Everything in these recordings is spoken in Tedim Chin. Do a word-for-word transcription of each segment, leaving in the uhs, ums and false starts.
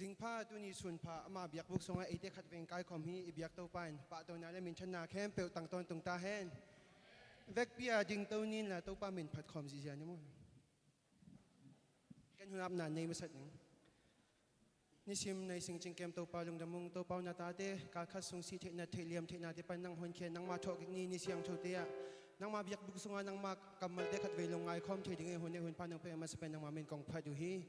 Ding pha, tuni sun pha, ama biakbuk sungah eite khatvei in kaikhawm hi. I biak Topa in pahtawina le minthanna khempeuh tang tawntung ta hen. Vekpi-a dingto ni inla, Topa min phat khawm ziahziah ni maw. Ken hun apna nei masa ning. Nisim nei sing cingkem Topa lungdam ung. Topa aw, na tate kalkhat sung sih theihna, theih liam theihnate pan nang honkhia in, nangma thawhkik ni, ni siangthote ah nangma biakbuk sungah nangma kammalte khatvei lungngai khawm thei dingin hun neih hun pha nong pia masa pen nangma min kong phat uh hi.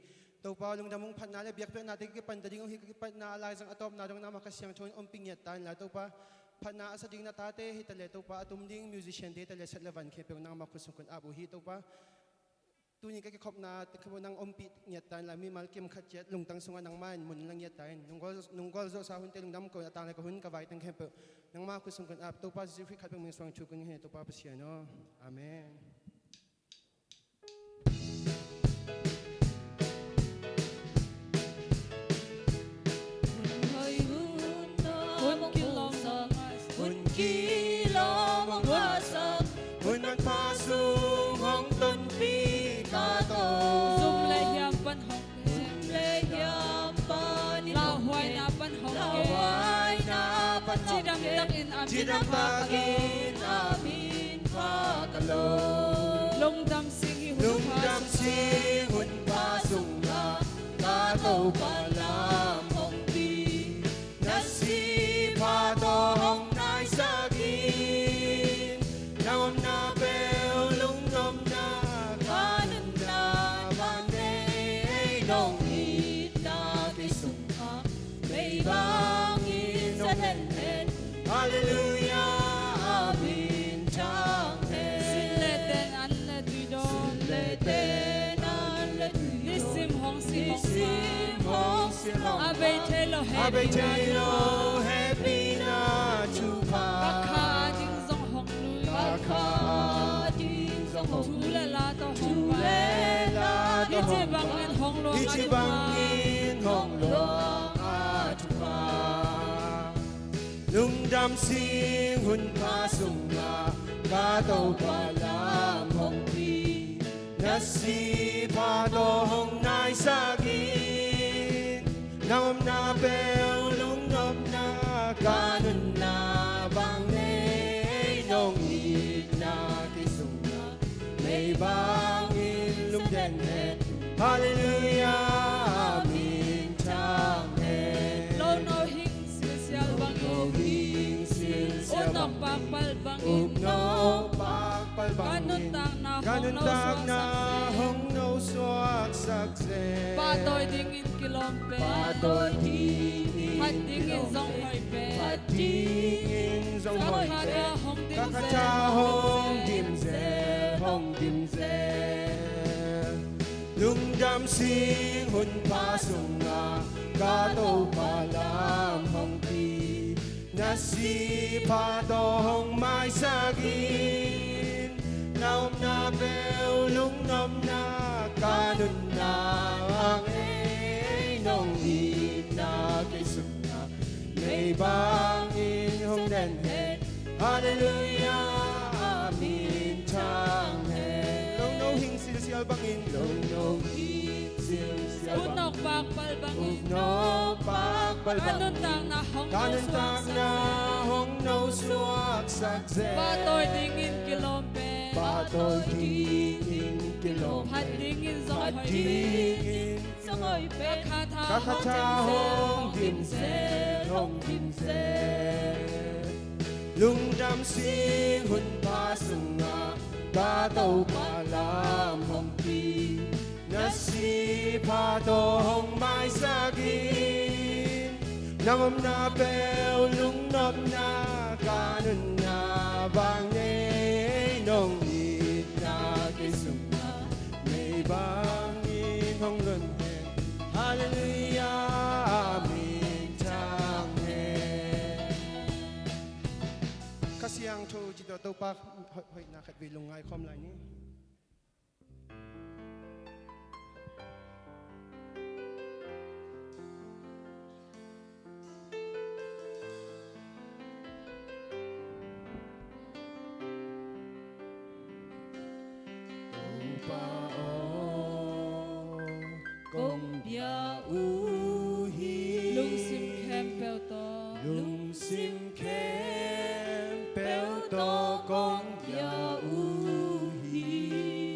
Topa aw lungdam ung. Phatna le biakpiaknate ka kipan ta ding uh hi. Ka kipatna a laizang a tawpna dong nangma Kha Siangtho in ompih ngiat ta inla Topa, phatna a sa ding na tate hi taleh Topa, a tum ding musiciante hi taleh sat le van khempeuh nangma khut sung kong ap uh hi Topa. Tuni ka kikhopna te khempeuh nang ompih ngiat ta inla, mimal kim khat ciat lungtang sungah nangma in mun la ngiat ta in. Nung gual, nung gualzawhsa hunte lungdam ko in, a tang le ka hun ka vaitang khempeuh nangma khut sung kong ap. Topa Jesuh Khrih khat bek min suang thu kong ngen hi Topa Pasian aw. Amen. Hun kilawm, hun kilawm hong ngahsak, hun manpha sung hong tonpih ka tawh. Zum le hiam pan hong kem, zum le hiam pan hong kem, lauhuaina pan hong kem, lauhuaina pan hong kem, cidam takin a min, cidam takin a min pha ka lo. Lungdam sing hi hun pha, lungdam sing hun pha sungah ka Topa lam hong pi. Na sih pha tawh hong naisak in, na omna peuh lungnopna, ka nunna bang nei, nong itna kei sungah mei bangin zong den hen. Halleluiah, a min thang hen. Sin le ten, an le tui dawn, sin le ten, an le tui dawn, nisim hong si, nisim hong si, hong a bei thei lo, a bei thei lo hehpihna thupha. Ka kha ding zong hong lui, ka kha ding zong hong lui, thu le la tawh hong, thu le la tawh hong, hih ci bangin hong luang, hih ci bangin hong luang a thupha. Lungdam sing hun pha sungah ka Topa lam hong pi. Na sih pha tawh hong naisak in, na omna peuh lungnopna, ka nunna bang nei, nong itna kei sungah mei bangin lungden hen. Halleluiah, a min thang hen. Lo no hing silsial bangin, lo no hing silsial bangin, ut nawk pakpal bangin, ut nawk pakpal bangin, ka nuntakna, ka nuntakna hong no suaksak zen, hong no suaksak zen. Pahtawi dingin kilawm pen, pahtawi dingin kilawm pen, phat dingin zong hoih pen, phat dingin zong hoih pen, ka kha tha hong dim zel, ka kha tha hong dim zel, hong dim zel. Lungdam sing hun pha sungah ka Topa lam hong pi. Na sih pha tawh hong maisak in, na omna peuh lungnopna, ka nunna bang nei, nong itna kei sungah mei bangin hong den hen. Halleluiah, a min thang hen. Lo no hing silsial bangin, lo no hing silsial bangin, ut nawk pakpal bangin, ut nawk pakpal bangin, ka nuntakna hong, ka nuntakna hong no suaksak zen. Pahtawi dingin kilawm pen, pahtawi dingin kilawm pen, phat dingin zong hoih pen, phat dingin zong hoih pen, ka kha tha, ka kha tha hong dim zel, hong dim zel, hong dim zel. Lungdam sing hun pha sungah ka Topa lam hong pi. Na sih pha tawh hong maisak in, na omna peuh lungnopna, ka nunna bang nei, nong itna kei sungah mei bangin hong lon hen. Halleluiah, a min thang hen. Kha Siangtho ci tawh Topa hoih, hoihna khatvei lungngai khawm lai ni. Topa aw, kong bia uh hi.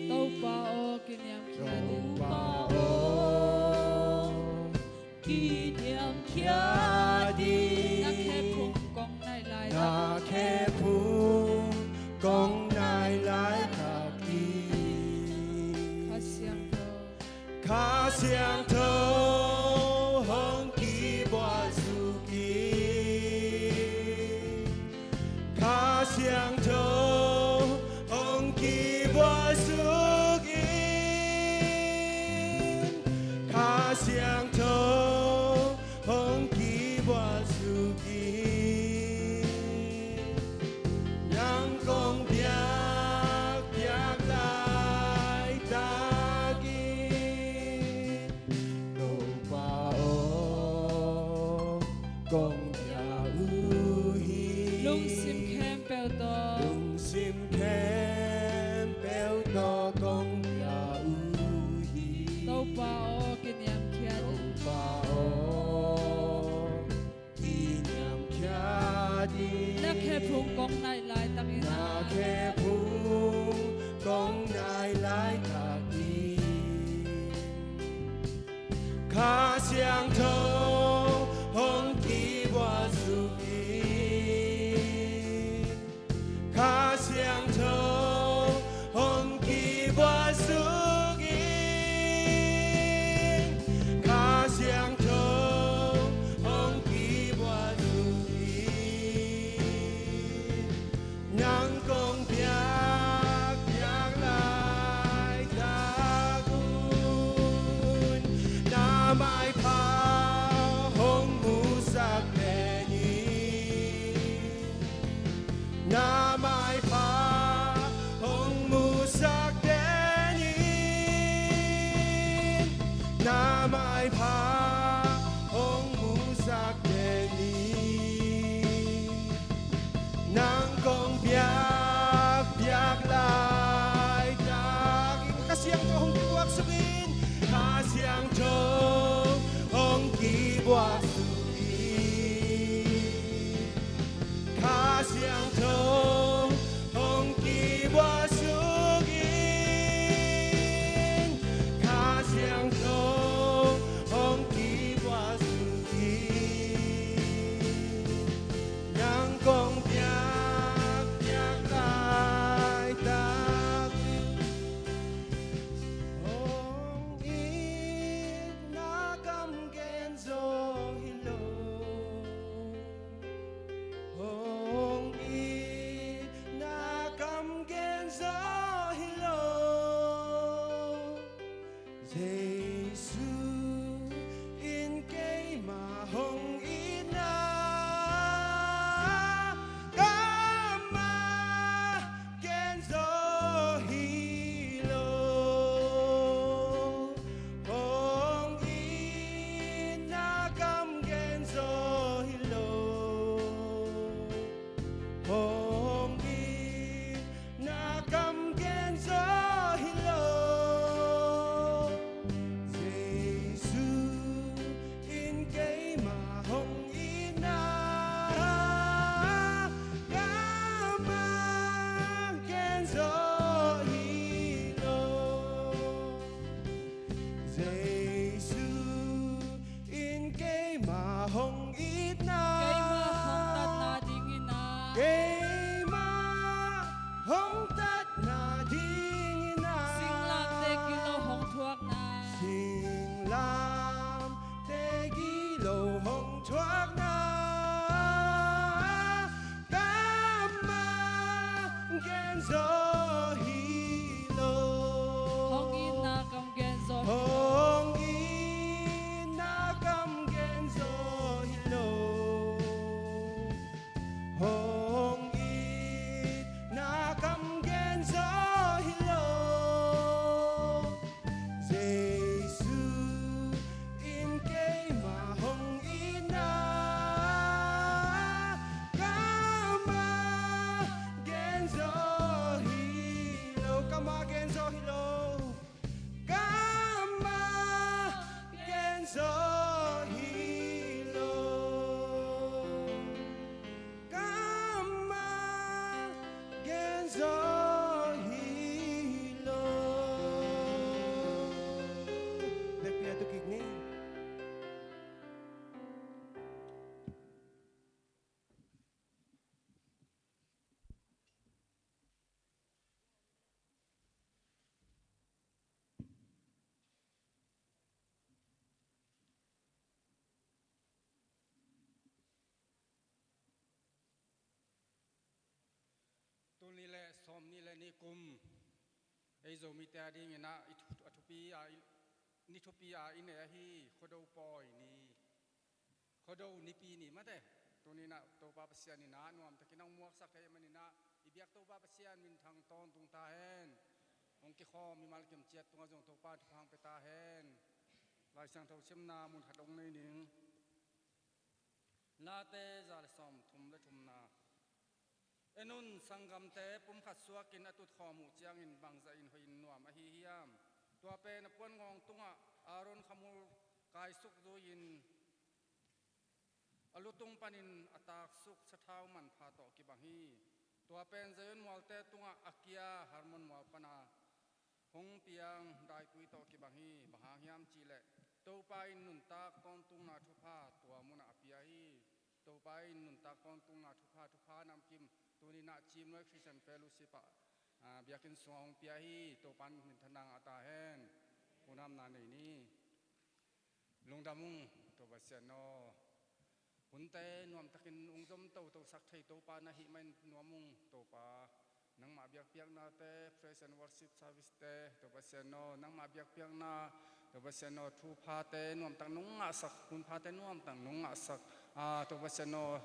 Topa aw, kiniamkhiat in. Topa aw, kiniamkhiat in. Na khephung kong nai laitak, na khephung kong nai laitak in. Kha Siangtho, Kha Siangtho hong kibuak suk in. Kha Siangtho hong kibuak suk in. Kha Siangtho hong kibuak suk in. Nang kong biakpiak laitak in. Topa aw, kong bia uh hi. Lungsim khempeuh tawh, lungsim khempeuh tawh kong bia uh hi. Topa aw, kiniamkhiat in. Topa aw, kiniamkhiat in. Na khephung kong nai laitak in. Na khephung kong nai laitak in. Kha Siangtho hong kibuak suk in. Kha Siangtho hong kibuak suk in. Kha Siangtho hong kibuak suk in. Nang kong biakpiak laitak un, na maipha hong musak den in. Na maipha hong musak den in. Na maipha hong musak den in. Nang kong biakpiak laitak in. Kha Siangtho hong kibuak suk in. Kha Siangtho hong kibuak suk in. Kha Siangtho hong kibuak suk in. Kha Siangtho hong kibuak suk in. Nang kong biakpiak laitak in. Oh. Ni le ni kum ei Zomite a dingin ah i thu-, a thupi a i, ni thupi a i nei ahi Khuado pawi ni, Khuado nipi ni mate. Tuni-in ah Topa Pasian in ah nuamtakin hong muaksak thei ahih manin ah i biak Topa Pasian minthang tawntung ta hen. Hong kikhawm mimal kim ciat tungah zong Topa thupha hong pia ta hen. Lai Siangtho simna mun khat hong nei ning. Late za le sawmthum le thumna. En un, sanggamte pumkhat suakin a tutkhawm uh ciangin bangzahin hoihin nuam ahi hiam? Tua pen a puanngawng tungah Aaron khamul kaisuk zui-in a lutung panin a taksuk sathau manpha tawh kibang hi. Tua pen Zion mualte tungah a kia Hermon mual pana hong piang daikui tawh kibang hi. Bang hang hiam cihleh Topa in nuntak tawntungna thupha tua munah a pia hi. Topa in nuntak tawntungna thupha, thupha namkim tuni-in ah Ciimnuai Christian Fellowship ah, ah, biakinn sungah hong pia hi. Topa in minthanna ngah ta hen. Hunamna nei ni. Lungdam ung, Topa Pasian aw. Hunte nuamtakin hong zom toto sak thei Topa na hih manin nuam ung Topa. Nangmah biakpiaknate, praise and worship service te, Topa Pasian aw, nangmah biakpiakna, Topa Pasian aw, thuphate nuamtak nong ngahsak, hunphate nuamtak nong ngahsak, ah, Topa Pasian aw,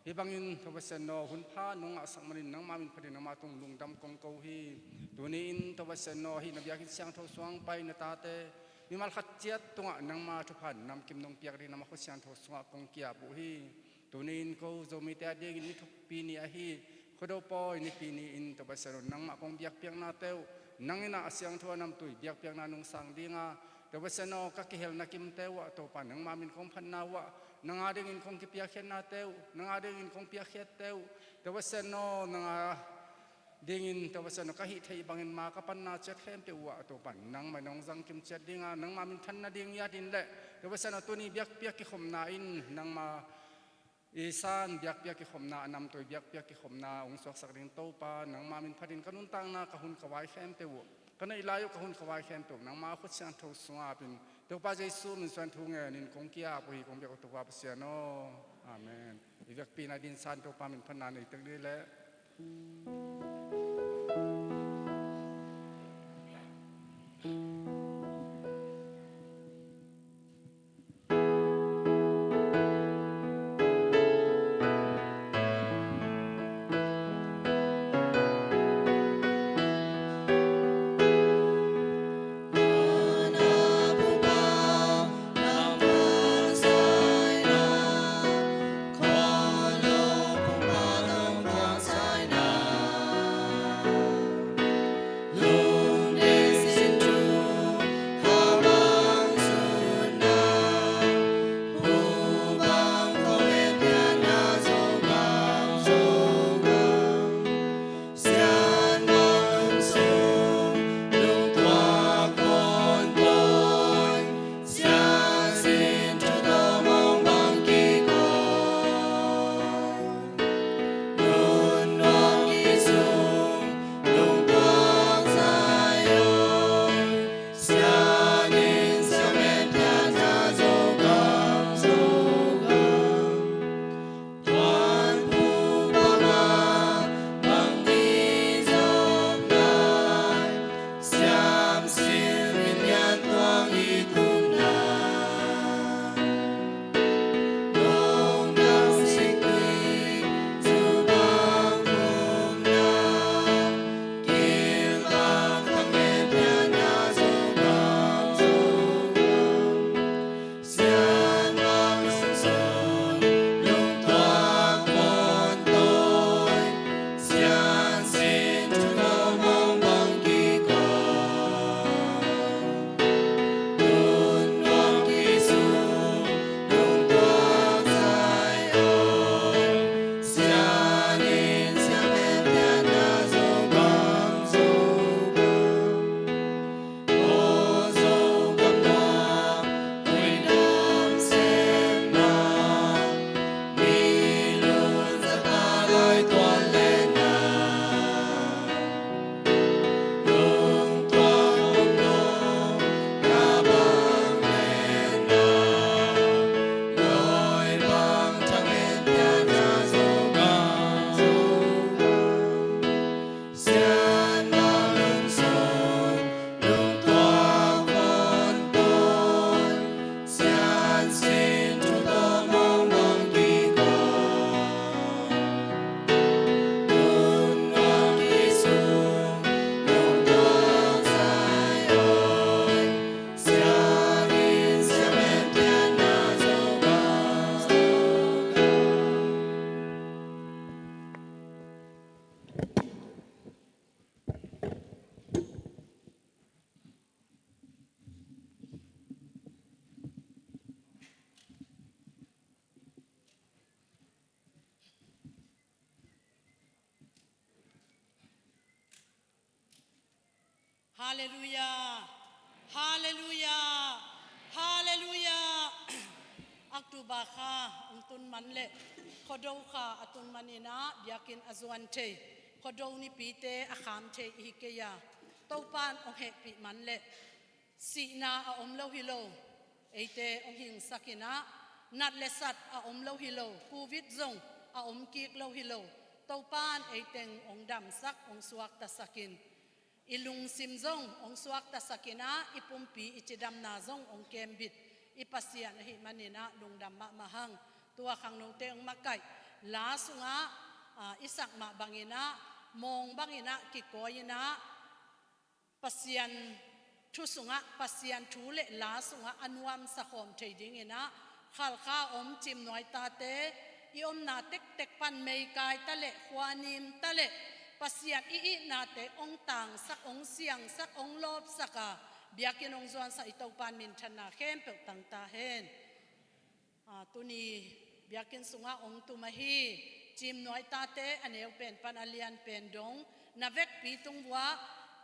hih bangin Topa Pasian aw, hunpha nong ngahsak manin nangmah min phatin nangmah tung lungdam kong ko hi. Tuni-in Topa Pasian aw, hih na biakinn siangtho sungah pai na tate mimal khat ciat tungah nangmah thupha namkim nong piak dingin nangmah khut siangtho sungah kong ki-ap uh hi. Tuni-in ko Zomite a dingin ni thupi ni ahi Khuado pawi nipi ni-in Topa Pasian aw, nangmah kong biakpiaknate uh nang in ah a siangtho a namtui biakpiakna nong sang ding a, Topa Pasian aw, ka kihelna kimte uh ah Topa nangmah min kong phatna uh ah, nang a dingin kong kipiakkhiatnate uh, nang a dingin kong piakkhiatte uh, Topa Pasian aw, nang a dingin Topa Pasian aw, ka hih theih bangin ma ka panna ciat khempeuh uh ah Topa nangmah in hong zangkim ciat ding a, nangmah minthan nading i at in leh Topa Pasian aw, tuni biakpiak kikhopna in nangmah i san biakpiak kikhopna, a namtui biakpiak kikhopna hong suaksak ding Topa, nangmah min phatin ka nuntakna, ka hun ka vai khempeuh uh, ka neih lai uh ka hun ka vai khempeuh uh nangmah khut siangtho sungah ap in, Topa Jesu min suang thu ngenin kong ki-ap uh hi, kong biak uh Topa Pasian aw. Amen. I vekpi-in a din san Topa min phatna nei tek ni leh. Halleluiah. Halleluiah. Halleluiah. October kha hong tun man leh Khuado kha a tun manin ah biakinn a zuan thei, Khuado nipite a kham thei i hi kei a, Topa'n hong hehpih man leh sihna a om lo hi lo, eite hong hingsak in ah, nat le sat a om lo hi lo, Covid zong a om kik lo hi lo, Topa'n eiteng hong damsak, hong suaktasak in, i lungsim zong hong suaktasak in ah, i pumpi i cidamna zong hong kembit i Pasian ahih manin ah lungdam mahmah hang. Tua khangnote hong makaih la sungah, ah, i sak mah bangin ah, mawng bangin ah kikawi in ah, Pasian thu sungah, Pasian thu le la sungah a nuamsa khawm thei dingin ah, Khalkha om Cimnuai tate i omna tektek pan meikai ta leh, khuanim ta leh, Pasian i itnate hong tangsak, hong siangsak, hong lawpsak a, biakinn hong zuansak i Topa'n minthanna khempeuh tang ta hen. Ah, tuni biakinn sungah hong tum ahi Cimnuai tate a neu pen pan a lian pen dong, na vekpi tung vuah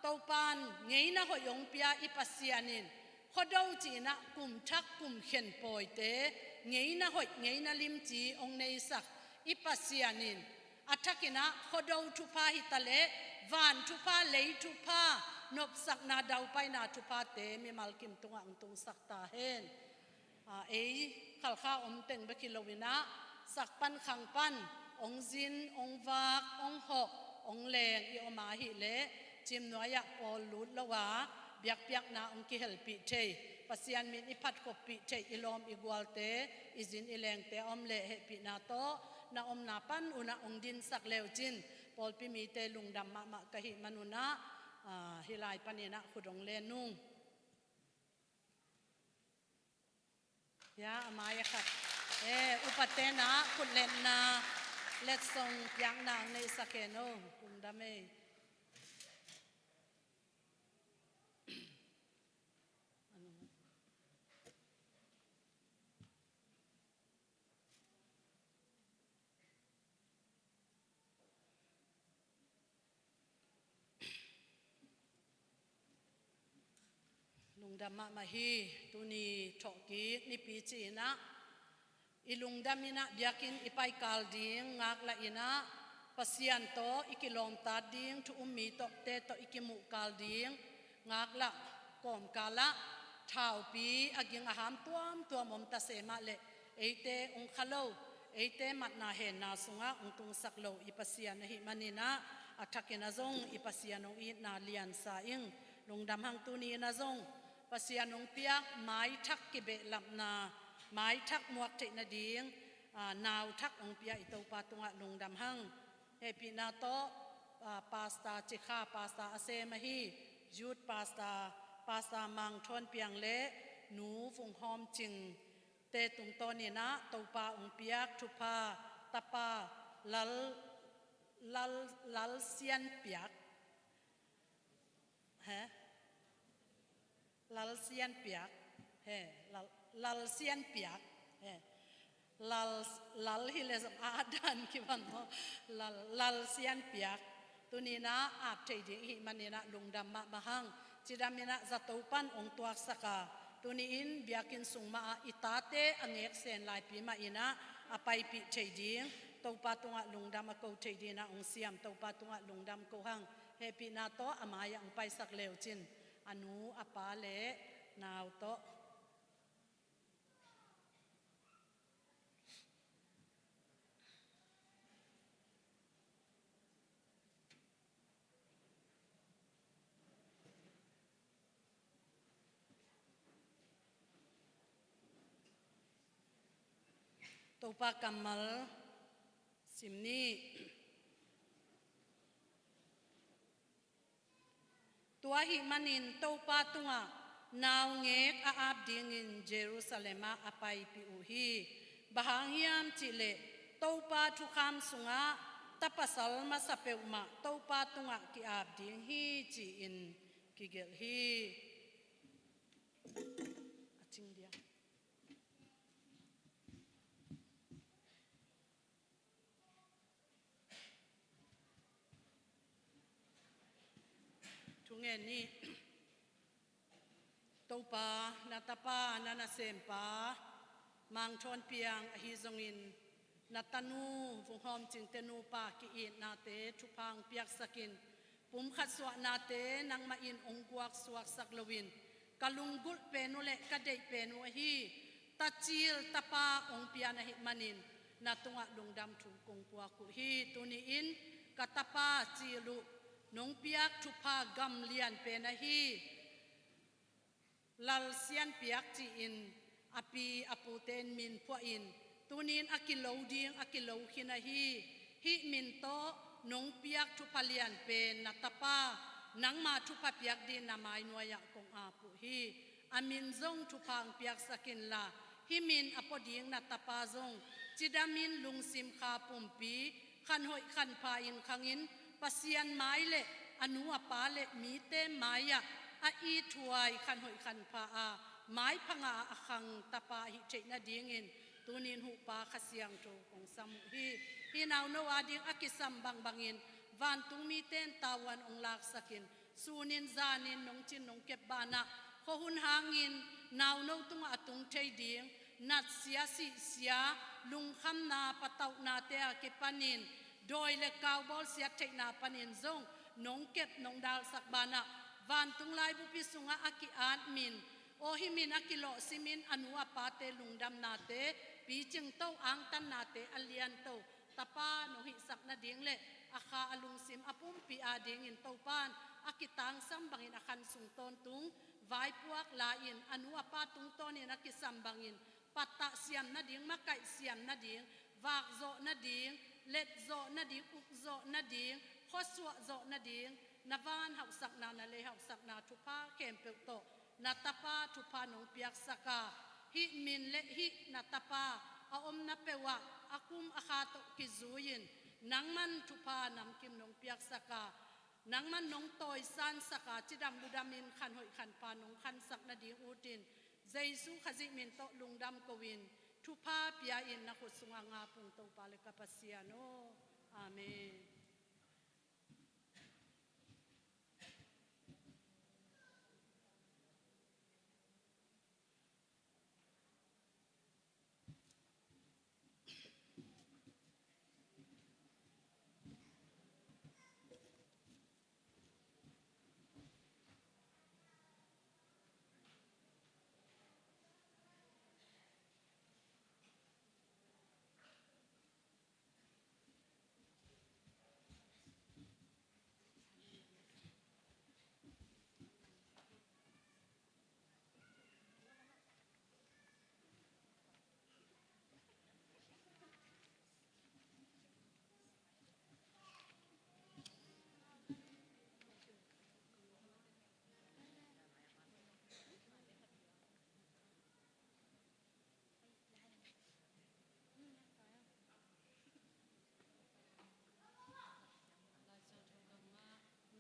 Topa'n ngeina hoih hong pia i Pasian in, Khuado ci-in ah kum thak kum khen pawite ngeina hoih, ngeina limci hong neisak i Pasian in, a thakin ah Khuado thupha hi ta leh, van thupha, lei thupha, nopsakna, daupaina thuphate mimal kim tungah hong tungsak ta hen. Ah, ei Khalkha om teng bek hi lo in ah, sak pan khang pan hong zin, hong vak, hong hawh, hong leng i om a, ahih leh Cimnuai ah pawl lut lo a, biakpiakna hong kihelpih thei, Pasian min i phatkhopih thei, i lawm i gualte, i zin i lengte a om leh hehpihna tawh na omna pan un ah hong dinsak le uh cin, pawlpi mite lungdam mahmah ka hih man un ah, ah, hih lai panin ah khut hong len ung. Ya, a mai-ah khat. Eh, upate'n ah khutletna, letsong piakna hong neihsak hen aw, lungdam ei. Lungdam mahmah hi. Tuni thawhkik nipi ci-in ah, i lungdam in ah biakinn i paikal ding ngaklah in ah, Pasian tawh i kilawmtat ding, thu um mi tawhte tawh i kimuhkal ding ngaklah kawmkal ah, thaupi a ging a ham tuamtuam om ta se mah leh, eite hong kha lo, eite matna henna sungah hong tungsak lo i Pasian ahih manin ah, a thakin ah zong i Pasian hong itna liansa ing. Lungdam hang. Tuni in ah zong Pasian hong piak maithak kibehlapna, maithak muak theih nading, ah, nauthak hong pia i Topa tungah lungdam hang. Hehpihna tawh, ah, Pastor Cikha, Pastor a sem ahi, Youth Pastor, Pastor Mang Thawn Piang le Nu Vung Hawm Cing te tungtawnin ah Topa hong piak thupha, tapa Lal, Lal, Lal Sian Piak. He? Lal Sian Piak. He, Lal, Lal Sian Piak. He. Lal, Lal hi leh zong a dan kibang maw. Lal, Lal Sian Piak. Tuni in ah ap thei ding i hih manin ah lungdam mahmah hang. Cidam in ah zato pan hong tuaksak a, tuni in biakinn sung mah ah i tate a ngeksen laipi mah in ah a paipih thei ding, Topa tungah lungdam a ko thei dingin ah hong siam Topa tungah lungdam ko hang. Hehpihna tawh a mai-ah hong paisak le uh cin, a nu, a pa le nau tawh. Topa kammal sim ni. Tua ahih manin Topa tungah naungek a ap dingin Jerusalem ah a paipih uh hi. Bang hang hiam cih leh Topa thukham sungah ta pasal masa peuhmah Topa tungah ki-ap ding hi, ci-in kigelh hi. A cing dia. Thungen ni. Topa, na tapa, na nasempa Mangthawn Piang ahi zongin, na tanu Vunghawm Cingte nupa ki-itnate thupha hong piaksak in. Pumkhat suahnate nangmah in hong guaksuaksak loin, ka lunggulh pen uh le ka deih pen uh ahi Tacil tapa hong pia na hih manin, na tungah lungdam thu kong puak uh hi. Tuni-in ka tapa Cil uh nong piak thupha gam lian pen ahi Lal Sianpiak ci-in a pi a pute in min phuahin, tuni-in a kilo ding, a kilo khin ahi. Hih min tawh nong piak thupha lian pen na tapa, nangma thupha piak dingin na mai nuai-ah kong ap uh hi. A min zong thupha hong piaksak inla, hih min a pua ding na tapa zong cidamin lungsim kha pumpi, khanhoih khanpha in khangin, Pasian mai le a nu a pa le mite mai-ah a ithuai khanhoih khanpha a maipha ngah a khang tapa ahih theih nadingin, tuni-in huhpa Kha Siangtho kong sam uh hi. Hih nauno ading a kisam bangbangin vantung mite in tavuan hong laksak in, sunin zanin nong cin nong kep banah, khuahun hangin nauno tungah a tung thei ding natsia, sihsia, lungkhamna, patauhnate a kipanin dawi le kau bawlsiat theihna panin zong nong kep nong dalsak banah, vantung laibupi sungah a ki-at min, aw hih min a kilawhsimin a nu a pate lungdamnate picingto, angtannate a lianto tapa nong hihsak nading le a kha a lungsim a pumpi adingin Topan a kitangsam bangin a khan sung tawntung vaipuak la-in, a nu a pa tungtawnin a kisam bangin pattah siam nading, makaih siam nading, vakzawh nading, letzawh nading, ukzawh nading, khuasuahzawh nading, na van hauhsakna, na lei hauhsakna thupha khempeuh tawh na tapa thupha nong piaksak a, hih min le hih na tapa a omna peuhah a kum a kha tawh kizui-in nangman thupha namkim nong piaksak a, nangman nong tawisansak a, cidam ludamin khanhoih khanpha nong khansak nading utin, Jesu Khazih min tawh lungdam ko-in thupha pia-in na khut sungah ngap ung Topa le ka Pasian aw. Amen.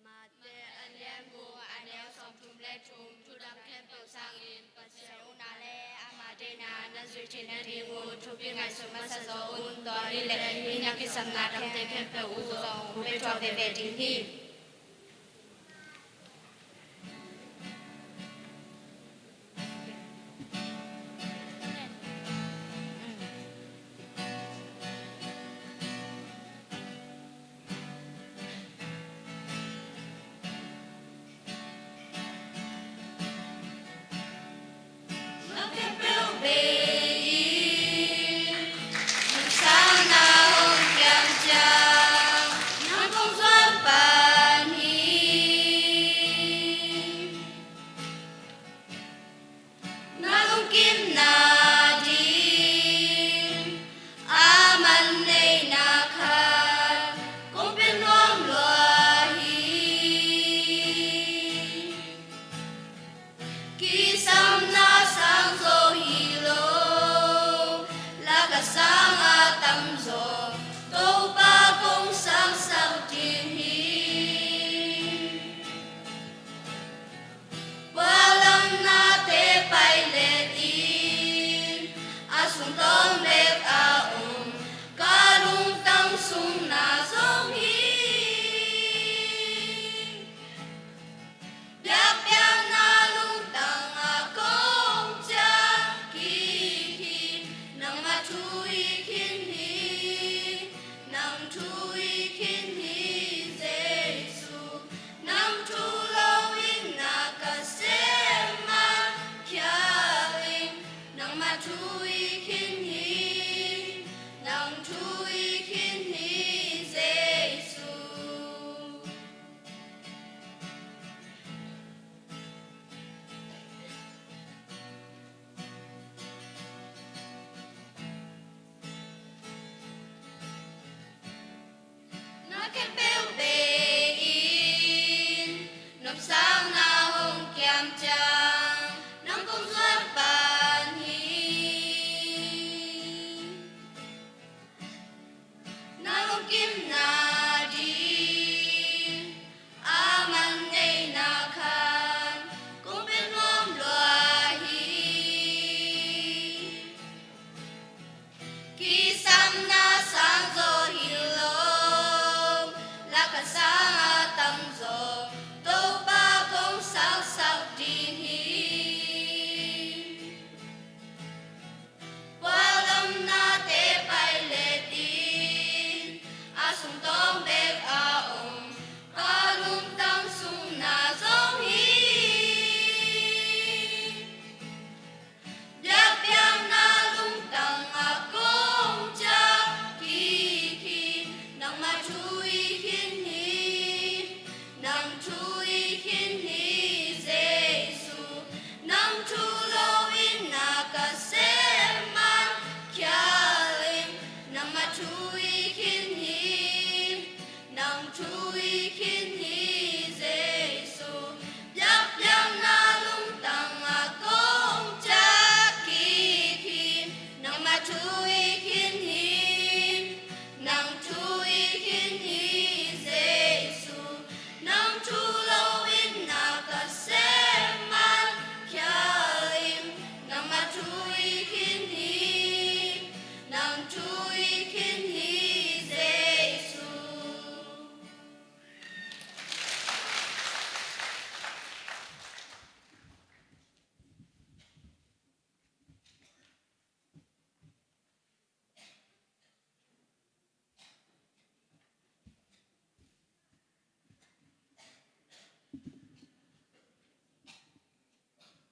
Mate a lian guk a neu sawmthum le thum. Thudang khempeuh sangin Pasian ukna le ama deihna na zuih theih nadingun thupi ngaihsut masa zaw un. Tua hileh hih na kisapna dangte khempeuh uh zong hong pia thuak veve ding hi.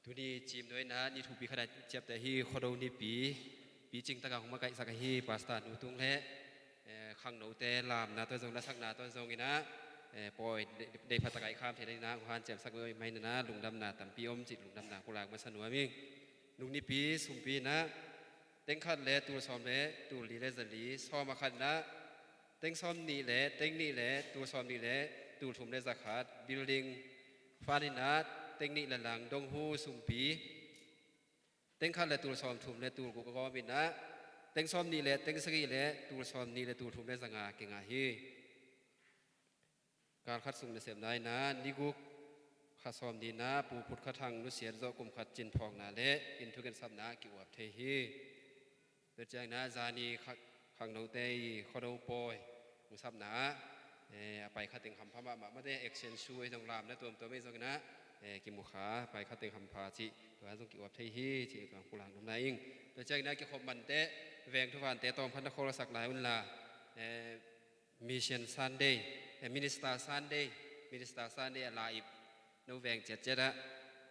Tuni cimnuai-in ah ni thupi khat a ciapteh hi. Khuado Nipi picing takah hong makaihsak ahi Pastor Nu Tung le, eh, khangnote lamna tawh zong, lasakna tawh zong in ah, eh, pawi deih, deih pha takah i kham theih nading in ah hong hanciamsak nuai mah in ah lungdamna tampi om cih lungdamna kong lak masa nuam ing. Nung Nipi sumpi in ah teng khat le tul sawm le tul li le za li, sawm a khat in ah teng sawm nih le, teng nih le tul sawm nih le tul thum le za khat, building fund in ah teng nih le lang dong hu sumpi teng khat le tul sawm thum le tul guk a gawm in ah teng sawm nih le teng sagih le tul sawm nih le tul thum le za nga kingah hi. Kal khat sung nasepna in ah ni guk kha sawm ni in ah Pu Phut Kha Thang nusiat zawh kum khat cin phawkna le inn thunget sapna ki-uap thei hi. Tua ciang in ah zani kha-, khangnote i Khuado pawi hong sapna ah, eh, a pai kha teng hampha mahmah, mate action show ei zong lamna tuamtuam ei zong in ah, eh, kimu kha, pai kha teng hampha cih tua zong ki-uap thei hi cih tua kong lak nuam lai ing. Tua ciang in ah kikhop manteh veng thuvante tawm khat na kholsak lai un la, eh, Mission Sunday, eh, Minister Sunday, Minister Sunday a la-ip no veng ciatciat ah,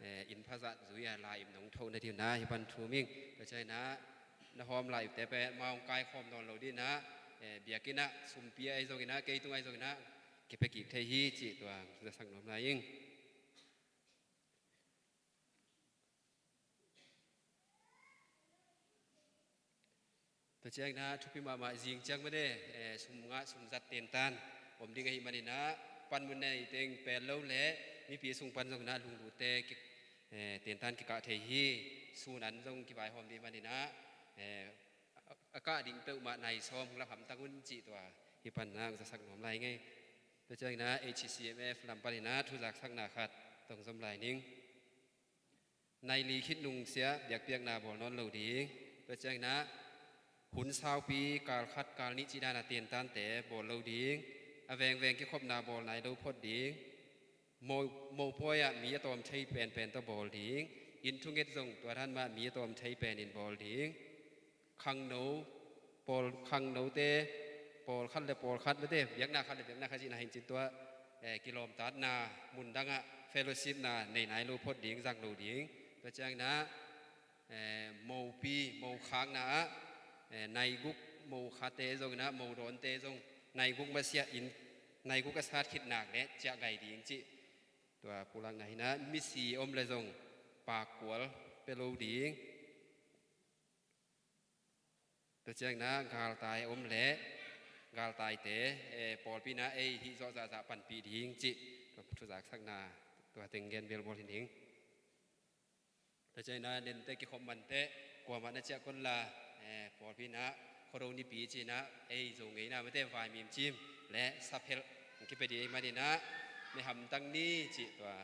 eh, inn phazat zui a la-ip nong thoh nading in ah hih pan thum ing. Tua ciang in ah na hawm la-ipte pen amau hong kaikhawm nawn lo ding in ah, eh, biakinn ah sumpi ah ei zong in ah, kei tung ah ei zong in ah kipia kik thei hi cih tua zasak nuam lai ing. Tua ciang in ah thupi mahmah, zing ciang mah de, eh, sum ngah sum zat tentan om ding ahih manin ah panmun nei teng pel lo le mipi sung pan zong in ah lunglute ki, eh, tentan kikah thei hi. Sun an zong kivaihawm ding manin ah, eh, a, a kah ding peuhmah nai sawm hong la hamtang un cih tua hih pan ah zasak nuam lai ing ei. Tua ciang in ah H C M F lam pan in ah thuzaksakna khat tong zom lai ning. Nai li khit nungsiah biakpiakna bawl nawn lo ding. Tua ciang in ah hun saupi kal khat kal nih cih dan a tentante bawl lo ding. A vengveng kikhopna bawl nai lo phot ding. Mo, mopawi ah mi a tawm thei penpen tawh bawl ding. Inn thunget zong tua dan mah mi a tawm thei pen in bawl ding. Khangno, pawl, khangnote pawlkhat le pawlkhat, mate biakna khat le biakna khat cihna hi in cin tua, eh, kilawmtatna, mundang ah fellowshipna nei nai lo phot ding, zang lo ding. Tua ciang in ah, eh, mopi, mokhakna ah, eh, nai guk mokhate zong in ah, modawnte zong nai guk masiah in, nai guk a sat khit nak le ciah gai ding cih tua pulakna hi in ah, misi om le zong pakkual pia lo ding. Tua ciang in ah galtai om le galtaite, eh, pawlpi in ah ei hih zawh zahzah panpih ding cih tua thuzaksakna tua teng gen belbawl hi ning. Tua ciang in ah nente kikhop manteh kuamah na ciah kei un la, eh, pawlpi in ah Khuado Nipi ci in ah ei Zo ngeina mate vaimim cim le saphelh hong kipia ding ahih manin ah ne hamtang ni cih tua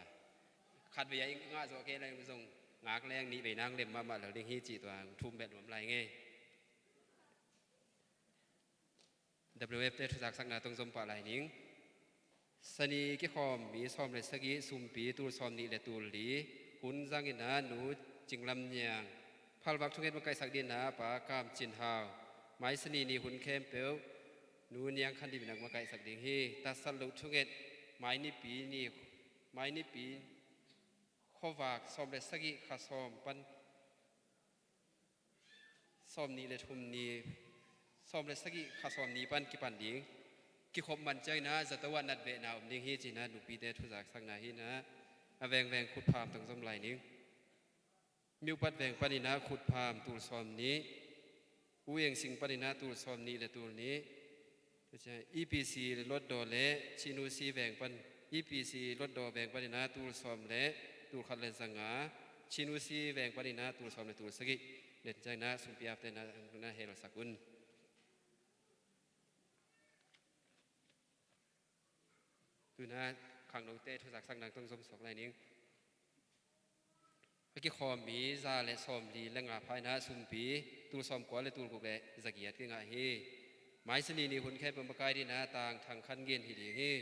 khatvei a i ngah zawh kei leng zong ngak leng nih vei nang lem mahmah lel ding hi cih tua hong thum beh nuam lai ing ei. W F te thuzaksakna tong zom pah lai ning. Sani kikhawm mi sawm le sagih, sumpi tul sawm nih le tul li, hun zang in ah Nu Cing Lam Niang, phalvak thunget makaihsak ding in ah Pa Kam Cin Hau, mai Sani ni hun khempeuh Nu Niang Khan Dim in ah makaihsak ding hi. Tatsat loh thunget mai Nipi ni, mai Nipi khuavak sawm le sagih kha sawm pan, sawm nih le thum ni, sawm le sagih kha sawm ni pan kipan ding. Kikhop man ciang in ah zato ah natvehna om ding hi ci in ah nupite thuzaksakna hi in ah, a vengveng khutpham tong zom lai ning. Myo Pat veng pan in ah khutpham tul sawm nih, U Eng Sing pan in ah tul sawm nih le tul nih, E P C Lotdaw le Chin U C veng pan, E P C Lotdaw veng pan in ah tul sawm le tul khat le za nga, Chin U C veng pan in ah tul sawm le tul sagih. Tua ciang in ah sumpi apte in ah na helsak un. Tu in ah khangnote thuzaksakna tong zom suak lai ning. A kikhawm mi za le sawm li le nga pha in ah sumpi tul sawm kua le tul guk le za giat kingah hi. Mai Sani ni hun khempeuh makai ding in ah Tang Thang Khan Gen hi ding hi.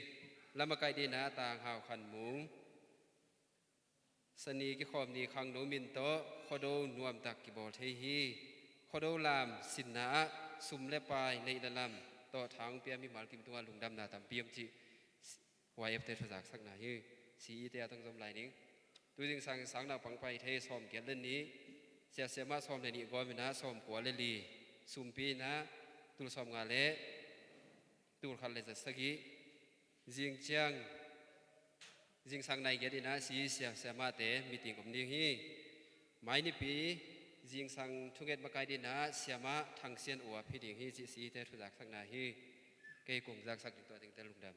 La makaih ding in ah Tang Hau Khan Mung. Sani kikhawm ni khangno min tawh Khuado nuamtak kibawl thei hi. Khuado lam sinna ah sum le pai neih le lam tawh thang pia mimal kim tungah lungdamna tampi om cih Y F te thuzaksakna hi. C E te a tong zom lai ning. Tu zingsang sang naupang pai thei sawmgiat le nih, sia siamah sawm le nih gawm in ah sawmkua le li, sumpi in ah tul sawmnga le tul khat le za sagih. Zing ciang zingsang nai giat in ah si sia siamahte meeting om ding hi. Mai Nipi zingsang thunget makaih ding in ah siamah Thang Sian Uap hi ding hi cih site thu zaksakna hi. Kei kong zaksak ding tua dingte lungdam.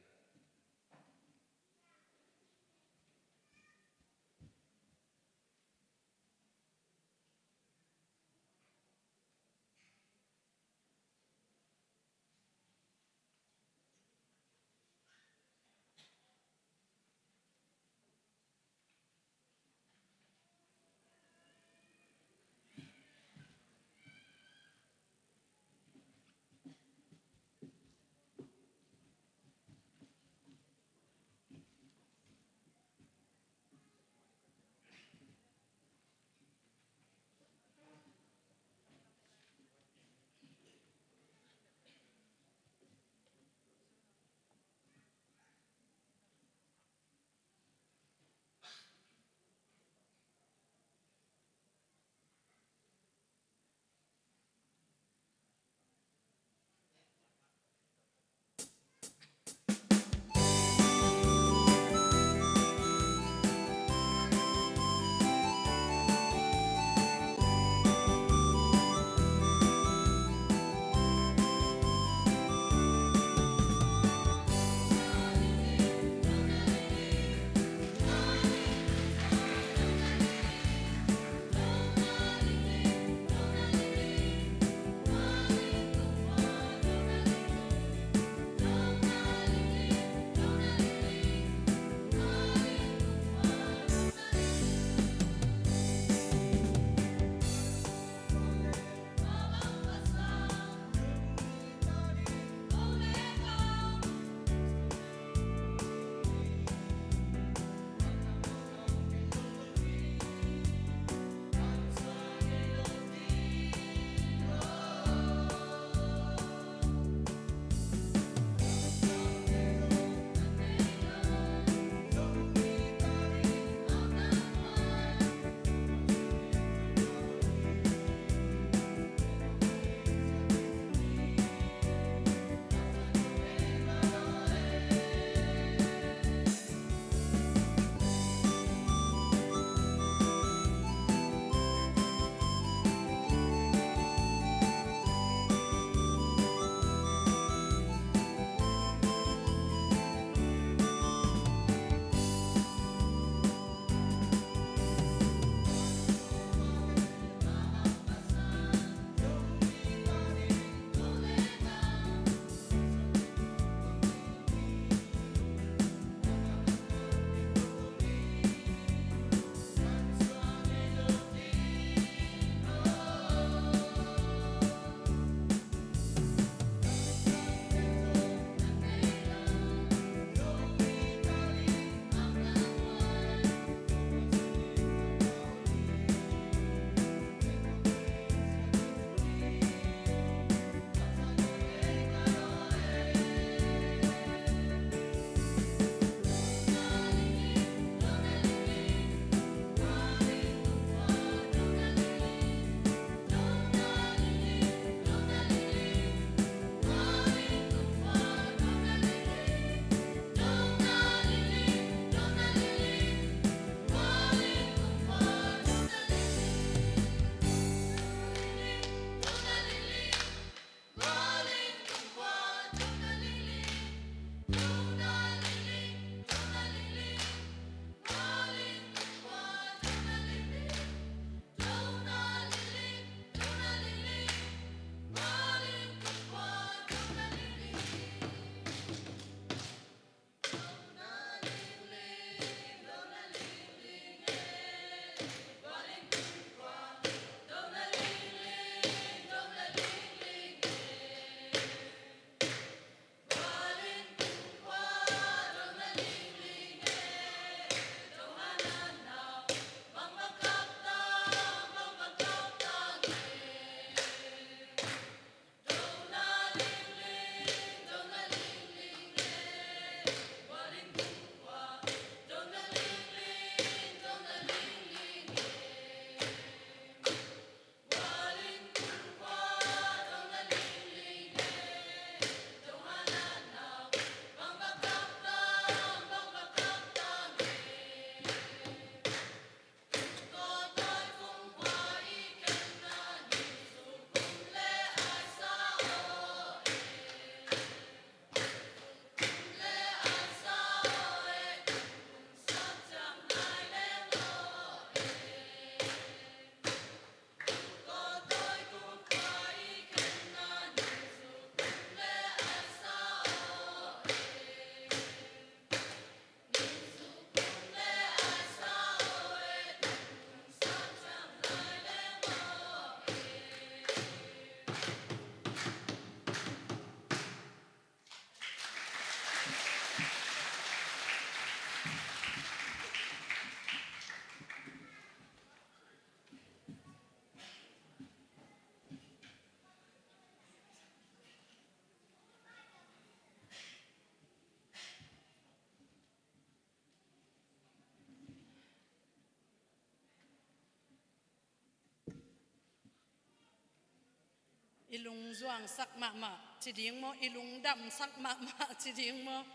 I lungzuangsak mahmah ci ding maw, i lungdamsak mahmah ci ding maw?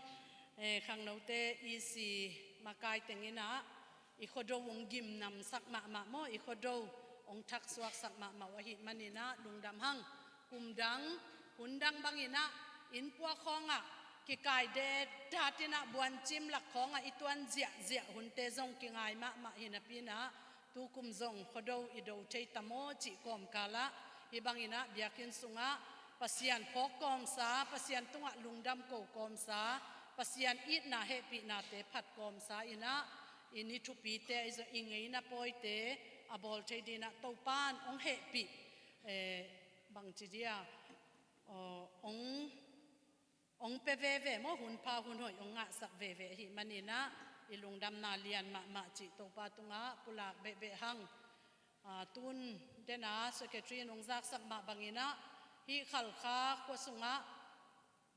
Eh, khangnote i si makai teng in ah i khuado hong gimnamsak mahmah maw, i khuado hong thaksuaksak mahmah uh ahih manin ah lungdam hang. Kum dang, hun dang bangin ah innpua khawngah kikai det datin ah buancim lak khawngah i tuan ziahziah hunte zong kingai mahmah hi napi in ah, tu kum zong khuado i do thei ta maw cih kawmkal ah, hih bangin ah biakinn sungah Pasian phawk kawmsa, Pasian tungah lungdam ko kawmsa, Pasian itna hehpihnate phat kawmsa in ah, i ni thupite ahi zong, i ngeina pawite a bawl thei dingin ah Topa'n hong hehpih, eh, bangci dia, aw, hong hong pia veve maw, hun pha hun hoih hong ngahsak veve ahih manin ah i lungdamna lian mahmah cih Topa tungah pulak behbeh hang. Ah, tun den a secretary in hong zaksak mah bangin ah, hih Khalkha khua sungah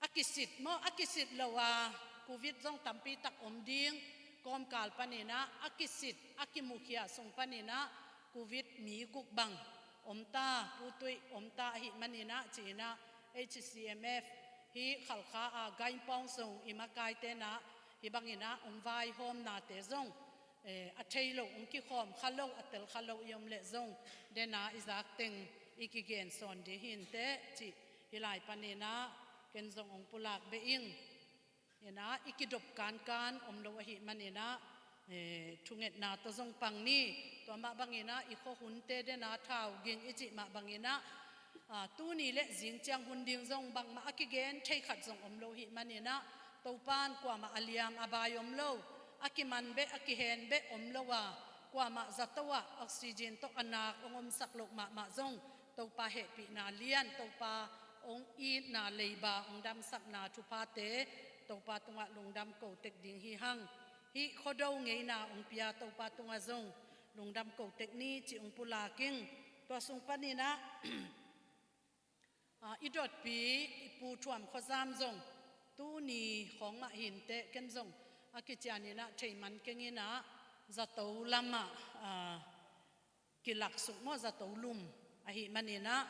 a kisit maw, a kisit lo a, covid zong tampi tak om ding kawmkal panin ah, a kisit, a kimukhia sung panin ah covid mi guk bang om ta, Pu Tuih om ta ahih manin ah ci-in ah, H C M F hih Khalkha a Gainpawng sung i makaite'n ah hih bangin ah hong vaihawmnate zong, eh, a thei lo, hong kikhawm kha lo, a tel kha lo i om leh zong, den a i zak teng i kigen sawn ding hi inteh cih hih lai panin ah ken zong hong pulak beh ing. In ah i kidop kankan om lo ahih manin ah, eh, thungetna tawh zong pang ni. Tua mah bangin ah i khua hunte den a thau ging i cih mah bangin ah, ah, tuni le zing ciang hun ding zong bangmah a kigen thei khat zong om lo ahih manin ah, Topa'n kuamah a liam a bai om lo, a kiman beh, a kihen beh om lo a, kuamah zato ah oxygen tawh a nak hong omsak loh mahmah zong Topa hehpihna lian, Topa hong itna leiba, hong damsakna thuphate Topa tungah lungdam ko tek ding hi hang. Hih khuado ngeina hong pia Topa tungah zong lungdam ko tek ni cih hong pulak ing. Tua sung panin ah, ah, i dotpi i Pu Thuam Khuazam zong tuni khawng mah hi inteh, ken zong a kician in ah thei man keng in ah, zato lamah, ah, kilaksuk maw, zato lum ahih manin ah,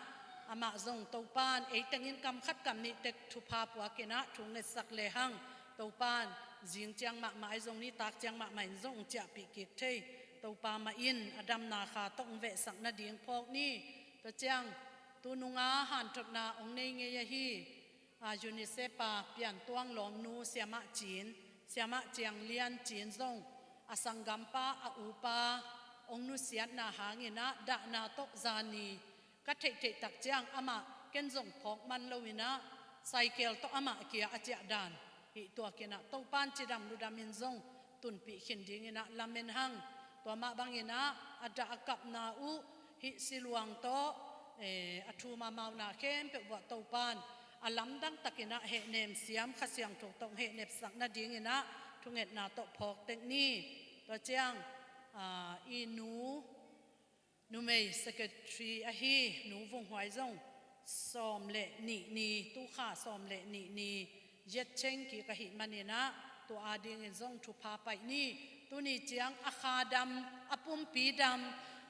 amah zong Topa'n ei teng in kam khat kam nih tek thupha puak in ah thu ngetsak lehang, Topa'n zing ciang mahmah ahi zong, nitak ciang mahmah in zong hong ciahpih kik thei Topa mah in a damna kha tawh hong vehsak nading phawk ni. Tua ciang tu nung a hanthotna hong nei ngei ahi, a, UNICEF a piantuang lawmnu Siamah Cin, Siamah Ciang Lian Cin zong a sanggampa, a upa hong nusiatna hangin ah, dahna tawh zani ka theihtheih tak ciang amah ken zong phawk man lo in ah, cycle tawh amah kia a ciah dan. Hih tuak in ah Topa'n cidam ludam in zong tunpih khin dingin ah lamen hang. Tua mah bangin ah a dah a kapna uh hih siluang tawh, eh, a thum a mauna khempeuh uah Topa'n a lamdang takin ah hehnem siam, Kha Siangtho tawh hong hehnepsak nadingin ah thungetna tawh phawk tek ni. Tua ciang, ah, i nu, numei secretary ahi Nu Vung Huai zong sawm le nih ni, tu kha sawm le nih ni yet ceng kik ahih manin ah, tua adingin zong thupha paih ni. Tuni ciang a kha dam, a pumpi dam,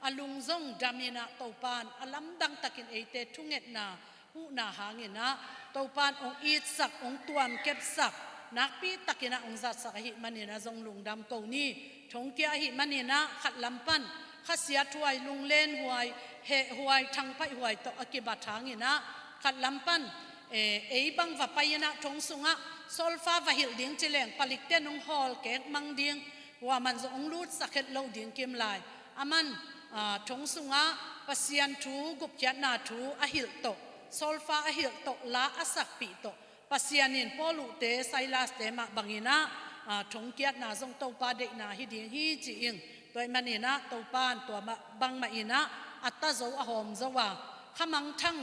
a lung zong dam in ah Topa'n a lamdang takin eite thungetna huhna hangin ah, Topa'n hong itsak, hong tuamkepsak, nakpi takin ah hong zatsak ahih manin ah zong lungdam ko ni. Thongkia ahih manin ah khat lam pan khasiathuai, lunglenhuai, hehhuai, thangpaihhuai tawh a kibat hangin ah, khat lam pan, eh, ei bang va pai in ah thong sungah solfa va hilh ding ci leng palikte'n hong hawl kek mang ding, hua man zong hong lutsak het lo ding kim lai. Aman, ah, thong sungah Pasian thu, gupkhiatna thu a hilh tawh, solfa a hilh tawh, la a sakpih tawh, Pasian in Paul uhte, Silas-te mah bangin ah, ah, thongkiatna zong Topa deihna hi ding hi ci-in. Tua ahih manin ah Topa'n tua mah, bangmah in ah a ta zo, a hawm zo a, kha mangthang,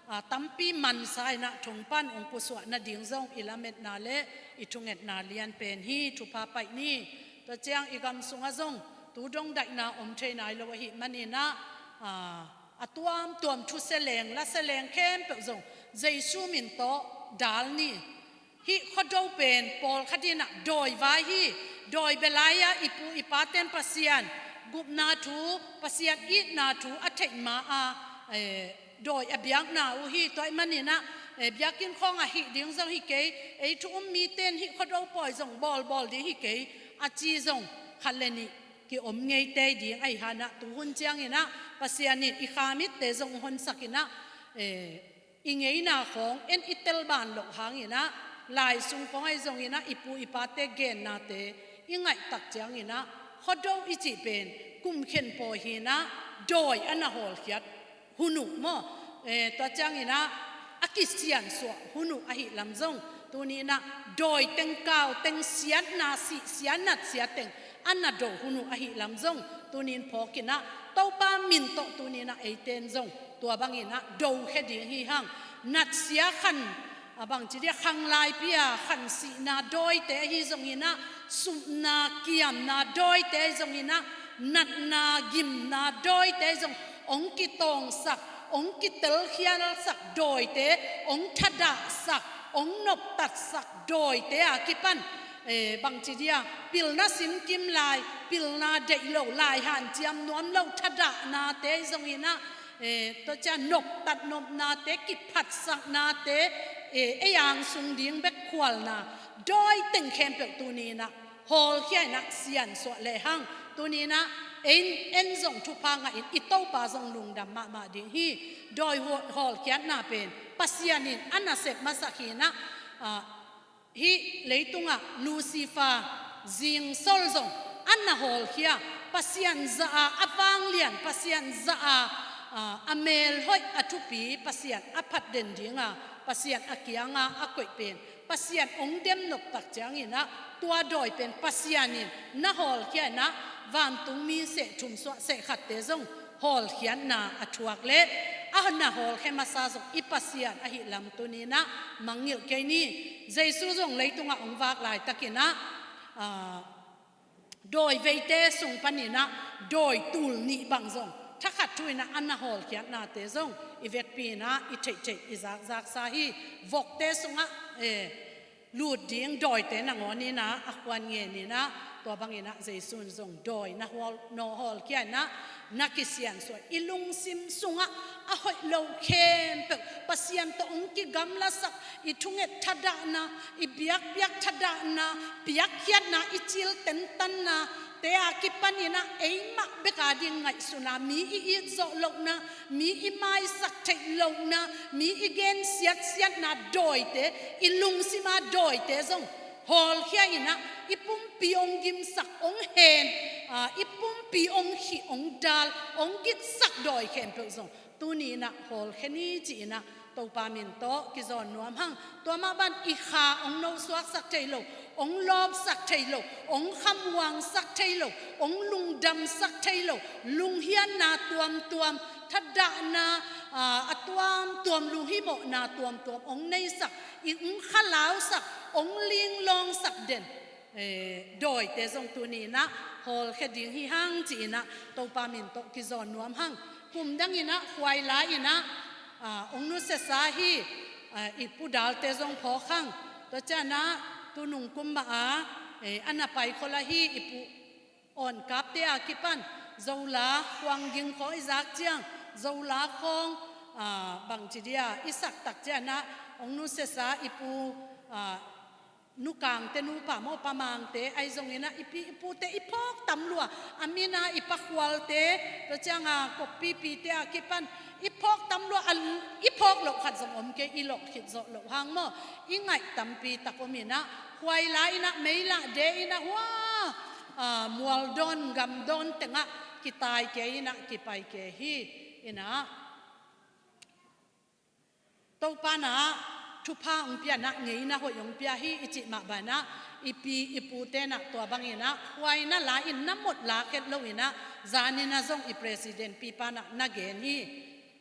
ah, tampi mansa in ah thong pan hong pusuah nading zong i lametna le i thungetna lian pen hi. Thupha paih ni. Tua ciang i gam sungah zong tu dongdaihna om thei nai lo ahih manin ah, ah, a tuamtuam thusia leng, lasia leng khempeuh zong Jesu min tawh dal ni. Hih khuado pen pawlkhat in ah dawi vai hi. Dawi bia lai-a i pu i pate'n Pasian gupna thu, Pasian itna thu a theih ma-a, eh, dawi a biakna uh hi. Tua ahih manin ah, eh, biakinn khawng ah hih ding zong hi kei, ei thu um mite in hih khuado pawi zong bawlbawl ding hi kei, a ci zong khat le nih ki-om ngei tei ding ahih hangin ah, tuhun ciangin ah Pasian in i kha mitte zong honsak in ah, eh, i ngeina khawng en i tel ban loh hangin ah, lai sung khawng ahi zongin ah, i pu i pate gennate i ngaih tak ciangin ah, khuado i cih pen kum khen pawi hi in ah, dawi a na hawlkhiat hun uh maw, eh, tua ciangin ah a kisiansuah hun uh ahih lam zong, tuni in ah dawi teng, kau teng, siatna, sihsia natsia teng a na do hun uh ahih lam zong, tuni in phawk in ah Topa min tawh tuni in ah eite in zong tua bangin ah do khia ding hi hang. Natsia khan, a bangci dih a, khanglaipi a khansihna dawite ahi zongin ah, supna kiamna dawite ahi zongin ah, natna gimna dawite ahi zong, hong kitawngsak, hong kitelkhialsak dawite, hong thadahsak, hong noptatsak dawite a kipan, eh, bangci dih a, pilna simkim lai, pilna deih lo, lai hanciam nuam lo thadahnate ahi zongin ah, eh, tua ciang noptat nopnate, kiphatsaknate, eh, ei ang sung ding bek khualna, dawi teng khempeuh tuni in ah hawlkhia in ah siansuah lehang, tuni in ah en, en zong thupha ngah in, i Topa zong lungdam mahmah ding hi. Dawi haw-, hawlkhiatna pen Pasian in a nasep masak hi in ah, ah, hih leitungah Lucifer, zingsol zong a na hawlkhia, Pasian zah a, a vanglian, Pasian zah a, a, a melhoih, a thupi, Pasian a phatden ding a, Pasian a kiang a a koih pen, Pasian hong dem nop tak ciangin ah, tua dawi pen Pasian in na hawlkhia in ah, vantungmi seh thum suah seh khatte zong hawlkhiatna a thuak leh a na hawlkhia masa zong i Pasian ahih lam tuni in ah mangngilh kei ni. Jesu zong leitungah hong vak laitakin ah, ah, dawi veite sung panin ah dawi tul nih bang zong thakhat thu in ah a na hawlkhiatnate zong i vekpi in ah i theihtheih i zakzaksa hi. Vokte sungah, eh, lut ding dawite nangawn in ah a khuan ngen in ah, tua bangin ah Jesu in zong dawi na hawl, na hawlkhia in ah, na kisiansuah, i lungsim sungah a hoih lo khempeuh, Pasian tawh hong kigamlasak, i thunget thadahna, i biakpiak thadahna, piakkhiatna, i cil tentanna te a kipanin ah eimah bek a ding ngaihsutna, mi i it zawh lohna, mi i maisak theih lohna, mi i gen siatsiatna dawite, i lungsima dawite zong hawlkhia in ah, i pumpi hong gimsak, hong hen, ah, i pumpi hong khih, hong dal, hong gitsak dawi khempeuh zong tuni in ah hawlkhia ni ci-in ah Topa min tawh kizawn nuam hang. Tua mah bang i kha hong nosuaksak thei lo, hong lawpsak thei lo, hong khamuangsak thei lo, hong lungdamsak thei lo, lunghiatna tuamtuam, thadahna, ah, a tuamtuam, lunghimawhna tuamtuam hong neisak, i hong khalausak, hong linglawngsak den, eh, dawite zong tuni in ah hawlkhia ding hi hang ci-in ah Topa min tawh kizawn nuam hang. Kum dang in ah, khuai lai in ah, ah, hong nusiasa hi, ah, i Pu Dalte zong phawk hang. Tua ciang ah, tunung kum mah a, eh, a na pai khol ahi i Pu Awn Kapte a kipan, Zola, Khuang Ging khawng i zak ciang, Zola khawng, ah, bangci dih a, i sak tak ciang ah, hong nusiasa i Pu, ah, Nu Kangte nupa maw, Pa Mangte, ahi zongin ah i pi i pute i phawk tam lua, a min a i Pa Khualte, tua ciang a Kop Pipite a kipan i phawk tam lua, a, i phawk loh khat zong om kei, i lawh khit zawh loh hang maw, i ngaih tampi tak om in ah, khuai lai in ah, mei lah de in ah, hua, ah, mual dawn, gam dawn teng ah kitai kei in ah, kipai kei hi. In ah, Topa in ah thupha hong pia in ah, ngeina hoih hong pia hi i cih mah bang in ah, i pi i pute in ah tua bangin ah, khuai na la in na mot la khet lo in ah, zan in ah zong i president pipa in ah na gen hi.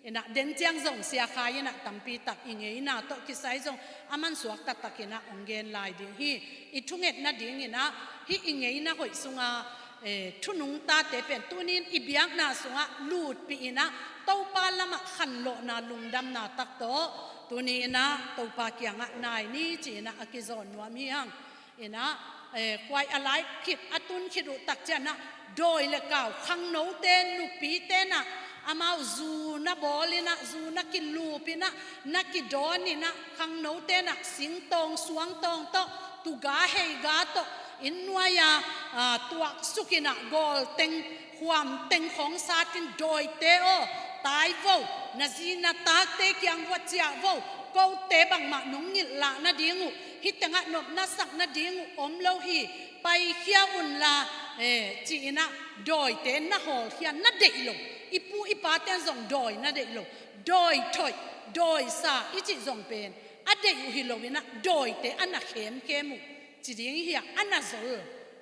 In ah, den ciang zong Sia Khai in ah tampi tak i ngeina tawh kisai zong a mansuak taktak in ah hong gen lai ding hi. I thunget nading in ah, hih i ngeina hoih sung a, eh, thunung tate pen tuni in i biakna sungah lutpih in ah, Topa lamah khanlawhna, lungdamna tak tawh tuni in ah Topa kiangah nai ni ci-in ah a kizawn nuam hi hang. In ah, eh, khuai a lai khit, a tun khit uh tak ciang ah, dawi le kau, khangnote, nupite in ah, Amau zu na bawl in ah, zu na kilup in ah, na kidawn in ah, khangnote in ah singtawng suangtawng tawh, tuga heiga tawh, inn nuai-a, aa, tuaksuk in ah, gawlteng khuamteng khawng satin, dawite aw, tai vo, na zi na takte kiang vuah ciah vo, kote bangmah nong ngilh lah nading uh, hih tengah nopna sak nading uh om lo hi, paikhia unla, eh, ci-in ah, dawite na hawlkhia, na deih lo, i pu i pate in zong dawi na deih lo, dawi thoih, dawi sa i cih zong pen a deih uh hi lo in ah, dawite a na khemkhem uh ci ding hi a, a na zol,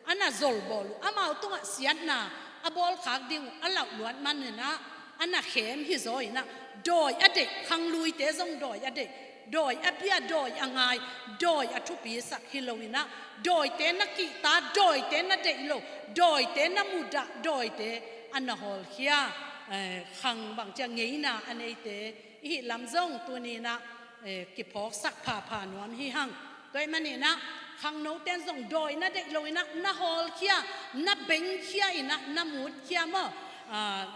a na zol bawl uh, amau tungah siatna a bawlkhak ding uh a lauh luat man in ah, a na khem hi zaw in ah, dawi a deih, khangluite zong dawi a deih, dawi a bia, dawi a ngai, dawi a thupisak hi lo in ah, dawite na kihta, dawite na deih lo, dawite na mudah, dawite a na hawlkhia, eh, khang bang ci a ngeina a neite i hih lam zong tuni in ah, eh, kiphawksak phapha nuam hi hang. Tua ahih manin ah, khangnote in zong dawi na deih lo in ah, na hawlkhia, na bengkhia in ah, na mutkhia maw? Ah,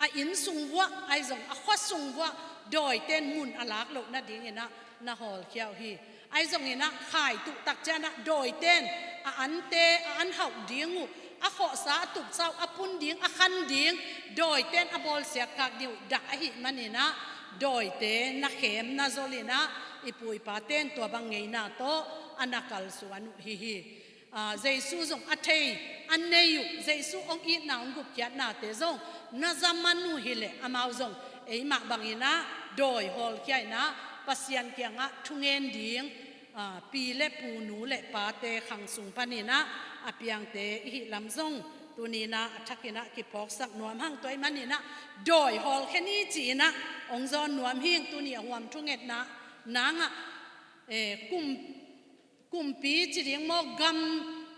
a inn sung vuah, ahi zong a khua sung vuah, dawite in mun a lak loh nading in ah, na hawlkhia uh hi. Ahi zong in ah, khaituh tak ciang ah, dawite in a ante, a an hauh ding uh, a khawhsa, a tupsa uh, a pun ding, a khan ding, dawite in a bawlsiat khak ding uh dah ahih manin ah, dawite na khem, na zol in ah, i pu i pate in tua bang ngeina tawh a na kalsuan uh hi hi. Aa, Jesu zong a thei, a nei uh, Jesu hong itna, hong gupkhiatnate zong na za man uh hi leh, amau zong eimah bang in ah dawi hawlkhia in ah, Pasian kiangah thungen ding, aa, pi le pu, nu le pate, khang sung pan in ah a piangte i hih lam zong tuni in ah a thak in ah kiphawksak nuam hang. Tua ahih manin ah, dawi hawlkhia ni ci-in ah hong zawn nuam hing. Tuni a huam thungetna nang ah, eh, kum kumpi ci ding maw, gam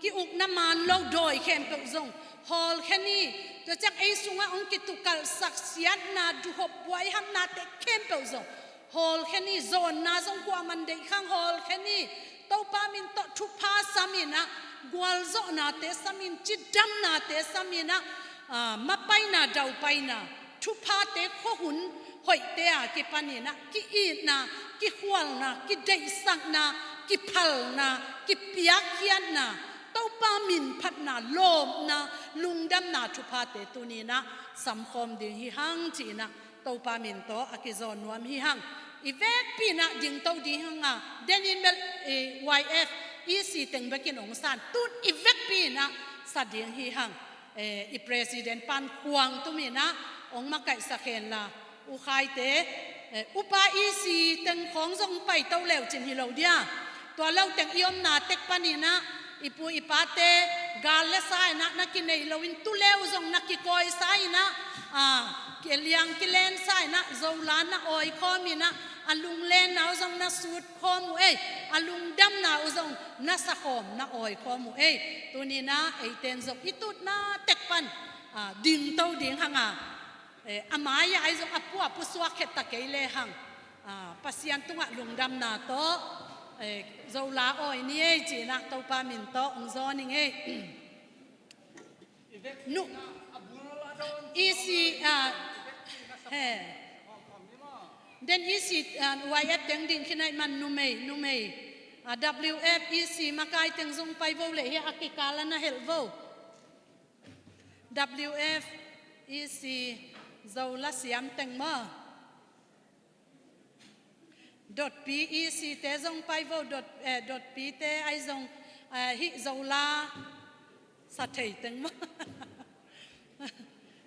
ki-ukna man lo dawi khempeuh zong hawlkhia ni. Tua ciang ei sungah hong kitukalhsak siatna, duhop, buaihamnate khempeuh zong hawlkhia ni. Zawnna zong kuaman deih khang, hawlkhia ni. Topa min tawh thupha sam in ah, gualzawhnate sam in, cidamnate sam in ah, aa, mapaina, daupaina, thuphate, khuahun hoihte a kipan in ah, ki-itna, kikhualna, kideihsakna, kiphalna, kipiakkhiatna, Topa min phatna, lawpna, lungdamna thuphate tuni in ah samkhawm ding hi hang ci-in ah, Topa min tawh a kizawn nuam hi hang. I vekpi in ah dingto ding hang a, den in bel, eh, Y F, E C teng bekin hong san, tun i vekpi in ah sa ding hi hang. Eh, i president pan khuang tum in ah hong makaihsak hen la, u Khaite, eh, upa E C teng khawng zong paito leu cin hi lo dia. Tua lo teng i omna tek pan in ah, i pu i pate gal le sa in ah na kinei lo in, tu le uh zong na kikawisa in ah, aa, ki-, liang kilensa in ah, Zola na awikhawm in ah, a lunglenna uh zong na sut khawm uh ei, a lungdamna uh zong na sakhawm, na awikhawm uh ei. Tuni in ah eite in zong i tutna tek pan, aa, dingto ding hang a, eh, a mai-ah ahi zong a pu a pusuak khetta kei le hang, aa, Pasian tungah lungdamna tawh, eh, Zola awi ni ei ci-in ah Topa min tawh hong zawn ing ei. Nu, E C, ah, he. Den E C, ah, Y F teng ding khin ahih man numei, numei. Ah, W F, E C makai teng zong pai vo leh, hih a kikal ah na hilh vo. W F, E C, Zola siam teng maw. Dot P, E C te zong pai vo, dot, eh, dot P te ahi zong, eh, hih Zola sa thei teng maw.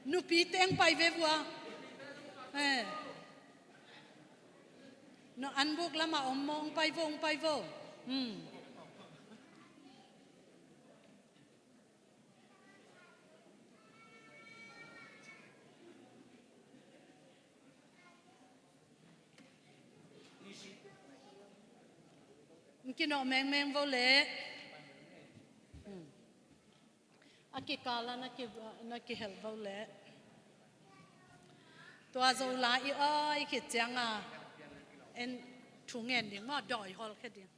Nupi teng pai ve vua. Eh. No, an buk lamah om maw, hong pai vo, hong pai vo. Hmm. Hong kinawh mengmeng vo leh. Hmm. A kikal ah na ki, na kihelh vo leh. Tua Zola i awi khit ciang a, en thu ngen ding maw, dawi hawlkhia ding.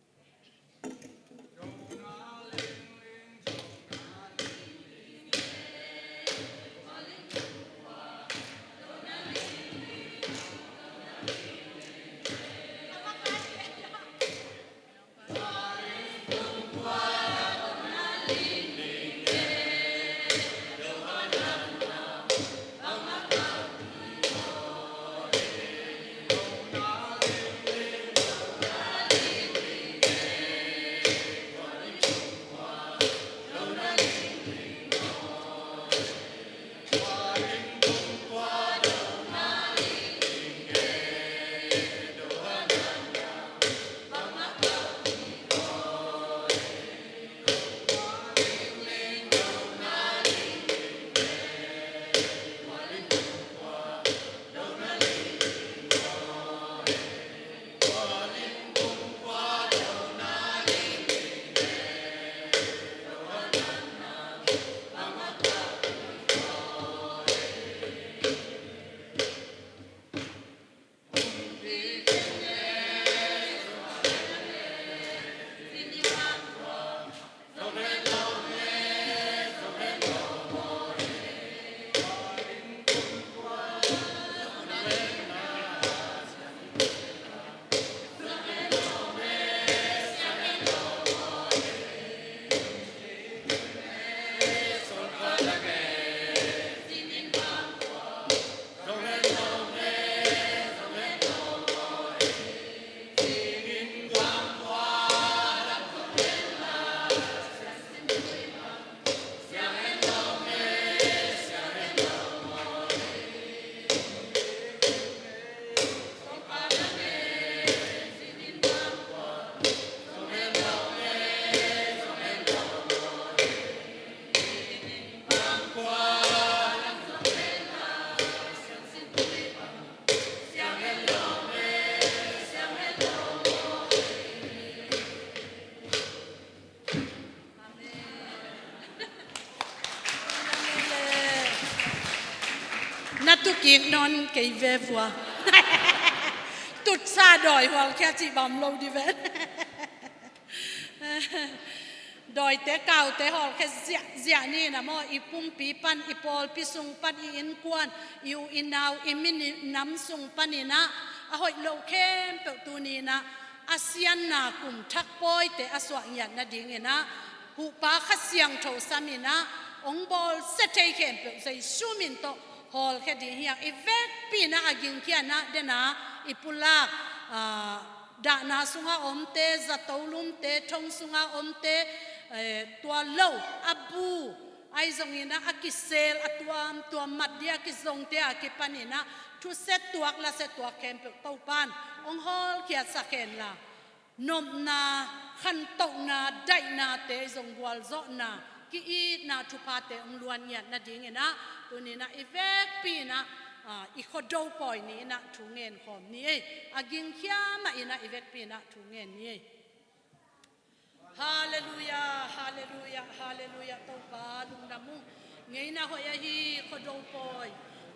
Na tukik nawn kei ve vua. Tutsa dawi hawlkhia cih bang om lo dih ve. Dawite kaute hawlkhia ziahziah ni in ah maw, i pumpi pan, i pawlpi sung pan, i innkuan, i u i nau, i minam sung panin ah a hoih lo khempeuh tuni in ah a sianna kum thak pawite a suah ngiat nadingin ah, huhpa Kha Siangtho samin ah hong bawlsia thei khempeuh Jesu min tawh hawlkhia ding hi hang. I vekpi in ah a gingkhia in ah, den a i pulak, ah, dahna sunga omte, zato lumte, thong sunga omte, eh, tua lo, a bu, ahi zongin ah a kisel, a tuamtuam mat ding a kizongte a kipanin ah thusia tuak, lasia tuak khempeuh Topa'n hong hawlkhiatsak hen la, nopna, khantohna, daihnate zong gualzawhna, ki-itna thuphate hong luan ngiat nadingin ah, tuni in ah i vekpi in ah, ah, i Khuado pawi ni in ah thu ngen khawm ni ei. A gingkhia mah in ah i vekpi in ah thu ngen ni ei. Halleluiah, halleluiah, halleluiah. Topa lungdam ung. Ngeina hoih ahi Khuado pawi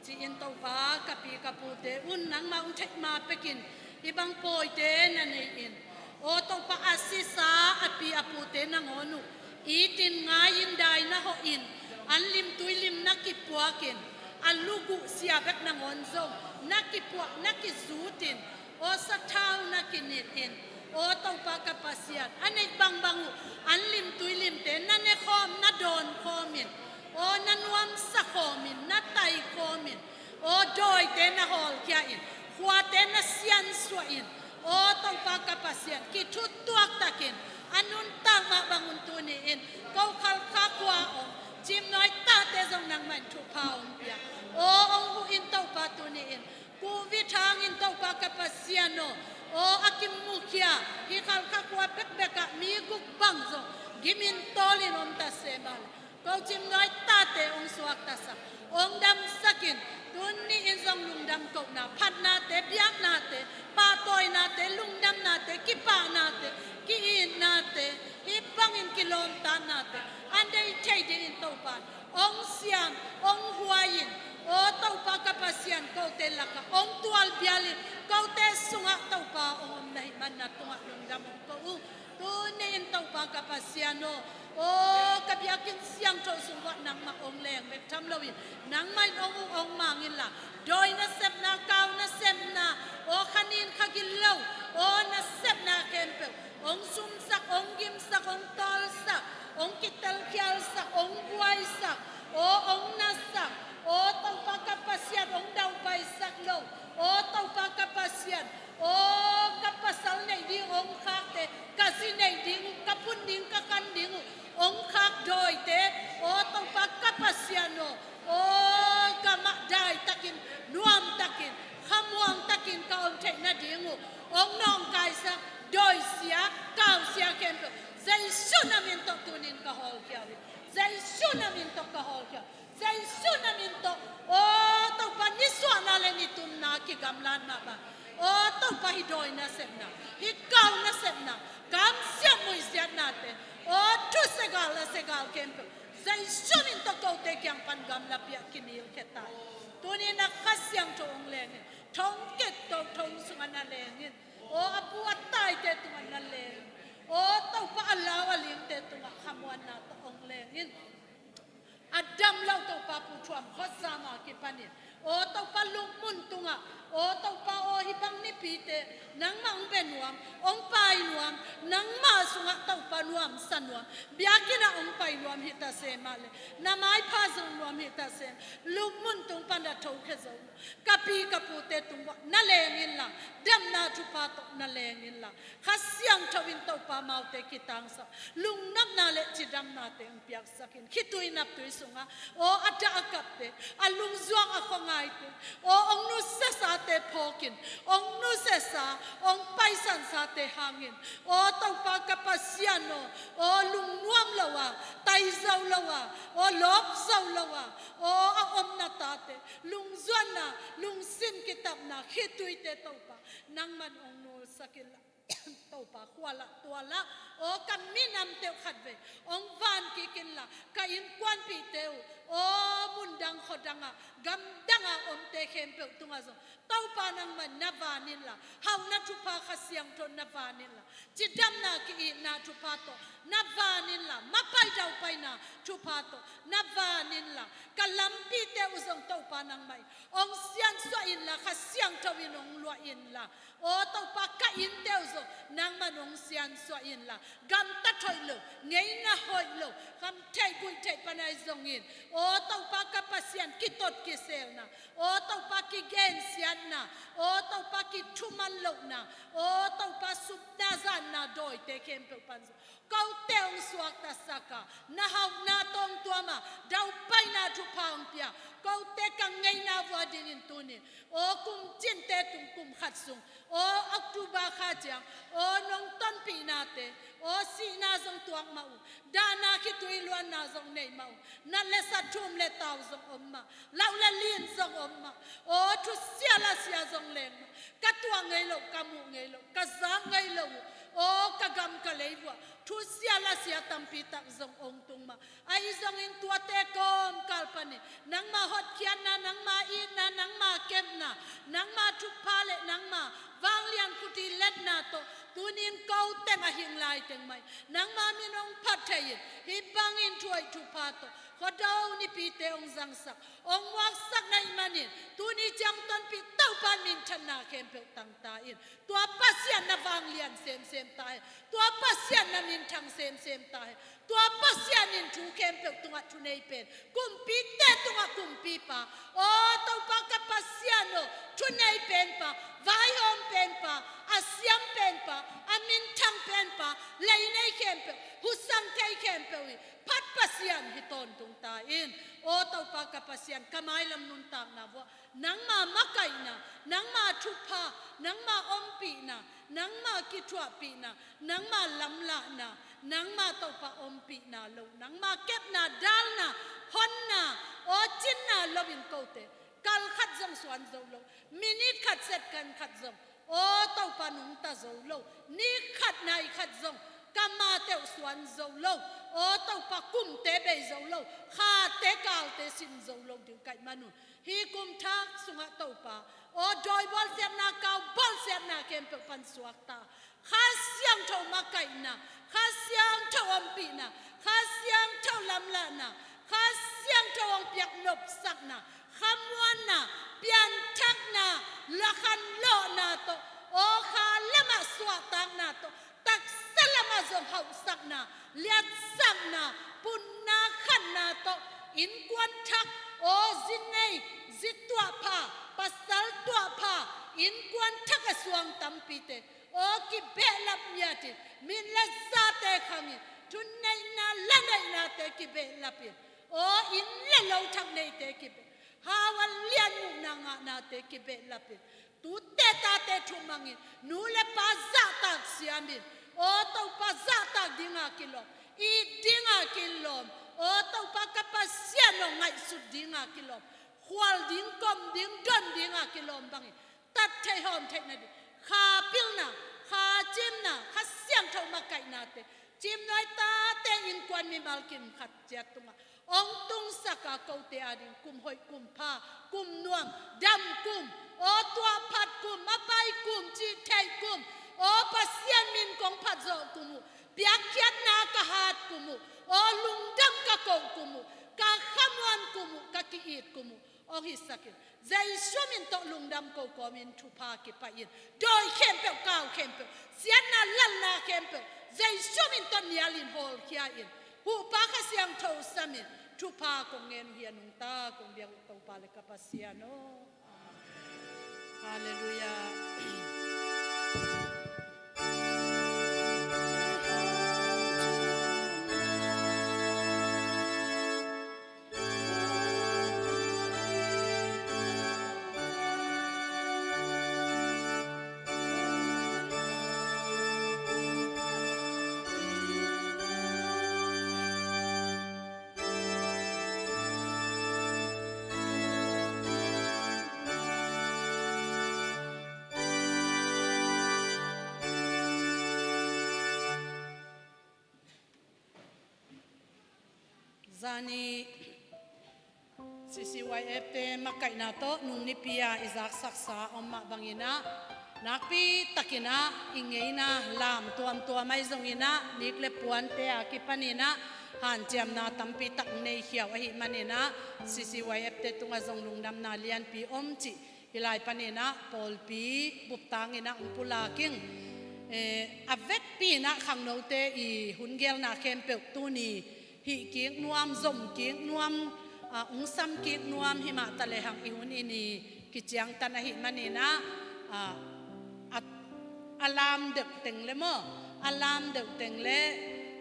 ci-in Topa, ka pi ka pute un, nangmah hong theih ma pekin hih bang pawite na nei in. Aw Topa, a sisa a pi a pute nangawn uh itin ngai-in, dai na hawhin, an limtui lim na kipuakin, a luguh sia bek nangawn zong na kipuah, na kizutin, aw sathau na kinilhin, aw Topa ka Pasian, a neih bangbang uh an limtui limte na ne khawm, na dawn khawmin, aw na nuamsa khawmin, na tai khawmin, aw dawite na hawlkhia in, khuate na siansuah in, aw Topa ka Pasian, kithutuak takin a nuntak mah bangun tuni in ko Khalkha khua om Cimnuai tate zong nangmah in thupha hong pia, aw hong huh in Topa tuni in. Covid hangin Topa ka Pasian aw, aw a kimukhia hih Khalkha khua bekbek ah mi guk bang zong gimin tawlin om ta se mah leh, ko Cimnuai tate hong suaktasak, hong damsak in. Tuni in zong lungdam kohna, phatnate, biaknate, pahtawinate, lungdamnate, kipahnate, ki-itnate, hih bangin kilawmtatnate a nei thei dingin Topa hong siam, hong huai in. Aw Topa ka Pasian, kote lakah hong tualbial in, kote sungah Topa hong om na hih man na tungah lungdam hong ko uh. Tuni in Topa ka Pasian aw, aw ka biakinn siangtho sung uah nangmah hong leng bek tham loin, nangmah in hong uh hong mang inla, dawi nasepna, kau nasepna, aw kha nin kha gilo, aw nasepna khempeuh hong sumsak, hong gimsak, hong tawlsak, hong kitelkhialsak, hong buaisak, aw hong nasak, aw Topa ka Pasian hong daupaisak lo, aw Topa ka Pasian, aw ka pasal neih ding hong khakte, ka zi neih ding uh, ka phun ding, ka khan ding uh hong khak dawite, aw Topa ka Pasian aw, aw ka mah daitakin, nuamtakin, khamuangtakin ka om theih nading uh hong nawngkaisak, dawisia, kausia khempeuh Jesu na min tawh tunin ka hawlkhia uh hi. Jesu na min tawh ka hawlkhia uh. Jesu na min tawh, aw Topa, nisuahna le nitumna kigamlat mah bang, aw Topa, hih dawi nasepna, hih kau nasepna, kamsiat muisiatnate, aw thusia gal lasia gal khempeuh Jesu min tawh kote kiang pan gamlapi ah kinilkhia ta hi. Tuni na Kha Siangtho hong leng in, thong kep tawh thong sungah na leng in, aw a bu a taite tungah na leng in, aw Topa, a lau a lingte tungah khamuanna tawh hong leng in. A dam lo Topa Pu Thuam Khuat Sam a kipanin, aw Topa, Lungmun tungah, aw Topa aw, hih bang nipite nangmah hong bia nuam, hong pai nuam, nangmah sungah Topa nuamsa nuam, biakinn ah hong pai nuam hi ta se mah leh, na maipha zong nuam hi ta se. Lungmun tung pan a thokhia zo ka pi ka pute tung uah na leng inla, damna thupha tawh na leng inla, Kha Siangtho in Topa amaute kitangsap, lungnopna le cidamnate hong piaksak in. Khitui naptui sungah, aw a dah a kapte, a lungzuak a khuangaite, aw hong nusiasate phawkin, hong nusiasa, hong paisansate hangin, aw Topa ka Pasian aw, aw lungnuam lo a, tai zo lo a, aw lawp zo lo a, aw a omna tate, lungzuanna, lungsim kitapna khituite Topa nangman hong nulsak inla. Topa, khua lah, tua lah, aw ka minamte uh khatvei hong van kik inla, ka innkuanpihte uh, aw mundang khuadangah, gamdangah omte khempeuh tungah zong Topa nangmah na van inla, hauhna thupha Kha Siangtho na van inla, cidamna ki-itna thupha tawh na van inla, mapai daupaina thupha tawh na van inla, ka lampite uh zong Topa nangmah in hong siansuah inla, Kha Siangtho in hong luah inla, aw Topa, ka innte uh zong nangmah in hong siansuah inla, gamtat hoih lo, ngeina hoih lo, gam theih guih theih pan ahi zongin, aw Topa ka Pasian, kitot kiselna, aw Topa kigensiatna, aw Topa kithuman lohna, aw Topa supna zatna dawite khempeuh pan zong kote hong suaktasak a, na hauhna tawh hong tuam a, daupaina thupha hong pia, kote ka ngeina vua dingin tuni, aw kum cinte tung kum khat sung, aw October kha ciang, aw nong tonpihnate, aw sihna zong tuak mah uh, dahna khitui luanna zong nei mah uh, nat le sat, thum le tau zong om mah, lauh le lin zong om mah, aw thusia lasia zong leng mah, ka tuah ngei loh, ka muh ngei loh, ka zak ngei loh uh, aw ka gam ka lei vuah thusia lasia tampi tak zong hong tung mah. Ahi zongin tuate kawmkal panin nangma hotkhiatna, nangma itna, nangma kepna, nangma thupha le nangma vanglian khuti letna tawh tunin ko teng a hing lai teng mah in nangma min hong phat thei in, hih bangin thu hoih thupha tawh Khuado nipite hong zangsak, hong muaksak na hih manin tuni ciang tonpih Topa in minthanna khempeuh tang ta in, tua Pasian na vanglian semsem ta hen, tua Pasian na minthang semsem ta hen, tua Pasian in thu khempeuh tungah thunei pen, kumpite tungah kumpipa, aw Topa ka Pasian aw, thunei penpa, vaihawm penpa, a siam penpa, a minthang penpa, lei nei khempeuh, husang thei khempeuh i phat Pasian hi tawntung ta in, aw Topa ka Pasian, ka mailam nuntakna vuah nangma makaihna, nangma thupha, nangma ompihna, nangma kithuahpihna, nangma lamlahna, nangma Topa ompihna lo, nangma kepna, dalna, honna, aw cinna lo in kote kal khat zong suan zo lo, minit khat, second khat zong, aw Topa nungta zo lo, ni khat nai khat zong ka mateuh suan zo lo, aw Topa kumte bei zo lo, khate kalte sin zo lo ding ka hih manun, hih kum thak sungah Topa, aw dawi bawlsiatna, kau bawlsiatna khempeuh pan suakta, Kha Siangtho makaihna, Kha Siangtho ompihna, Kha Siangtho lamlahna, Kha Siangtho hong piak nopsakna, khamuanna, pianthakna, lakhan lawhna tawh, aw kha lamah suahtakna tawh, taksa lamah zong hauhsakna, liatsakna, punna khanna tawh, innkuan thak, aw zi nei, zi tuahpha, pasal tuahpha, innkuan thak a suang tampite, aw kibehlap miatin, min le zate khangin, thunneihna, laneihnate kibehlapin, aw inn le lo thak neite kibeh, hau a lian muhna ngahnate kibehlapin, tute tate thumangin, nu le pa zahtak siamin, aw Topa zahtak dinga kilawm, it dinga kilawm, aw Topa ka Pasian aw ngaihsut dinga kilawm, khual ding, kom ding, don dinga kilawm bangin, tat theih hawm theih nading, kha pilna, kha cimna, Kha Siangtho makaihnate, cimnuai tate innkuan mimal kim khat ciat tungah hong tungsak a, kote ading kum hoih, kum pha, kum nuam, dam kum, aw tuahphat kum, a pai kum, cih theih kum, aw Pasian min kong phat zawh kum uh, piakkhiatna ka hat kum uh, aw lungdam ka koh kum uh, ka khamuan kum uh, ka ki-it kum uh hong hisak in, Jesu min tawh lungdam ko kawmin thupha kipah in, dawi khempeuh, kau khempeuh, siatna, lalna khempeuh Jesu min tawh nialin hawlkhia in, huhpa Kha Siangtho samin thupha kong ngen uh hi a, nungta kong biak uh Topa le ka Pasian aw. Halleluiah. Zani C C Y F te makaihna tawh nung nipi-a i zaksaksa om mah banginah, nakpitakinah i ngeina lam tuamtuam ahi zonginah, nik le puante a kipaninah hanciamna tampitak nei khiau ahih maninah, C C Y F te tungah zong lungdamna lianpi om cih hih lai paninah pawlpi buptanginah hong pulak ing. Eh, a vekpi inah khangnote i hun gelna khempeuh tuni hih kik nuam, zom kik nuam, ah, ungsam kik nuam himah talehang i hun i ni kiciangtan ahih maninah, ah, a, a lam deuh teng le maw, a lam deuh teng le,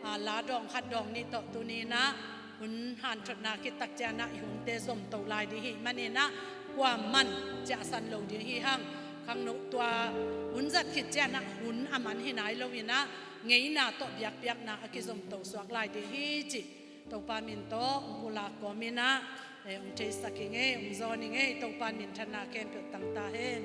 ah, la dawng khat dawng nih tawh tuninah hun hanthotna khit tak cianah i hunte zomto lai ding hih maninah, kuaman ciahsan lo ding hi hang. Khangno tua hun zat khit cianah hun a man hi nai loinah, ngeina tawh biakpiakna a kizomto suak lai ding hi cih Topa min tawh hong pulak kawminah, eh, hong theisak hi ngei, hong zawn hi ngei. Topa minthanna khempeuh tang ta hen.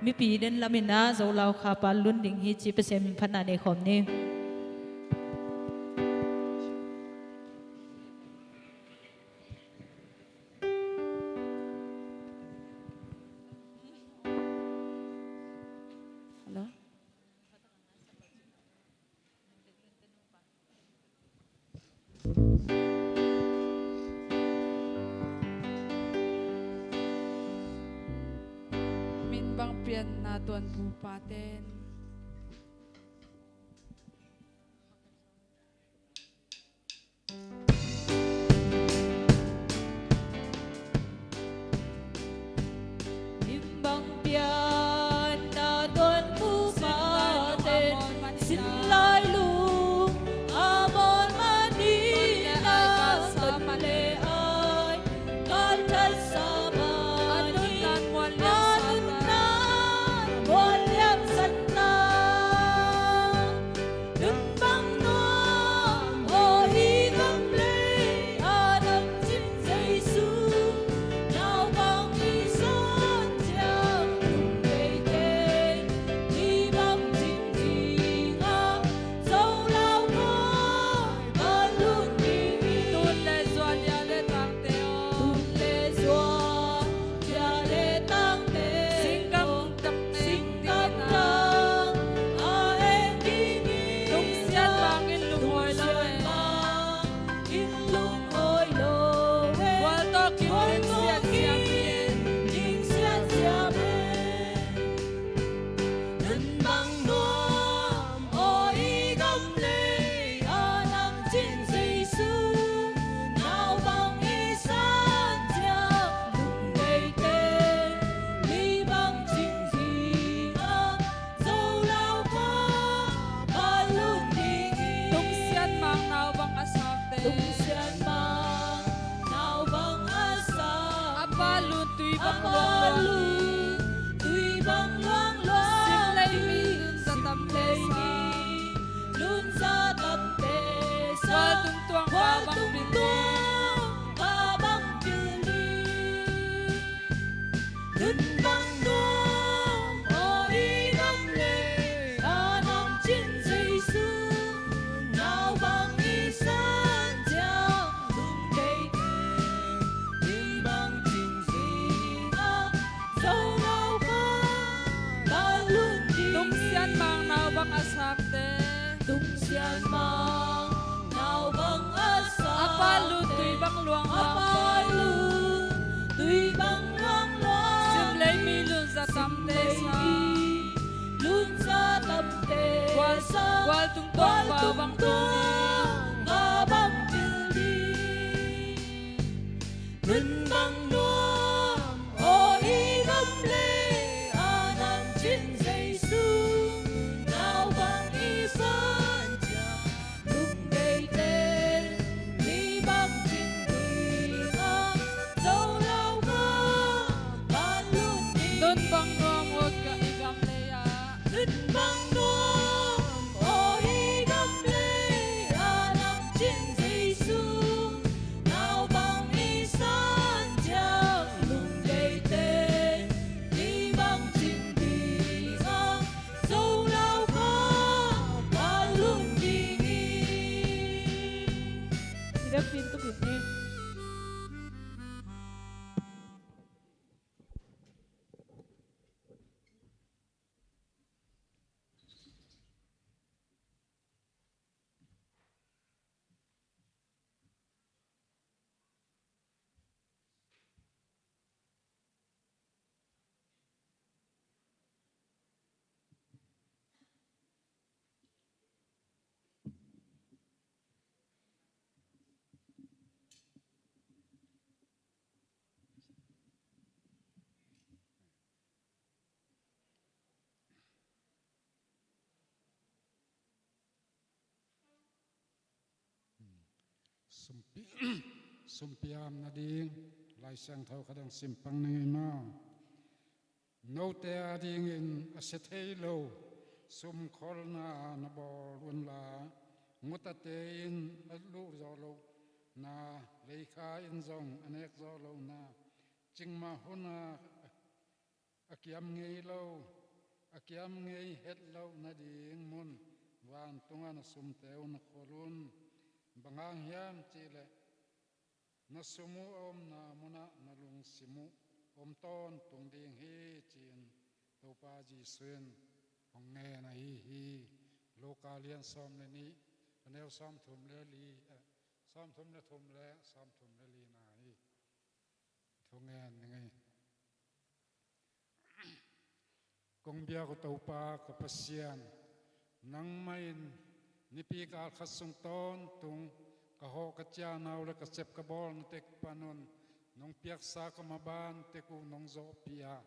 Mipi den laminah Zolau Kha Pa Lun ding hi ci, Pasian min phatna nei khawm ni. Hello. Min bang pianna tuanpupa ten. Min bang pianna tuanpupa ten, sin lai lung a mual man hi a, ton le ai, kalthat sa man hi a, nunna mual liamsatna. Nun bang nuam aw, i gam lei a nang cin Jesu, naupang i san ciang lungdeite, i bang cin ding a, Zolau Kha Pa Lun ding hi. Tun le zua, lia le tangte aw. Tun le zua, lia le tangte aw. Singkam Singkam tang a eng ding hi. Tungsiat mang in lungawi lo e. Tungsiat mang in lungawi lo e. Gual tawh kim ding siat siam e. Ding siat siam e. Nun bang nuam aw, i gam lei a nang cin Jesu, naupang i san ciang lungdeite, i bang cin ding a, Zolau Kha Pa Lun ding hi. Tungsiat mang naupang a sakte. Tungsiat mang naupang a sak. A pa lun tui bang luang luang. A pa lun tui bang luang luang. Sim lei mi lun za tam te sa. Sim lei mi lun za tam te sa. Gual tung tuang pa bang pil ding. Gual tung tuang pa bang pil ding. Nun bang nuam aw, i gam lei a nang cin Jesu, naupang i san ciang lungdeite, i bang cin ding a, Zolau Kha Pa Lun ding hi. Tungsiat mang naupang a sakte. Tungsiat mang naupang a sak. A pa lun tui bang luang luang. A pa lun tui bang luang luang. Sim lei mi lun za tam te sa. Sim lei mi lun za tam te sa. Gual, gual tung tuang pa bang pil ding. Gual tung tuang pa bang pil ding. Nun bang nuam aw, i gam lei a nang cin Jesu, naupang i san ciang lungdeite, i bang cin ding a, Zolau Kha Pa Lun ding hi. Nun bang nuam aw, ka i gam lei Sumpi, sumpi am nading Lai Siangtho khat dang sim pang ning ei maw. Note adingin a sia thei lo sumkholna na bawl unla, ngutate in a luh zawh lohna, leikha in zong a nek zawh lohna, cikmah huna a kiam ngei lo, a kiam ngei het loh nading mun vantungah na sumte uh na khol un. Bang hang hiam cihleh na sum uh a omna munah na lungsim uh om tawntung ding hi, ci-in Topa Jesuh in hong ngen ahi hi. Luka lian sawm le nih, a neu sawmthum le li, eh, sawmthum le thum le sawmthum le lina hi. Thungen ning ei. Kong biak uh Topa ka Pasian, nangmah in nipi kal khat sung tawntung ka hawh ka ciahna uh le ka sep ka bawlna tek panun nong piaksa ka maban tek uh nong zawhpih a,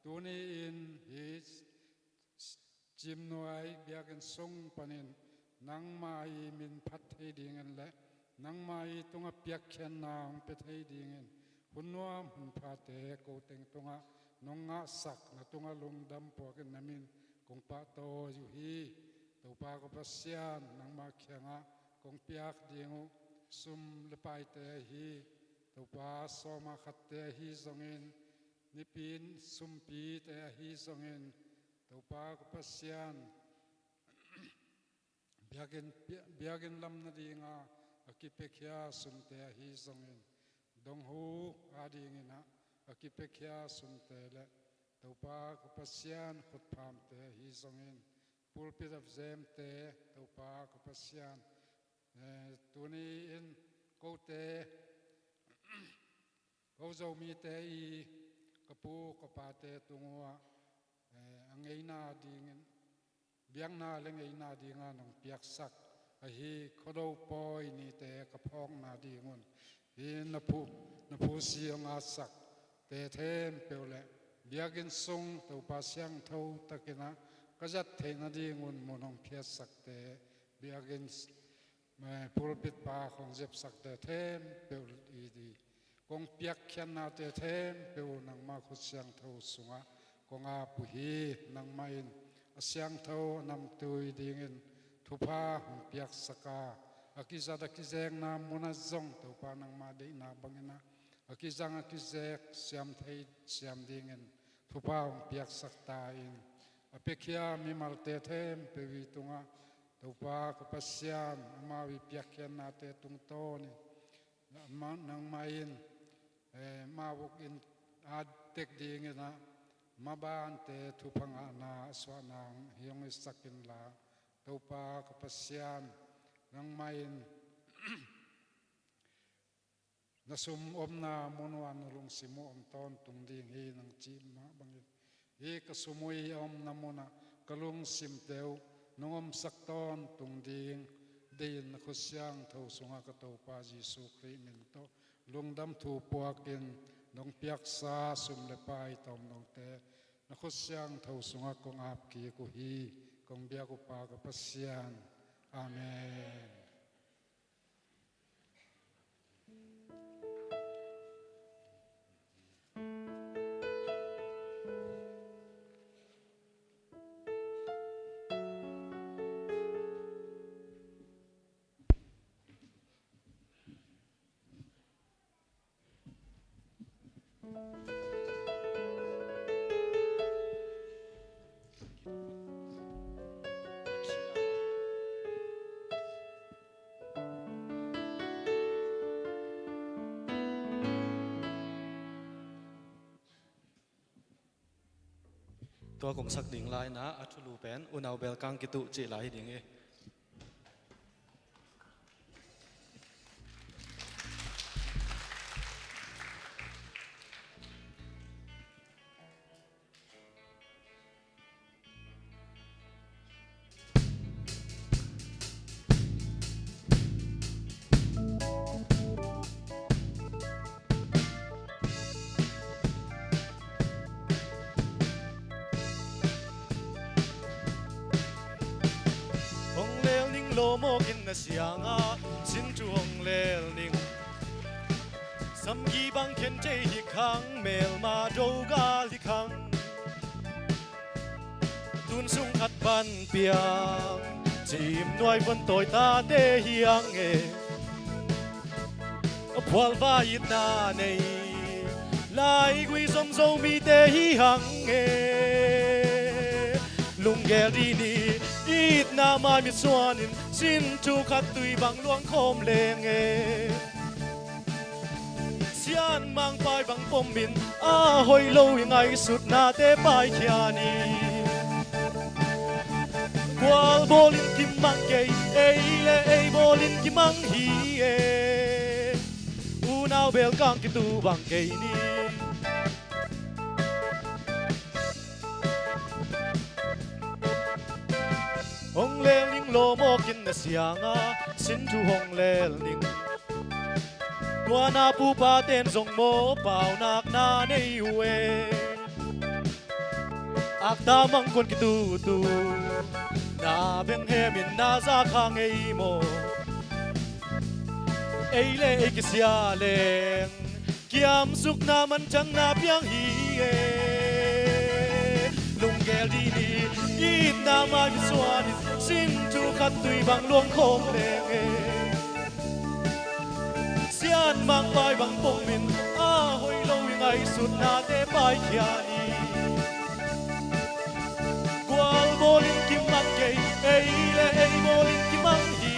tuni-in hih Ciimnuai biakinn sung panin nangmah ii min phat thei dingin le nangmah ii tungah piakkhiatna hong pia thei dingin hun nuam hun phate ko teng tungah nong ngahsak, na tungah lungdam puakin na min kong pahtawi uh hi. Topa ka Pasian, nangmah kiangah kong piak ding uh sum le paite ahi, Topa, sawma khatte ahi zongin, nipi in sumpite ahi zongin, Topa ka Pasian, biakinn, biakinn lam nadinga a kipiakhia sumte ahi zongin, donghu adingin ah a kipiakhia sumte le Topa ka Pasian, khutphamte ahi zongin, pulpit a zemte, Topa ka Pasian, eh, tuni-in kote, ko Zomite ii ka pu ka pate tung uhah, eh, a ngeina dingin, biakna le ngeina dinga nong piaksak ahi Khuado pawi nite ka phawkna dingun, hih na phu, na phu si a ngahsakte thempeuh le biakinn sung Topa siangtho takin ah ka zat theih nadingun mun hong phiatsakte, biakinn, eh, pulpit pa hong zepsakte thempeuh ii, kong piakkhiatnate thempeuh nangmah khut siangtho sungah kong ap uh hi. Nangmah in a siangtho a namtui dingin thupha hong piaksak a, a kizat a kizekna munah zong Topa nangmah deihna bangin ah a kizang a kizek siam thei siam dingin thupha hong piaksak ta in, a piakhia mimalte thempeuh ii tungah Topa ka Pasian, amau ii piakkhiatnate tungtawnin, nangmah in, eh, amau uk in at tek dingin ah mabante thupha ngahna a suahna hong hi sak inla, Topa ka Pasian, nangmah in na sum omna mun uhah na lungsim uh om tawntung ding hi, nang cih mah bangin, hih ka sum uh ii a omna munah ka lungsimte uh nong omsak tawntung ding deihin na khut siangtho sungah ka Topa Jesuh Khrih min tawh lungdam thu puakin nong piaksa sum le pai tawm note na khut siangtho sungah kong ap kik uh hi. Kong biak uh Pa ka Pasian. Amen. Tua kong sak ding lai-in ah a thulu pen unau belkang kituh cih lai hi ding hi. Lawmawk in na siangah sin thu hong lel ning. Samgi bang khen thei hi khang, melma do gal hi khang. Tun sung khat pan piang, cim nuai von tawi tate hi ang e. Phualva itna nei, laigui zomzo mite hi hang e. Lunggel dih ni, itna mai mitsuanin, sin thu khat tui bang luang khawm leng e. Sian mangpai bang pomin, a hoih lo i ngaihsutnate paikhia ni. Gual bawlin kimang kei, ei le ei bawlin kimang hi e. Unau belkang kitu bang kei ni. Hong lel ning, lawmawk in na siangah sin thu hong lel ning. Tua na pupa ten zong maw, paunak na nei uh e. Akta mangkuan kitutu, na benghemin na za kha ngei maw? Ei le ei kisia leng, kiamsukna manthangna piang hi e. Lunggel dih ni, itna mai mitsuanin, sin thu khat tui bang luang khawm leng e. Sian mangpai bang pomin, a hoih lo i ngaihsutnate paikhia ni. Gual bawlin kimang kei, ei le ei bawlin kimang hi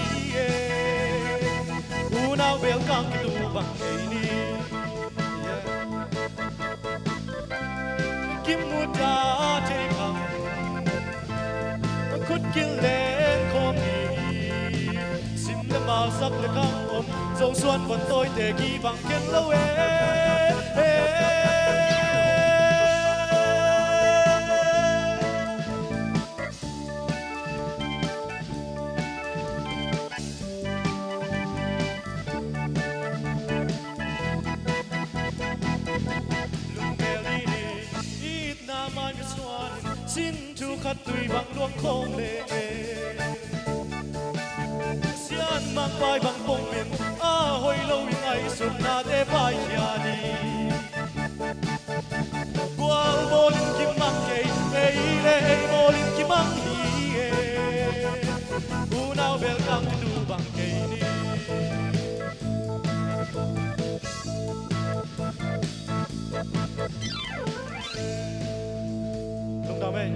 e. Unau belkang kitu bang kei ni. Kimuta thei khang, khut kileng khawm ni. Sim le mausak le khang om, Zosuan von tawite kibang khen lo e. Lunggel dih ni, itna mai mitsuanin, sin thu khat tui bang luang khawm leng e. Sian mangpai bang pomin, a hoih lo i ngaihsutnate paikhia ni. Gual bawlin kimang kei, ei le ei bawlin kimang hi e. Unau belkang kitu bang kei ni. Lungdam ei.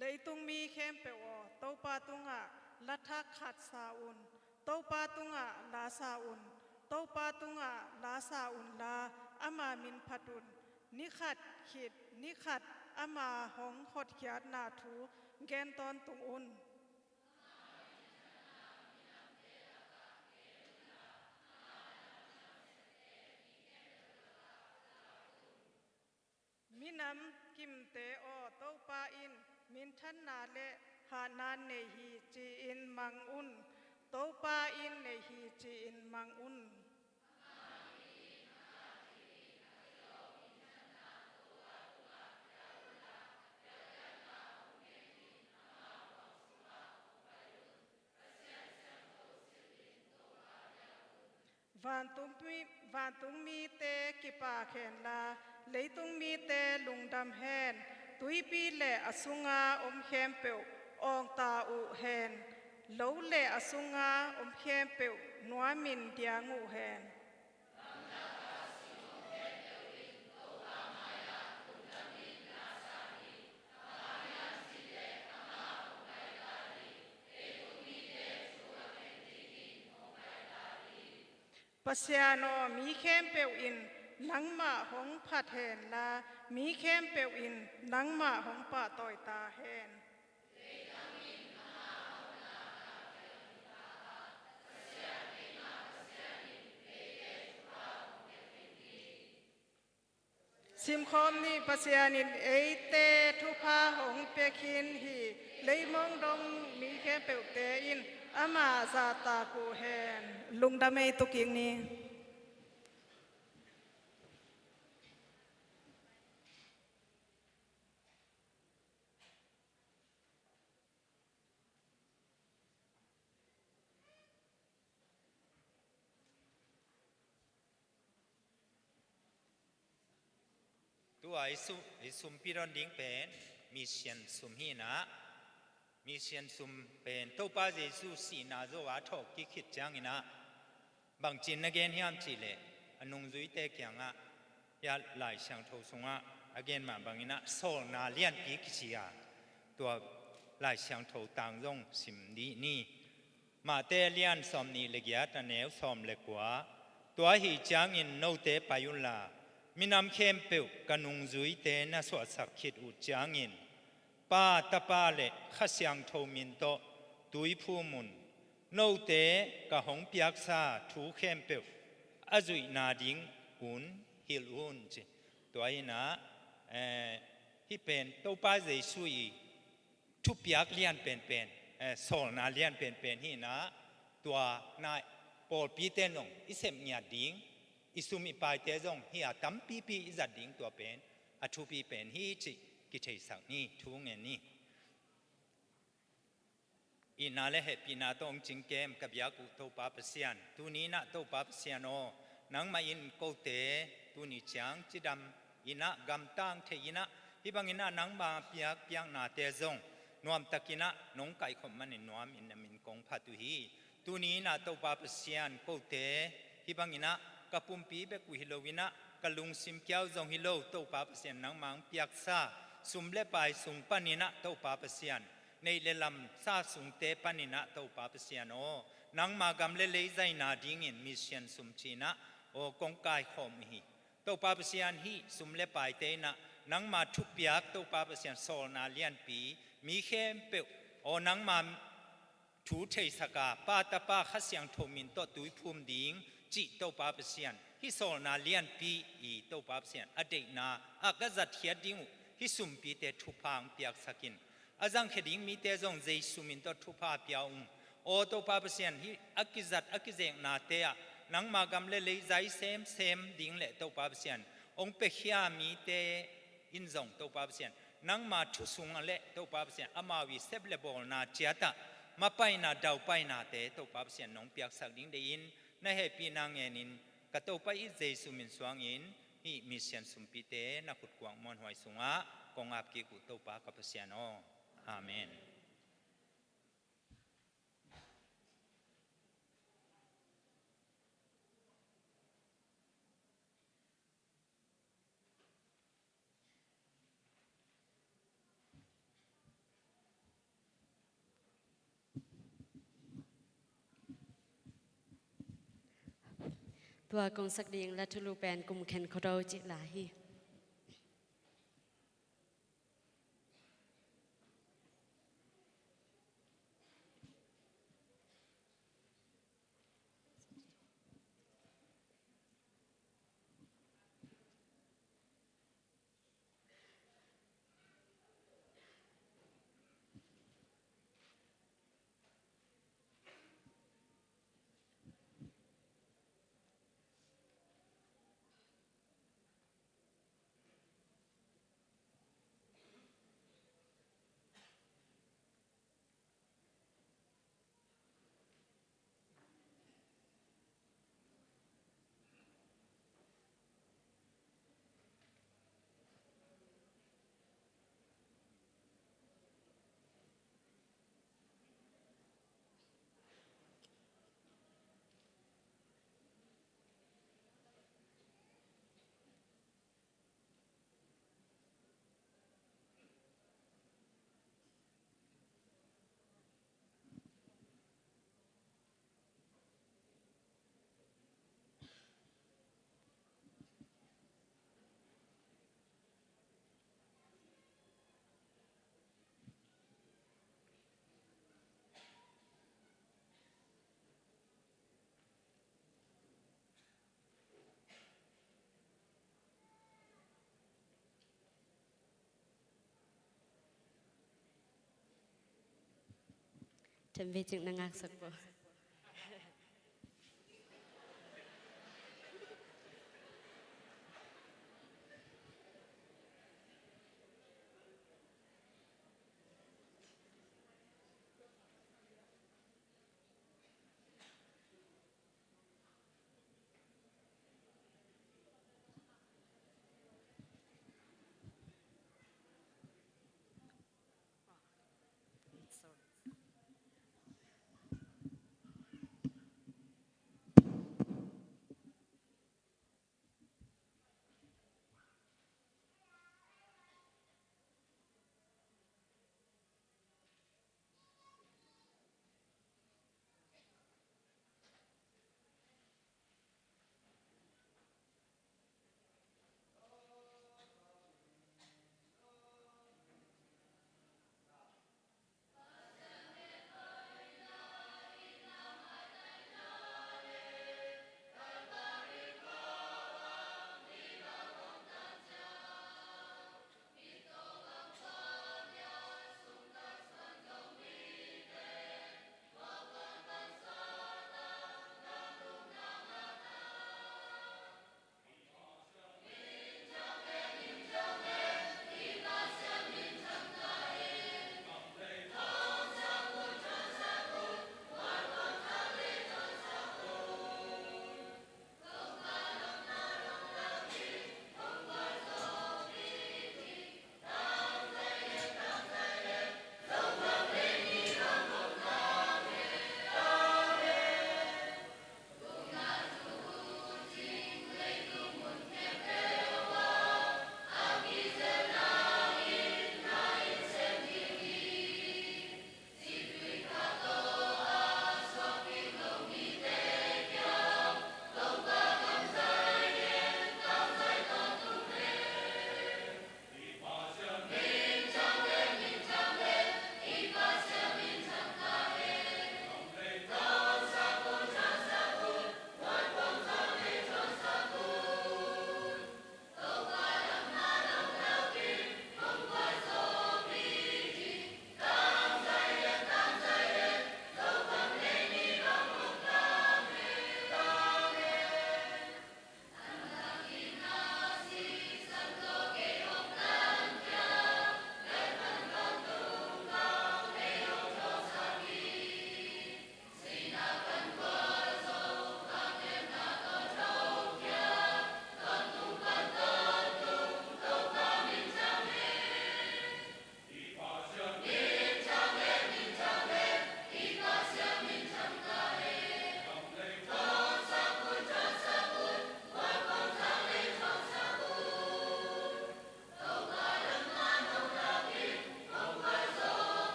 Leitung mi khempeuh aw, Topa tungah la thak khat sa un. Topa tungah la sa un. Topa tungah la sa unla, ama min phat un. Ni khat khit ni khat ama hong hotkhiatna thu gen tawntung un. Minam kimte aw, Topa in minthanna le hahna nei hi, ci-in mang un. Topa in nei hi, ci-in mang un. Vantungmi, vantungmite kipak henla, leitungmite lungdam hen. Tuipi le a sunga om khempeuh awngta uh hen. lo le a sunga om khempeuh nuamin diang uh hen. Pasian aw, mi khempeuh in nangmah hong phat hen la, mi khempeuh in nangmah hong pahtawi ta hen. Simkhawm ni. Pasian in eite thupha hong pia khin hi. Leimong dong mi khempeuhte in amah zahtak uh hen. Lungdam ei, tu kik ni. Tua i su-, i sumpi don ding pen mission sum hi inah, mission sum pen Topa Jesu sihna zo a thawh kik khit ciang inah, bangcin na gen hiam cihleh, a nungzuite kiangah, hiah Lai Siangtho sungah a gen mah bang inah sawlna lianpi kici a, tua Lai Siangtho tang zong sim dih ni. Mate a lian sawmnih le giat, a neu sawm le kua. Tua ahi ciangin note pai unla, minam khempeuh ka nungzuite na suahsak khit uh ciangin, Pa, Tapa le Kha Siangtho min tawh tui phum un. Note ka hong piaksa thu khempeuh a zuihna dingun hilh un, ci. Tua hi inah, eh, hih pen Topa Jesu i thupiak lian penpen, eh, sawlna lian penpen hi inah, tua na pawlpite in zong i sep ngiat ding, i sum i paite zong hih a tampipi i zat ding, tua pen a thupi pen hi cih kitheisak ni. Thu ngen ni. Itna le hehpihna tawh hong cingkem ka biak uh Topa Pasian, tuni inah Topa Pasian aw, nangmah in kote tuni ciang cidam inah, gamtang thei inah, hih bang inah nangma piak, piaknate zong nuamtak inah nong kaikhop manin nuam in na min kong phat uh hi. Tuni inah Topa Pasian, kote hih bang inah ka pumpi bek uh hi lo inah, ka lungsim kiau zong hi lo, Topa Pasian nangma hong piaksa sum le pai sung pan inah Topa Pasian, neih le lam sa sungte pan inah Topa Pasian aw, nangma gam le lei zaina dingin mission sum ci inah, aw, kong kaikhawm uh hi. Topa Pasian, hih sum le paite inah nangma thupiak Topa Pasian sawlna lianpi, mi khempeuh aw, nangma thu theisak a, Pa, Tapa, Kha Siangtho min tawh tui phum ding cih Topa Pasian, hih sawlna lianpi i Topa Pasian a deihna ah ka zatkhiat ding uh hih sumpite thupha hong piaksak in. A zangkhia ding mite zong Jesu min tawh thupha pia ung. Aw Topa Pasian, hih a kizat a kizeknate ah nangma gam le lei zai semsem ding le Topa Pasian, hong piakhia mite in zong Topa Pasian, nangma thu sungah le Topa Pasian, amau i sep le bawlna ciatah mapaina, daupainate Topa Pasian nong piaksak ding deihin na hehpihna ngenin, ka Topa i Jesu min suangin hih mission sumpite na khutkuang muanhuai sungah kong ap kik uh Topa ka Pasian aw. Amen. Tua kong sak ding la thulu pen Kum Khen Khuado cih la hi. Temvei cing na ngaksak bo.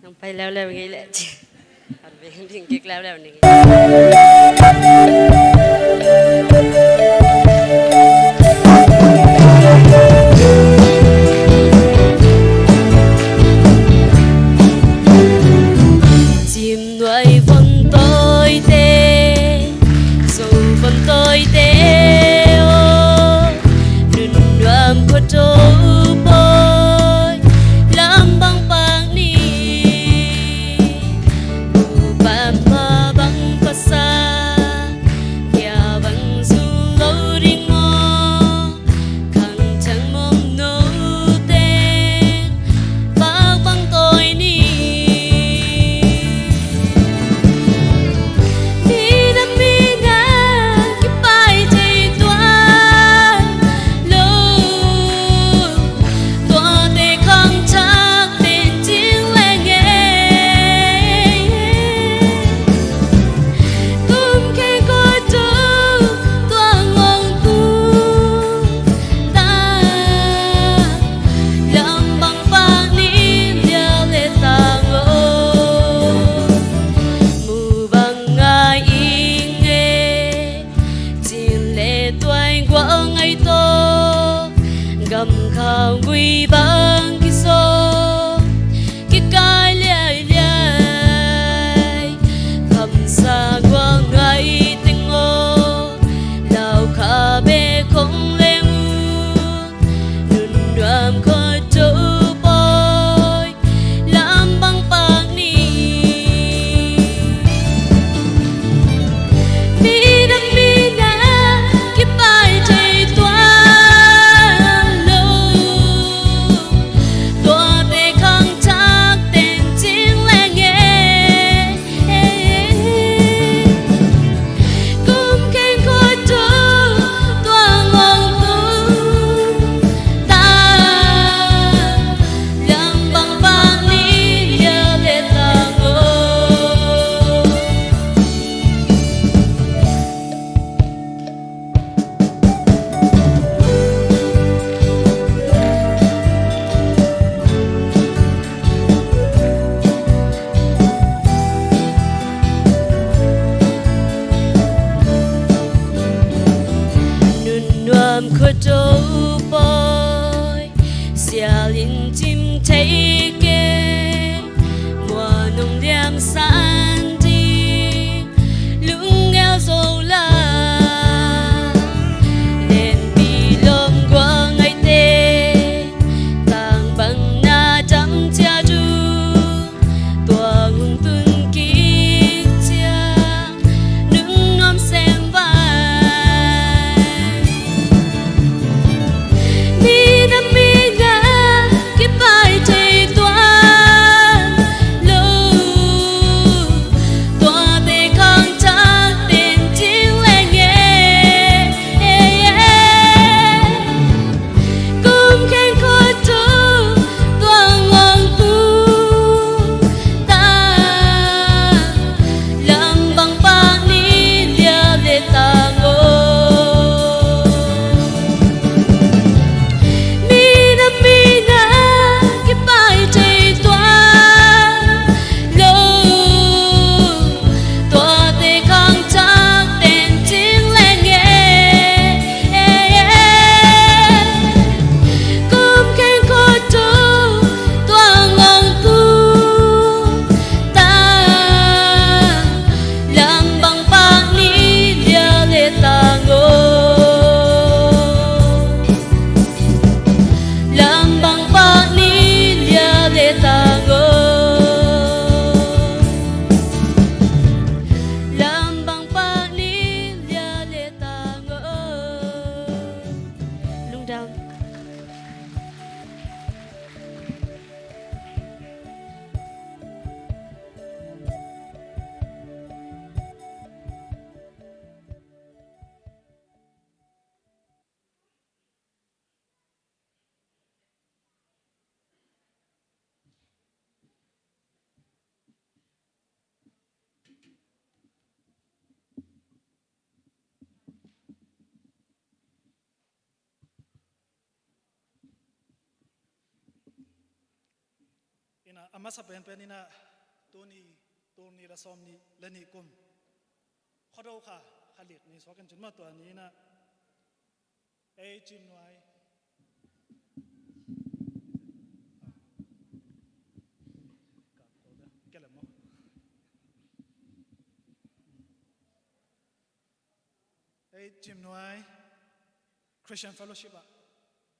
Nong pai leuleu ngei leh ci. An veng ding kik leuleu ning. Cimnuai von tawite, Zo von tawite aw, nunnuam khua to pawi lam bang pak ni. Upa ma bang pasa, kia Aw gui bang kiso kikai liailiai, kamsa guang ngai teng aw, lau kha be kong leng uh, nunnuam khuato pawi lam bang pak ni. Minam minam kipai thei tuan lo, tuate khang thak ten cing leng e. Kum kheng khuato tuang ong pu ta, lam bang pak ni, lia le tang aw. Nunnuam khuato pawi sial in cim thei kei, muanung liamsan ding lunggel zo la, lenpi lawm gual ngaite, tang bang na dam ciat uh, tua hong tun kik ciang nunnuam sem vai. Minam minam kipai thei tuan lo, tuate khang thak ten cing leng e. Kum kheng khuato tuang ong pu ta, lam bang pak ni, lia le tang aw. Minam minam kipai thei tuan lo, tuate khang thak ten cing leng e. Kum kheng khuato tuang ong pu ta, lam bang pak ni, lia le tang aw. Lam bang pak ni, lia le tang aw. Lam bang pak ni, lia le tang aw. Lungdam. Ina, a masa penpen ina, tuni, tuni la sawm nih le nih kum Khuado kha, kha lik ni suak in cin mah tua ni ina, ei Cim Nuai. Ei Cim Nuai Christian Fellowship ah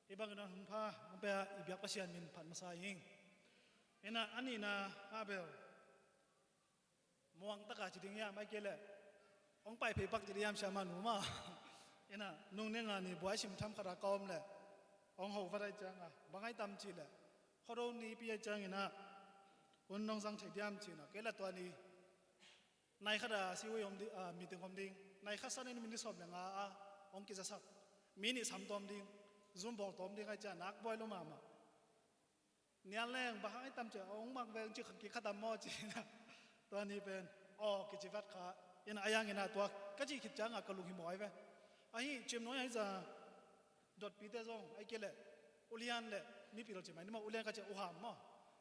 hih bangin a hun pha hong pia i biak Pasian min phat masa ing. Ina, a nihna ah bel muang taka ci ding hiam, ahih kei leh hong pai phei pak ci ding hiam, siamah nu maw? Ina, nung ni nga ni buai sim tham khat a ka om leh hong ho vat ahih ciangin, bang ahi tam cih leh Khuado nipi ahih ciangin ah hun nong zang thei diam ci-in ah, kei leh tua ni nai khat a si ui om ding, ah, meeting om ding, nai khat san in minute sawm le nga a hong kizasak, mi nih sam tawm ding, Zoom bawl tawm ding ahih ciangin nak buai lo mahmah. Nial leng bang hang i tam ci a, hong mak veng ci khat, kikhat a maw ci-in ah, tua ni pen aw kici vat kha. Ina, a yang ina tua ka cih khit ciangin ka lung hi mawk hi ve. Ahi Cim Nuai ahi zah dotpite zong ahih kei leh ulian le mipil ci mai ni maw, ulian ka ci a uham maw?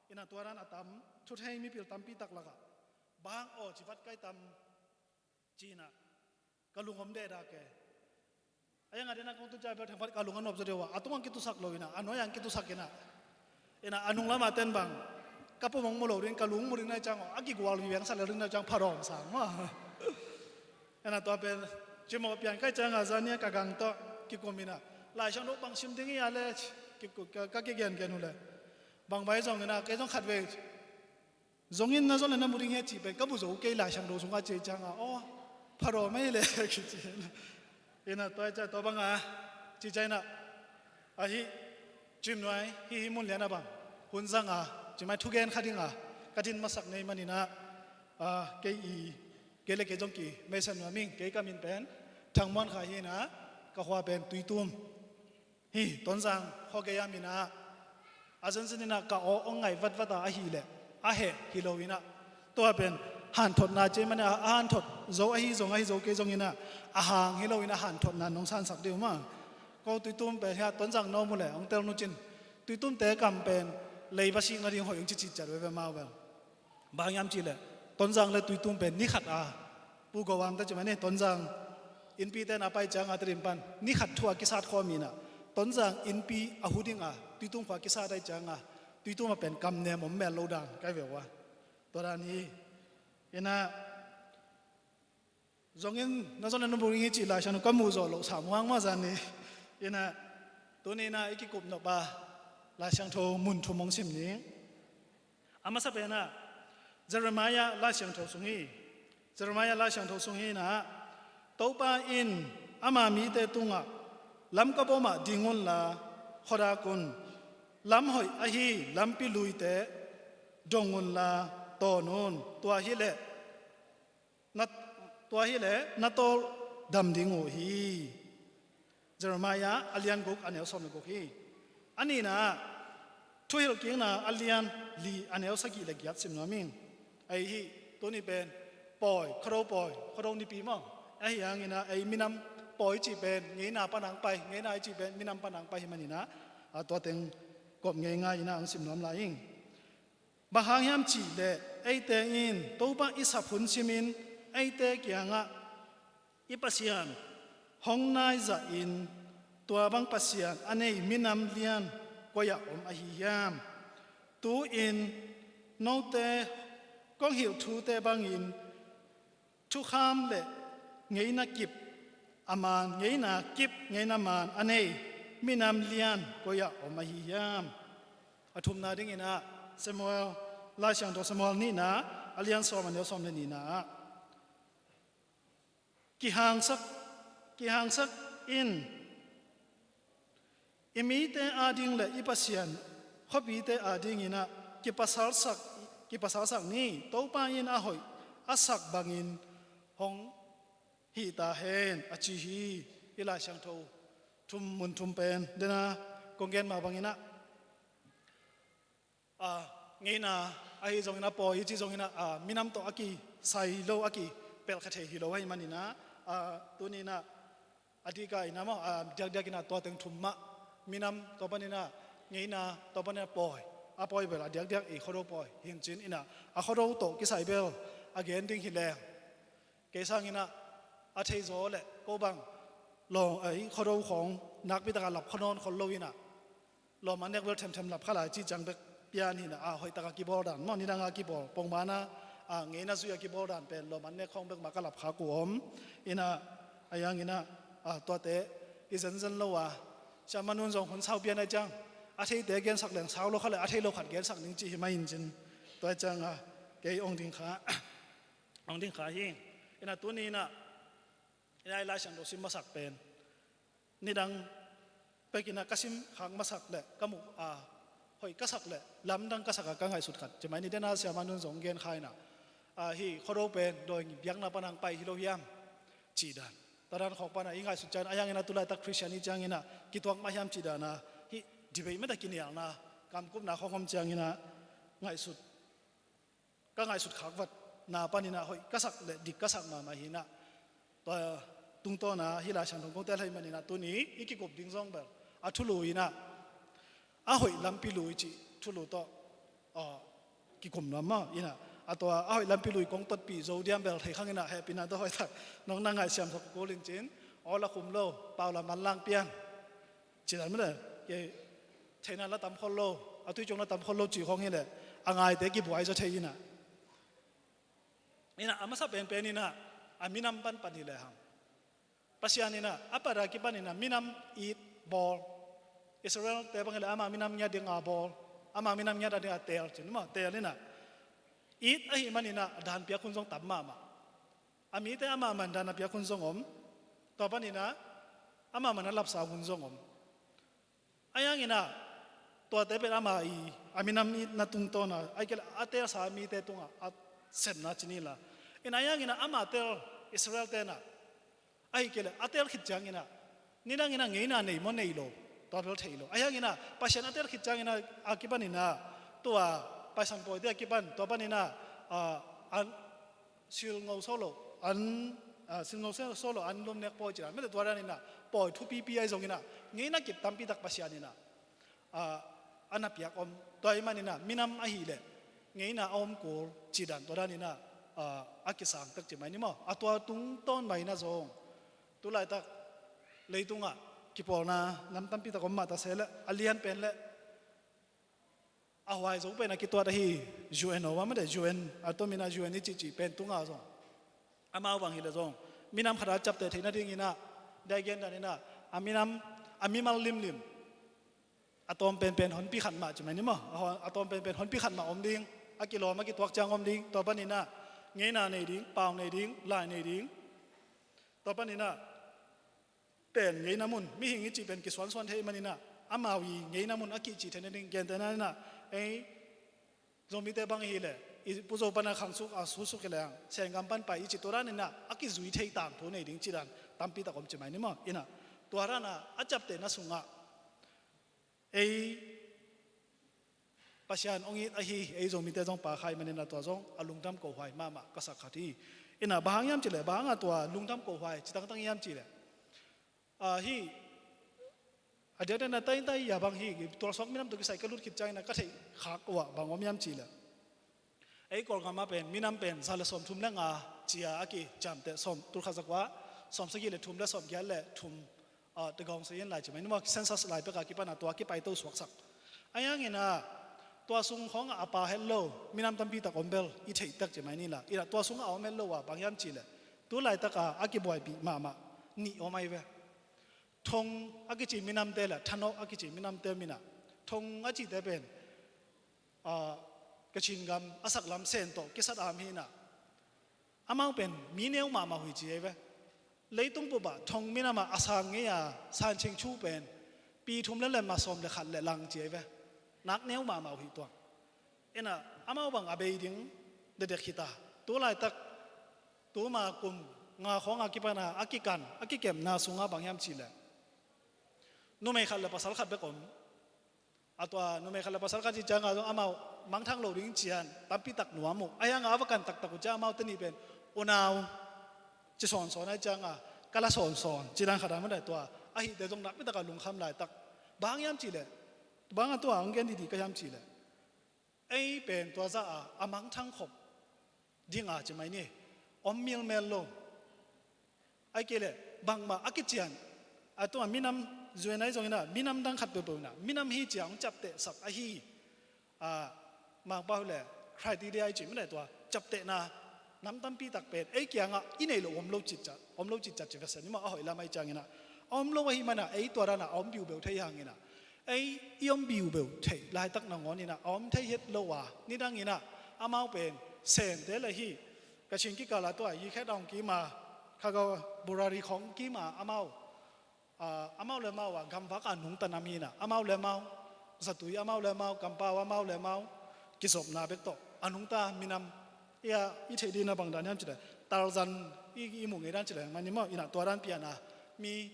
Ina, tua dan a tam, thuthei mipil tampi tak lakah bang aw ci vat ka hi tam ci-in ah ka lung om dehdah kei. A iang a dena kong tu ciang bel thengphat ka lung a nop zaw deuh a, a tungah kitusak lo inah, a nuai-ah kitusak inah. Inah a nung lamah ten bang ka pum hong mu lo ding, ka lung mu ding nai ciang aw, a kigual viveng sa lel ding nai ciang pharawm sang maw. Inah tua pen cimawh pian kai ciang a zan ni a ka gang tawh kikum inah, Lai Siangtho bang sim ding hi a le, kiku-, ka, ka kigengen uh le, bang vai zong inah kei zong khatvei zong in na zon le na mu ding hi a cih pen ka mu zo kei, Lai Siangtho sungah ci ciang a, aw, pharawm ei le kici. Inah tua i ca tua bang a ci ciang inah, ahi, cimnuai hih, hih mun lian a bang hun zang a, cimai thugen kha ding a ka din masak nei man inah, a, kei i, kei le kei zong ki meisen nuam ing. Kei ka min pen Thang Muan Khai hi inah, ka khua pen Tuitum hi, Tonzang khuagei a min ah, a zenzen inah ka aw hong ngai vatvat a, ahih leh a heh hi lo inah, tua pen hanthotna ci man a, a hanthot zo ahi zong, ahi zo kei zong inah, a hang hi lo inah hanthotna nong sansak deuh maw. Ko Tuitum pen hiah Tonzang na om uh leh hong tel nucin, Tuitumte kam pen leiba sik nading hoih hong cicit ciat veve mau bel. Bang hiam cih leh Tonzang le Tuitum pen ni khat a, Pu Gawam ta ci mah ni, Tonzang innpite na pai ciang a, Tedim pan ni khat thu a kisat khawm inah, Tonzang innpi a hu ding a Tuitum khua kisat ahih ciang a, Tuitum a pen kamnem om mel lo dan kai ve uh a. Tua dan hi. Inah zong in na zon le na mu ding hi cih Lai Siangtho ka mu zawh loh sam huang maw zan ni. Inah tuni inah i kikup nop a Lai Siangtho mun thum hong sim ni. A masa pen ah Jeremiah Lai Siangtho sung hi. Jeremiah Lai Siangtho sung hi inah, Topa in ama mite tungah, lam ka bawmah ding unla khuadak un, lam hoih ahi lampi luite dong unla tawn un, tua hileh na, tua hileh na tawldam ding uh hi. Jeremiah a lian guk a neu sawm le guk hi. A nihna ah Thuhilhkikna a lian li a neu sagih le giat sim nuam ing. Ahi hi, tuni pen pawi, Khuado pawi, Khuado nipi maw. Ahi hang inah ei minam pawi i cih pen ngeina pan hong pai, ngeina i cih pen minam pan hong pai hi man inah, a, tua teng kop ngeingai inah hong sim nuam lai ing. Bang hang hiam cih leh eite in Topa i sap hun simin eite kiangah, i Pasian hong naizah in, tua bang pasian a nei minam lian koi-ah om ahi hiam? Tu-in note kong hilh thute bangin thukham le ngeina kip a man, ngeina kip, ngeina man a nei minam lian koi-ah om ahi hiam? A thumna ding inah Samuel, Lai Siangtho Samuel nihna a lian sawm a neu sawm le nihna ah, kihangsak, kihangsak in, i mite ading le i Pasian khuapite ading inah kipasalsak, kipasalsak ni. Topa in a hoih a sak bangin hong hih ta hen, a ci hi. Hih Lai Siangtho thum, mun thum pen dena kong gen mah bang inah, a, ngeina ahi zong inah, pawi i cih zong inah, a, minam tawh a kisai lo, a kipelh kha thei hi lo ahih man inah, a, tuni inah a dik a inah maw, a, diakdiak inah tua teng thum mah, minam, tua pan inah ngeina, tua pan inah pawi, a pawi bel a diakdiak i Khuado pawi hi in cin inah, a Khuado tawh kisai bel a gen ding hi leng, kei sang inah a thei zaw le ko bang lawng, ei, Khuado khawng nakpi takah lap kha nawn khol lo inah, lawm an nek bel themthem lap kha lai cih ciang bek pian hi inah, a, hoih takah kibawl dan maw, nidang a kibawl pongmana, a, ngeina zui a kibawl dan pen lawm an nek khawng bek mah ka lap kha uh om inah, a, a yang inah, a, tuate i zenzen lo a, Siamah Nun zong hun sau pian ahih ciang a theite gensak leng sau lo kha le, a thei lo khat gensak ning cih hi mah in cin, tua ahih ciang a kei hong ding kha, hong ding kha hi. Inah tuni inah, inah i Lai Siangtho sim masak pen nidang pek inah ka sim khak masak le ka mu, a, hoih ka sak le lamdang ka sak a ka ngaihsut khat, cimai ni dena Siamah Nun zong gen kha inah, a, hih Khuado pen dawi biakna pan hong pai hi lo hiam cih dan. Tua dan khawng pan a i ngaihsut ciang a, a yang inah tulaitak Khristian i ciang inah kituak mah hiam cih dan a, hih debate mah a kinialna, kamkupna khawng om ciang inah ngaihsut, ka ngaihsut khak vat na pan inah hoih ka sak le dik ka sak mahmah hi inah, tua tungtawn a hih Lai Siangtho kong tel ahih man inah tuni i kikup ding zong bel a thulu inah, a hoih lampi lui cih thulu tawh, a, kikum nuam maw inah, a tua a hoih lampi lui kong totpih zo diam bel thei khang inah, hehpihna tawh hoih tak nong na ngaihsiam sak kul in cin, aw la khum lo, pau la manlang pian, ci dan mah le, kei theihna la tam khol lo, a tui ciang la tam khol lo ci khong hi leh, a ngaite kibuai zaw thei inah. Inah a masa penpen inah a minam panpan hi lehang, Pasian inah a pat a kipan inah minam it bawl. Israel-te bang hi leh ama minam ngiat dinga bawl, ama minam ngiat a dinga teel ci ni maw, teel inah it ahih man inah a dan piak hun zong tam mahmah. A mite amah man dan a piak hun zong om. Tua pan inah amah man a lapsang hun zong om. Ahi hang inah tuate pen ama i a minam itna tungtawn a, ahih kei leh a teelsa mite tungah a sepna ci ni la. Inah ahi hang inah ama teel, Israel-te inah, ahih kei leh a teel khit ciang inah nidang inah ngeina nei maw nei lo, tua bel thei lo. Ahi hang inah Pasian a teel khit ciang inah a kipan inah tua Paisan pawite a kipan, tua pan inah, ah, an silngo solo an, ah, silngo solo an lum nek pawi ci dan mah le, tua dan inah pawi thupipi ahi zong inah ngeina kip tampi tak Pasian inah, ah, a na piak om. Tua ahih man inah minam ahih leh ngeina a om kul ci dan, tua dan inah, ah, a kisang tek ci mai ni maw. A tua tungtawn mah inah zong tu laitak leitungah kipawlna nam tampi tak om mah ta se leh, a lian pen leh a huai zo pen a kituat ahi U N o mah le, U N a tomin a U N i cihcih pen tungah zong amau bang hi leh zong minam khat a ciapteh theih nading inah, dia gen dan inah a minam, a mimal limlim a tawm penpen honpi khat mah ci mai ni maw, a tawm penpen honpi khat mah om ding, a kilawm a kituak ciang om ding, tua pan inah ngeina nei ding, pau nei ding, lai nei ding, tua pan inah pen ngeina mun, mihing i cih pen kisuansuan thei man inah amau i ngeina mun a kihcih theih nading, gentehna inah ei Zomite bang hi leh i Pu Zo pan a khangsuk a susuk hi lehang Sengam pan pai i cih tua dan inah a kizui thei tangthu nei ding ci dan tampi tak om ci mai ni maw. Inah tua dan a a ciaptehna sungah ei Pasian hong it ahi ei Zomite zong pha kha ahih man inah tua zong a lungdam kohhuai mahmah ka sak khat hi. Inah bang hang hiam cih leh, bang hang a tua lungdam kohhuai ci tangtang hiam cih leh, ah, hih a diakdiakna taitai a bang hih tualsuak minam tawh kisai ka lut khit ciang inah ka theih khak uh ah bang om hiam cih leh, ei Kawlgam ah pen minam pen za le sawmthum le nga ci-a a kiciamteh, sawm, tulkhat zakua sawmsagih le thum le sawmgiat le thum, ah, tegawng sa in lai ci mai ni maw, census lai pek a kipan a tua kipaito suaksak. Ahi hang inah tua sung khawngah a pha het lo minam tampi tak om bel i theih tek ci mai ni la. Inah tua sungah a om het lo a bang hiam cih leh tu laitak a a kibuaipih mahmah nih om ahi ve. Thong a kici minamte le Thanawh a kici minamte minah, Thong a cihte pen, ah, Kachin gam a saklam Sen tawh kisat a om hi inah, amau pen mi neu mahmah uh hi ci ahi ve. Leitung bup ah Thong minam ah a sang ngei a San Ching Chu pen pi thum le lem a sawm le khat le lang ci ahi ve. Nak neu mahmah uh hi tuang. Inah amau bang a bei ding dekdek hi ta. Tu laitak tuma kum nga khawng a kipan a a kikan, a kikemna sungah bang hiam cih leh, numei khat le pasal khat bek om. A tua numei khat le pasal khat cih ciangah zong amau mangthang lo ding cian tampi tak nuam uh. Ahi hang a va kan taktak uh ciang amaute nih pen unau ci sawnsawn ahih ciangah ka la sawnsawn ci dan khat a mah le, tua ahihte zong nakpi tak a lungkham laitak. Bang hang hiam cih leh, bang a tua hong gen dihdih ka hiam cih leh, ei pen tua zah a a mangthang khop ding a ci mai ni, om milmel lo. Ahih kei leh bangmah a kician, a tua minam zuenai zong inah minam dang khat peuhpeuh inah minam hi ci-a hong ciaptehsak ahi, ah, Mangpau le criteria i cih mah le, tua ciaptehna nam tampi tak pen ei kiangah i neih loh om lo citcat, om lo citcat ci ve se ni maw, a hoih lam ahih ciang inah a om lo ahih man a ei tua dan a a om biubeu thei hang inah, ei i om biubeu theih laitak nangawn inah a om thei het lo a, nidang inah amau pen Sente le hih Kachin kikal a tua Yikhet a hong kim a, Khaga Burari khawng kim a amau, ah, amau le amau a gamvak a nungta nam hi inah, amau le amau zatui, amau le amau kampau, amau le amau kizopna bek tawh a nungta minam, i a i theih ding a bang dan hiam cih leh, Tarzan i, i muh ngei dan cih leh mah ni maw, inah tua dan pian a mi,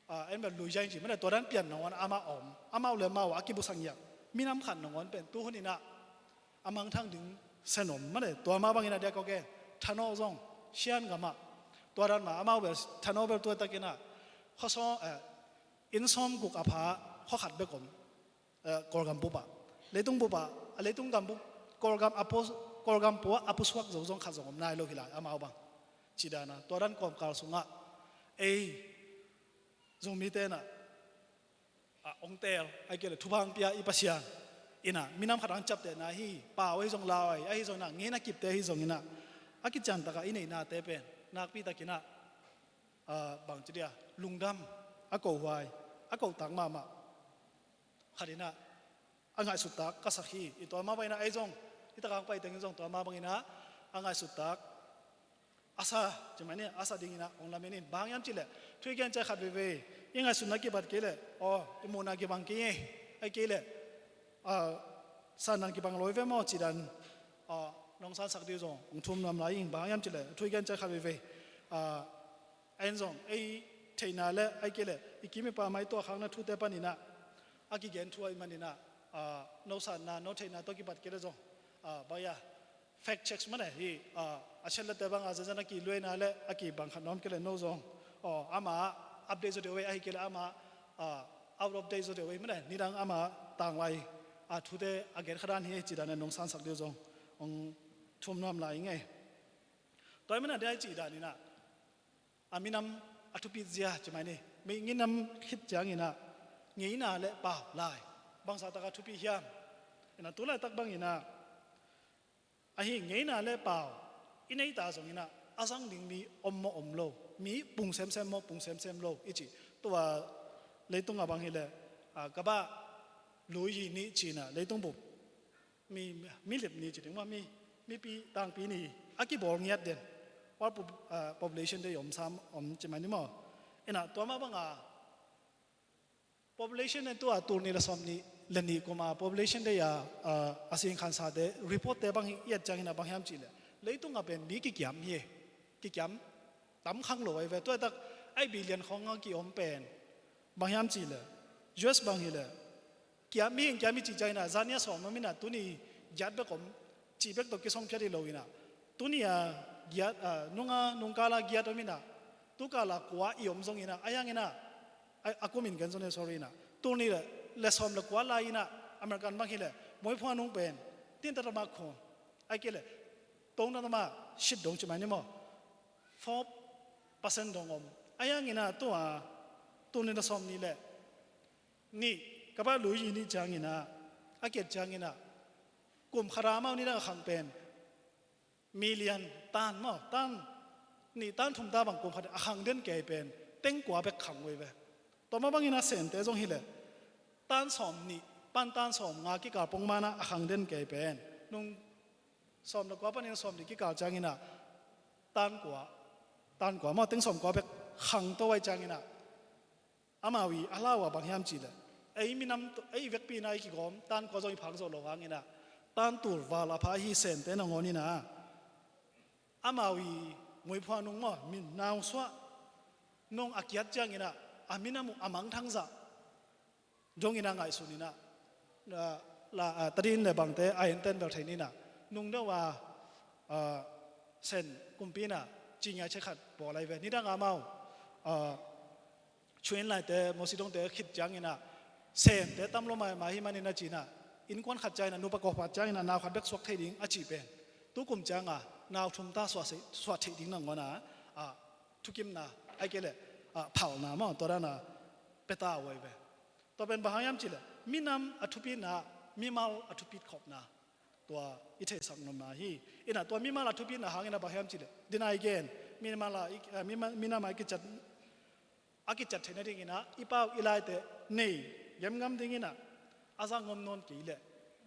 ah, en bel lui zaing ci mah le, tua dan pian nangawn amah om, amau le amau a kibusak ngiat minam khat nangawn pen tu hun inah a mangthang ding sen om mah le. Tua mah bang inah dia kawk e, Thanawh zong Shan gam ah tua dan mah, amau bel Thanawh bel tua tak inah khuasawm, eh, inn sawmguk a pha khuakhat bek om. Eh, Kawlgam bup ah, leitung bup ah, a leitung gam bup, Kawlgam a pu, Kawlgam pua a pusuak zo zong khat zong om nai lo hi lai amau bang. Ci dan a tua dan kawmkal sungah ei Zomite in ah, ah, hong teel, ahih kei leh thupha hong pia i Pasian in ah minam khat hong ciaptehna hi. Pau ahi zong, lau ahi, ahi zong in ah, ngeina kipte ahi zong in ah, a kician tak a i neihnate pen nakpi tak in ah, ah, bangci dia, lungdam, a kohuai, a kotak mahmah. Khat in ah, a ngaihsut tak ka sak hi. I tua mah bang in ah, ei zong, i tak hong pai teng in zong tua mah bang in ah, a ngaihsut tak a sa, ci mai ni, a sa ding in ah hong lamen in. Bang hang hiam cih leh, thu i gen ciang khat veivei, i ngaihsutna kibat kei leh, aw, i muhna kibang kei e, ahih kei leh, ah, san dan kibang lo hi ve maw, cih dan, ah, nong sansak ding uh zong hong thum nuam lai ing. Bang hang hiam cih leh, thu i gen ciang khat veivei, ah, ei zong, ei theihna leh, ahih kei leh i kim i pam a i tuahkhakna thute pan in ah, a kigen thu ahih man in ah, ah, no sanna, no theihna tawh kibat kei leh zong, ah, bang hiam, fact checks mah ne hi, ah, a siatlete bang a zenzen a kiluaina leh a kibang khat na om kei leh no zong, aw, amah update zaw deuh ei, ahih kei leh amah, ah, out of date zaw deuh ei mah ne, nidang amah tanglai, ah, thute a gen kha dan hi, cih dan in nong sansak ding uh zong hong thum nuam lai ing e. Tua ahih man a, dei cih dan in ah, a minam a thupit zia, ci mai ni. Mei nginam khit ciang in ah, ngeina leh pau lai, bangzah tak a thupi hiam? In ah, tu laitak bang in ah, ahi, ngeina leh pau i neih ta zong in ah, a zang ding mi om maw om lo, mi pung semsem maw pung semsem lo i cih. Tua leitung a bang hi leh, ah, ka bah lui hi ni ci in ah, leitung bup mi, mi lip ni ci ding maw, mi, mipi tangpi ni a kibawl ngiat den. World pop-, ah, Population Day om sam, om ci mai ni maw. In ah, tua mah bang a, Population Day tua tul nih leh sawmnih leh nih kum a Population Day a, ah, a singkhansate, reportte bang i et ciang in ah, bang hiam cih leh, leitung a pen mi kikiam hi e. Kikiam tam khang lo ahi ve. Tua tak a billion khawng a kiom pen, bang hiam cih leh, U S bang hi leh, kiam hi, kiam hi cih ciang in ah, zan ni a sawm om in ah, tuni giat bek om, cih bek tawh kisong phiat hi lo in ah, tuni a giat, ah, nung a, nungkal a giat om in ah, tukal a kua i om zong in ah, a hiang in ah, a, a kum in gen zong e, sorry in ah, tul nih leh, leh sawm leh kua lai in ah, American bang hi leh, Muay Phuang nung pen, tin ta ta mah khum, ahih kei leh, tong ta ta mah sit dong ci mai ni maw, four percent dong om. A hiang in ah, tua tul nih leh sawmnih leh nih, ka bah lui hi ni ciang in ah, a ki et ciang in ah, kum khat a amau nidang a khang pen, million, tan maw, tan nih, tan thum ta bang kum khat a khang den kei pen, teng kua bek khang uh hi ve. Tua mah bang in ah Sente zong hi leh, tan sawmnih pan tan sawmnga kikal pongman a khang den kei pen, nung sawm leh kua panin sawmnih kikal ciang in ah, tan kua, tan kua maw, teng sawm kua bek khang to ahih ciang in ah, amau i a lau a bang hiam cih leh, ei minam, ei vekpi in ah i kigawm tan kua zong i phak zawh loh hang in ah, tan tul val a pha ahi Sente nangawn in ah, amau i Muay Phuang nung maw, mi nausuah nung a ki et ciang in ah, a minam uh a mangthang zah dong in ah ngaihsun in ah, ah, la, ah, tadin leh bangte a enten bel thei ni in ah, nung deuh a, ah, Sen kumpi in ah, ci ngiat ciat khat bawl lai ve. Nidang a amau, ah, Chin laite, Mawsi dongte khit ciang in ah, Sente tam lo mahmah hi man in ah ci in ah, innkuan khat ciang in ah, nupa kua khat ciang in ah, nau khat bek suak thei ding a cih pen, tu kum ciang a nau thum ta suah se-, suah theih ding nangawn a, ah, thukimna, ahih kei leh, ah, phalna maw, tua dan a pia ta uh ahi ve. Tua pen bang hang hiam cih leh, minam a thupitna, mimal a thupit khopna, tua i theisak nuam hi. In ah, tua mimal a thupitna hang in ah bang hiam cih leh, dena i gen, mimal a i, ah, mimal, minam a i kiciat, a kiciat theihna ding in ah, i pau i laite nei gemgam ding in ah, a zang ngam nawn kei leh,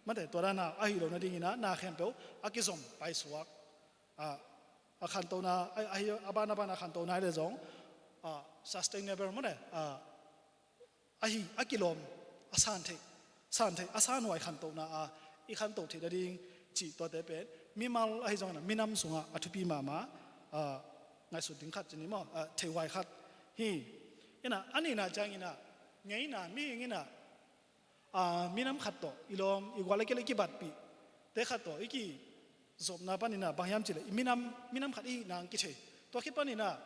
mate, tua dan a, ahi lo nading in ah, na khempeuh a kizom paisuak, ah, a khantohna, a, ahi, a ban a ban a khantohna hi leh zong, ah, sustainable mate, ah, ahi, a kilawm, a san theih, san theih, a sanhuai khantohna a i khantoh theih nading cih, tuate pen mimal ahi zongin ah, minam sungah a thupi mahmah, ah, ngaihsut ding khat ci ni maw, ah, theihhuai khat hi. In ah, a nihna ciang in ah, ngeina, mihing in ah, ah, minam khat tawh i lawm, i gual, ahih kei leh i kibatpihte khat tawh i kizopna pan in ah, bang hiam cih leh, i minam, minam khat i hihna hong kithei. Tua khit pan in ah,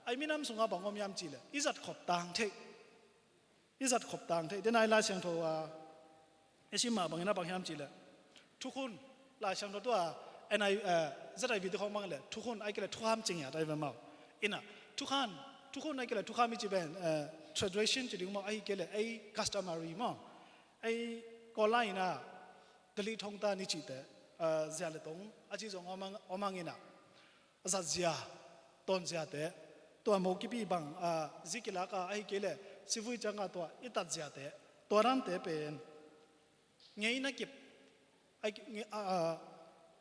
a i minam sungah bang om hiam cih leh, i zatkhop tang theih. I zatkhop tang theih. Dena i Lai Siangtho a i sim mah bang in ah bang hiam cih leh, thukhun, Lai Siangtho tua, N I, eh, Z I V te khawng bang leh, thukhun ahih kei leh thukham ci ngiat ahi ve maw. In ah, thukham, thukhun ahih kei leh thukham i cih pen, eh, tradition ci ding maw, ahi kei leh ei customary maw, ei Kawl lai-in ah Delhi thongtan i cihte, ah, zia le tong a ci zong om hang, om hang in ah, a zat zia, tawn ziate, tua mo kipi bang, ah, zi kilak a, ahi kei leh sivui ciang a tua i tat ziate, tua dante pen ngeina kip, ai, nge-, a, a,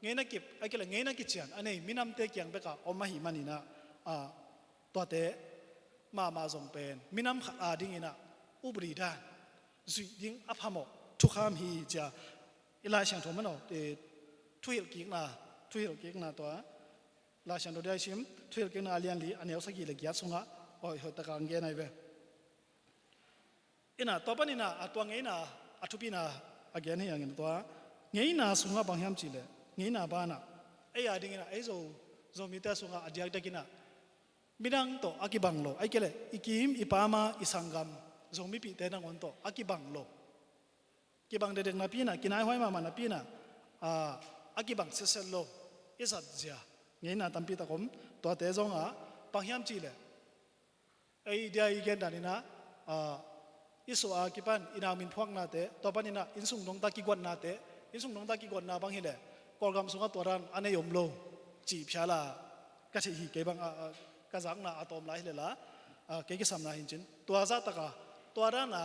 ngeina kip, ai kei leh ngeina kician a nei minamte kiang bek ah om ahih manin ah, a, tuate mahmah zong pen minam khat a dingin ah upadi dan zuih ding a phamawh thukham hi ci-a i Lai Siangtho maw, e, thuhilhkikna, thuhilhkikna tua, Lai Siangtho dia i sim, thuhilhkikna a lian li, a neu sagih le giat sungah hoih, hoih takin gen ahi ve. In ah, tua panin ah, a tua ngeina, a thupina a gen hi hangin tua ngeina sungah bang hiam cih leh, ngeina banah ei a dingin ah, ei Zo, Zomite sungah a diakdiakin ah midang tawh a kibang lo, ai kei leh i kim, i pam a, i sanggam, Zomipihte nangawn tawh a kibang lo, kibang dekdek napi-in ah, kinaihuai mahmah napi-in ah, a, a kibang setset lo i zat zia ngeina tampi tak om. Tuate zongah bang hiam cih leh, ei dia i gen danin ah, a, i suah a kipan i nau min phuaknate, tua panin ah innsung dongtak kiguatnate, innsung dongtak kiguatna bang hi leh Kawlgam sungah tua dan a nei om lo cih phial a ka theih hi. Kei bang, a, a, ka zakna a tawm lai hi leh la, a, kei kisamna hi in cin, tua zahtak a, tua dan a,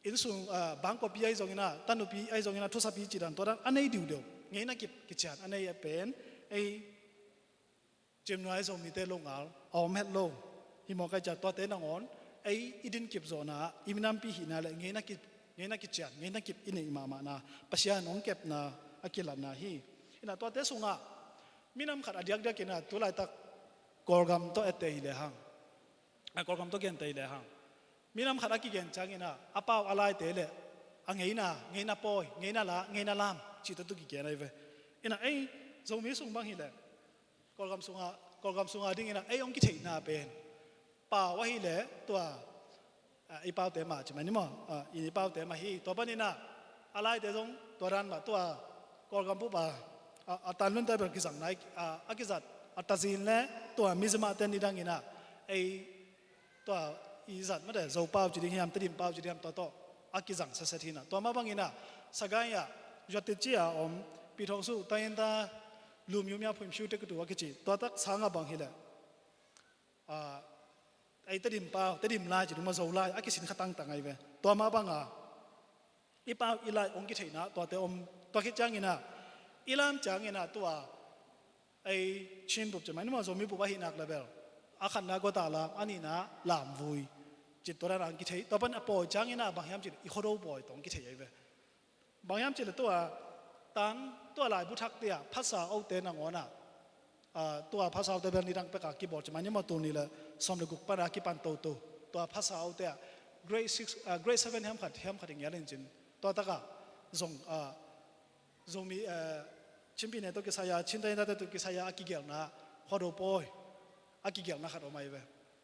innsung, a, bangkua pi ahi zongin ah, tanupi ahi zongin ah, thusapi cih dan tua dan a nei diudeu, ngeina kip kician a nei a pen ei ciimnuai Zomite lungngaih a om het lo hi mawk ahih ciang, tuate nangawn ei i dinkip zawhna ah i minampi hihna le ngeina kip, ngeina kician, ngeina kip i neih mahmahna, Pasian hong kepna a kilatna hi. In ah, tuate sungah minam khat a diakdiakin ah tu laitak Kawlgam tawh etteh hi lehang, a, Kawlgam tawh genteh hi lehang, minam khat a kigen ciangin ah a pau a laite le a ngeina, ngeina pawi, ngeina la, ngeina lam cihte tawh kigen ahi ve. In ah, ei Zomi sung bang hi leh Kawlgam sungah, Kawlgam sungah dingin ah ei hong kitheihna pen pau ahih leh tua, a, i paute mah ci mai ni maw, a, i paute mah hi. Tua panin ah a laite zong tua dan mah, tua Kawlgam bup a, a, a tanlunte bel kizangna, a, a kizat a tazin le tua Mizzima-te nidangin ah ei tua i zat mate, Zo pau ci ding hiam, Tedim pau ci ding hiam, tua tawh a kizang setset hi in ah. Tua mah bangin ah Sagaing ah Yuatit ci a om, Pyithongsuk, Tayinta, Lumyumya, Phoeimshu, Tekkuttu a kici, tua tak sangah bang hi leh, a, ei Tedim pau, Tedim lai ci ding maw, Zo lai a kisin kha tangtang ahi ve. Tua mah bang a i pau i lai hong kitheihna tuate om. Tua khit ciangin ah i lam ciangin ah tua ei Chin bup ci mai ni maw, Zomi bup ahih nak leh bel a khatna Gawta lam, a nihna Lamvui cih tua dan a hong kithei. Tua pan a pawi ciangin ah bang hiam cih leh i Khuado pawi tawh hong kithei ahi ve. Bang hiam cih leh tua tan, tua laibu thakte ah phatsa ote nangawn ah, a, tua phatsa ote bel nidang pek a kibawl ci mai ni maw, tul nih le sawm le guk pan a kipan toto, tua phatsa ote ah grade six, a, grade seven hiam khat, hiam khat i ngial in cin, tua tak ah zong, a, Zomi, a, Chin Pyine tawh kisai a, Chin Tayintate tawh kisai a, a kigelhna Khuado pawi a kigelhna khat om ahi ve.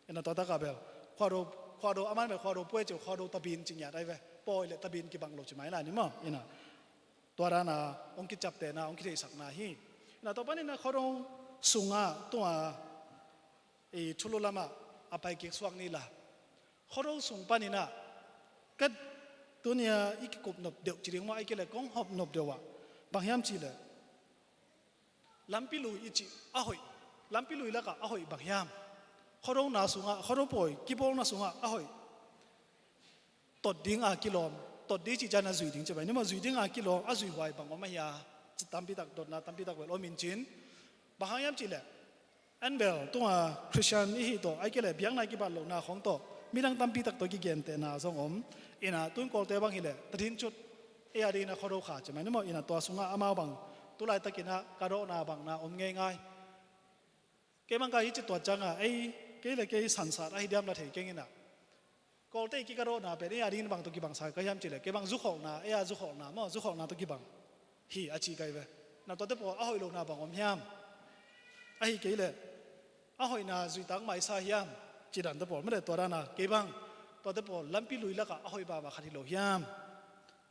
In ah, tua tak ah bel Khuado, Khuado, a man bel Khuado pawi ci, Khuado tabin ci ngiat ahi ve. Pawi le tabin kibang lo ci mai lai ni maw. In ah, tua dan a hong kiciaptehna, hong kitheihsakna hi. In ah, tua panin ah Khuado sungah tua i thulu lamah a pai kik suak ni la, Khuado sung panin ah ka tuni a i kikup nop deuh ci ding maw, ahih kei leh kong hawm nop deuh ah bang hiam cih leh, lampi lui i cih a hoih, lampi lui lakah a hoih bang hiam? Khuadona sungah, Khuado pawi kibawlna sungah a hoih, tot ding a kilawm, tot ding cih ciang a zuih ding ci mai ni maw, zuih ding a kilawm, a zuihhuai bang om ahi a, ci tampi tak, dotna tampi tak bel om in cin. Bang hang hiam cih leh, en bel tua Khristian i hih tawh, ahih kei leh biakna i kibat lohna khawng tawh midang tampi tak tawh kigentehna zong om. In ah, tun Kawlte bang hi leh, Tatin Cut, ei a dingin ah Khuado kha ci mai ni maw. In ah, tua sungah amau bang tu laitakin ah kadawhna bang na om ngeingai. Kei bang ka hih ci tuat ciangah, ei, kei le kei sansat ahi diam la thei keng in ah, Kawlte i kikadawhna pen ei a dingin bang tawh kibang sa ka hiam cih leh, kei bang zukholhna, ei a zukholhna maw, zukholhna tawh kibang hi a ci ka hi ve. Na tuate pawl a hoih lohna bang om hiam? Ahih kei leh a hoihna zuihtak mah i sa hiam? Cih dante pawl mah leh, tua dan a kei bang tuate pawl lampi lui lakah a hoih mahmah khat hi lo hiam?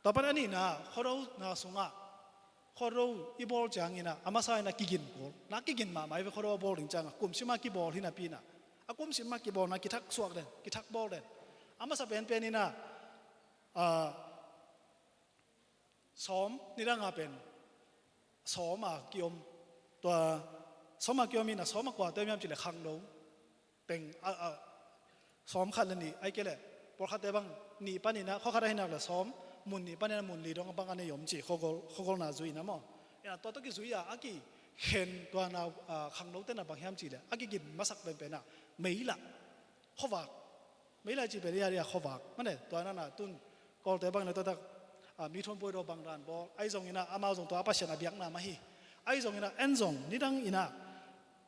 Tua pan a nihna, Khuadona sungah Khuado i bawl ciangin ah, a masa in ah kigin bawl, na kigin mahmah hi ve. Khuado a bawl ding ciangah, kum sima kibawl hi napi in ah, A kum sim mah kibawlna kithak suak den, kithak bawl den. A masa penpen in ah, ah, sawm, nidang a pen sawm a kiom. Tua sawm a kiom in ah, sawm a kuate om hiam cih leh khangno teng, a, a, sawm khat le nih, ahih kei leh pawlkhatte bang nih panin ah, khua khat ahi nak leh sawm, mun nih panin ah mun li dong bang a nei om ci, khuagol, khuagolna zui in ah maw. In ah tua tawh kizui a, a kikhen tua na, a, khangnote in ah bang hiam cih leh a kigin masak penpen ah meila, khuavak. Meila cih pen ia, ia khuavak. Mane, tua na na tun Kawlte bang le tua tak, a, mi thum puai daw bang dan bawl. Ahi zongin ah amau zong tua a Pasian a biakna mah hi. Ahi zongin ah en zong, nidang in ah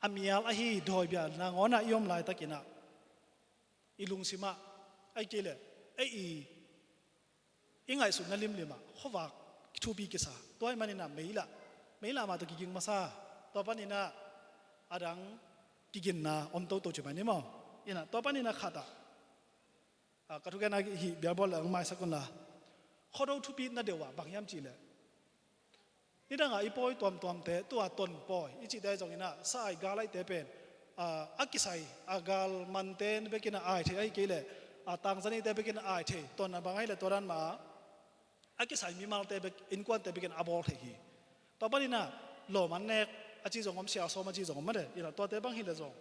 a mial ahi dawi bia nangawn ah i om laitakin ah, i lungsim ah, ahih kei leh ei i, i ngaihsutna limlim ah khuavak thupi kisa. Tua ahih manin ah meila, meila mah tawh kiging masa. Tua panin ah a dang kiginna om toto ci mai ni maw. In ah tua panin ah khat ah, a, ka thugenna hih bialbawl leh hong maisak un la. Khuado thupi na deuh ah bang hiam cih leh, nidang a i pawi tuamtuamte, tua ton pawi i cihte ahi zongin ah, sa ai gal aihte pen, a, a kisai, a, gal mante bekin a ai thei, ahih kei leh, a, tangzanite bekin a ai thei. Ton a bang ahih leh tua dan mah a kisai mimalte bek, innkuante bekin a bawl thei hi. Tua panin ah lawm an nek a ci zong om, sial sawm a ci zong om, mate, in ah tuate bang hi leh zong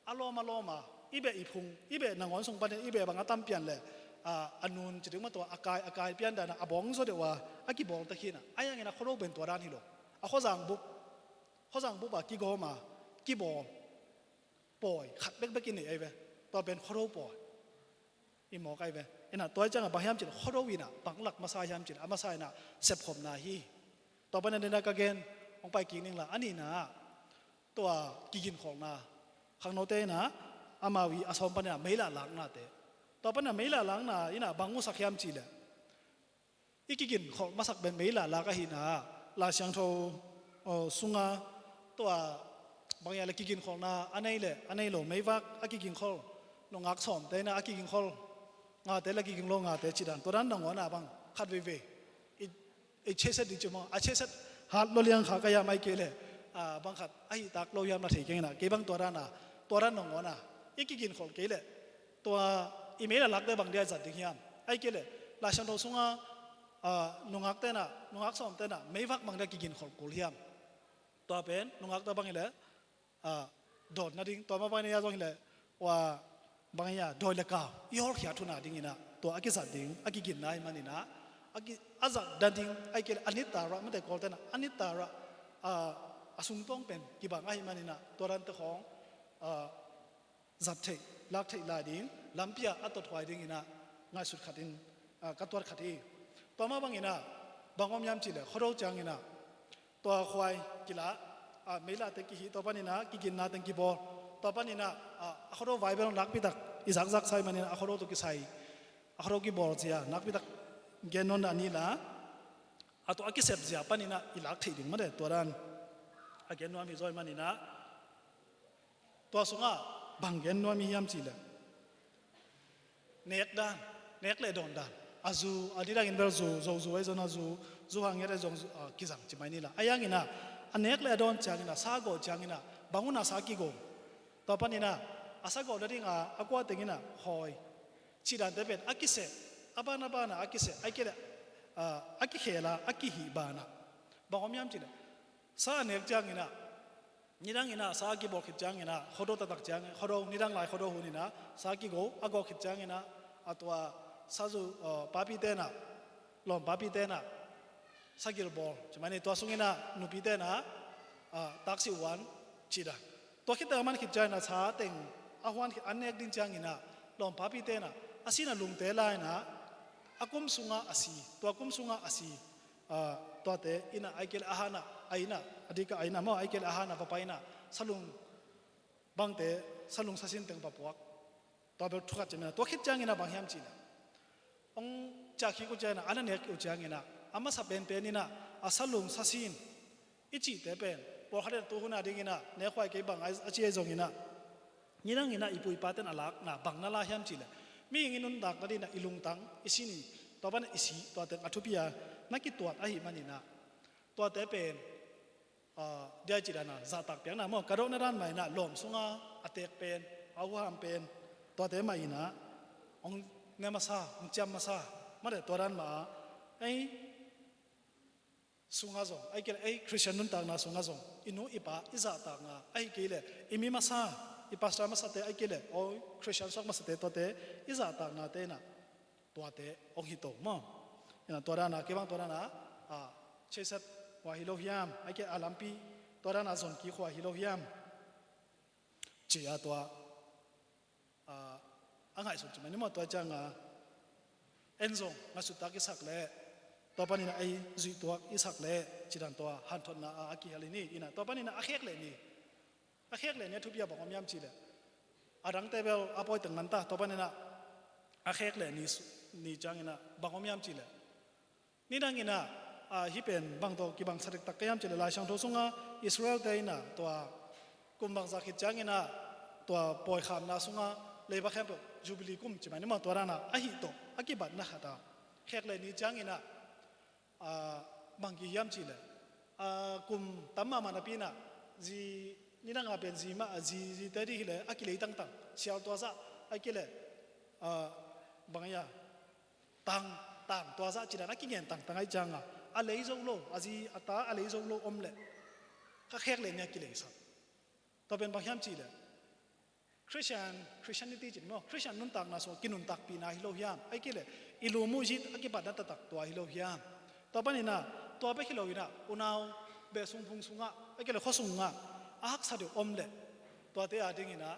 a lawm a lawm a, i beh i phung, i beh nangawn sung panin i beh bang a tam pian leh, a, a nun ci ding mah tua, a kai, a kai pian dan a, a bawng zaw deuh a, a kibawl tek hi in ah. Ahi hangin ah khuado pen tua dan hi lo. A khuazang bup, khuazang bup a kigawm a, kibawl pawi khat bekbek i nei ahi ve. Tua pen khuado pawi i mawk ahi ve. In ah tua ahih ciangin bang hiam cih leh khuado in ah bang lak masa hiam cih leh, a masa in ah sepkhopna hi. Tua panin ah ka gen, hong pai kik ning la, a nihna ah tua kiginkholhna, khangnote in ah amau i a sawm panin ah meila laknate. Tua panin ah meila lakna in ah bang musak hiam cih leh, i kiginkholh masak pen meila lak ahihna ah, Lai Siangtho, aw, sunga tua bang ia leh kiginkholhna a nei leh a nei lo, meivak a kiginkholh, nungak sawmte in ah a kiginkholh, ngate leh kiging lo ngate cih dan, tua dan nangawn ah bang khat veivei i, i cheset ding ci maw, a cheset hat lo liang kha ka hiam, ahih kei leh, a, bang khat ahi tak lo hiam la thei keng in ah, kei bang tua dan a, tua dan nangawn ah i kiginkholh kei leh, tua i meila lakte bang dia zat ding hiam? Ahih kei leh Lai Siangtho sunga, a, nungakte in ah, nungak sawmte in ah meivak bang dia kiginkholh kul hiam? Tua pen nungakte bang hi leh, a, dawn nading, tua mah bang in ah ia zong hi leh, ua, bang in ah ia, dawi le kau i hawlkhiat hun a dingin ah tua a kizat ding, a kiginna ahih manin ah, a ki, a zat nading, ahih kei leh a nitarah, mate, Kawlte in ah a nitarah, a, a sungtawng pen kibang ahih manin ah tua dante khawng, a, zat theih, lak theih lai ding lampi ah a tothuai dingin ah ngaihsut khat in, a, ka tuat khat hi. Tua mah bangin ah bang om hiam cih leh, khuado ciangin ah tua khuai kila, a, meilate kihih, tua panin ah kiginna teng kibawl. Tua panin ah, a, a khuado vai bel nakpi tak i zakzak sa ahih manin ah a khuado tawh kisai, a khuado kibawl zia nakpi tak gen nawn a ni la, a tua a kisep zia panin ah i lak theih ding, mate, tua dan a gen nuam hi zaw ahih manin ah, tua sungah bang gen nuam i hiam cih leh, nek dan, nek le dawn dan. A zu, a nidangin bel zu, Zo zu ahi zongin a zu, zu hang ngiat ahi zong, a, kizang ci mai ni la. Ahi hangin ah, a nek le a dawn ciangin ah, sa gawh ciangin ah, bang hun ah sa kigo. Tua panin ah, a sa gawh nading a, a kua tengin ah, hawi. Cih dante pen, a kiseh, a ban a ban ah, a kiseh, ahih kei leh, a, a kikhel a, a kihih ban ah. Bang om hiam cih leh, sa a nek ciangin ah, nidang in ah sa a kibawl khit ciangin ah, khuado taktak ciangin, khuado, nidang lai khuado hun in ah sa a kigo, a go khit ciangin ah, a tua sa zu, uh, papite in ah, lawm papite in ah sa gil bawl ci mai ni, tua sungin ah nupite in ah, uh, taksi huan cih dan. Tua khit teng a man khit ciangin ah sa teng a huan khit, an nek ding ciangin ah, lawm papite in ah a sin a lungte la in ah, a kum sungah a si, tua kum sungah a si, ah, tuate in ah, ahih kei leh a han ah, a inn ah, a dik ah a inn ah maw, ahih kei leh a han ah va pai in ah, salung bangte, salung sasin teng va puak. Tua bel thu khat ci mai ni. Tua khit ciangin ah bang hiam cih leh, hong ciah khik uh ciangin ah, a na nek uh ciangin ah, a masa penpen in ah, a salung sasin i cihte pen, pawlkhat in ah tu hun a dingin ah nekhuai kei bang a, a ci ahi zongin ah, nidang in ah i pu i pate'n a lakna bang na la hiam cih leh, mihing i nuntakna dingin ah i lungtang, i sin, tua pan i si, tua teng a thupi a na kituat ahih manin ah, tuate pen, ah, dia cih dan ah zahtak piakna maw, ka dotna dan mah in ah lawm sungah a teek pen, a huham pen tuate mah in ah hong ne masa, hong ciam masa. Mate tua dan mah ah ei sungah zong, ahih kei leh ei Khristian nuntakna sungah zong i nu i pa i zahtakna, ahih kei leh i mi masa, i pastor masate, ahih kei leh aw Khristian suak masate, tuate i zahtaknate in ah tuate hong hi to maw. In ah tua dan ah kei bang tua dan ah, ah, cheiset khua hi lo hiam, ahih kei leh a lampi tua dan ah zon kik khua hi lo hiam, ci-a tua, ah, a ngaihsut ci mai ni maw. Tua ciang ah en zong ngaihsuttak i sak leh, tua panin ah ei zuihtuak i sak leh, ci dan tua hanthotna ah a kihel hi ni. In ah tua panin ah a khek leh ni, a khek leh ni a thupi ah bang om hiam cih leh, a dangte bel a pawi teng man ta, tua panin ah a khek leh ni, ni ciangin ah bang om hiam cih leh, nidang in ah, ah, hih pen bang tawh kibang sa dektak ka hiam cih leh, Lai Siangtho sungah Israel-te in ah tua kum bangzah khit ciangin ah tua pawikhamna sungah leiba khempeuh Jubilee kum ci mai ni maw, tua dan ah ahih tawh a kibatna khat ah khek leh ni ciangin ah, ah, bang kihi hiam cih leh, ah, kum tam mahmah napi in ah zi, nidang a pen zi mah, zi, zite ding hi leh a kilei tangtang, sial tua zah, ahih kei leh, ah, bang hiam, tang, tang tua zah ci dan a kingen tangtang ahih ciang ah, a lei zo lo, a zi a ta a lei zo lo om leh, kha khek leh ni a kileisak. Tua pen bang hiam cih leh, Christian, Christianity ci ni maw, Christian nuntakna sungah kinuntakpihna hi lo hiam, ahih kei leh i lum uh it a kipatna taktak tua hi lo hiam. Tua panin ah tua bek hi lo in ah unau beh sung phung sungah, ahih kei leh khua sungah a haksa deuh om leh, tuate a dingin ah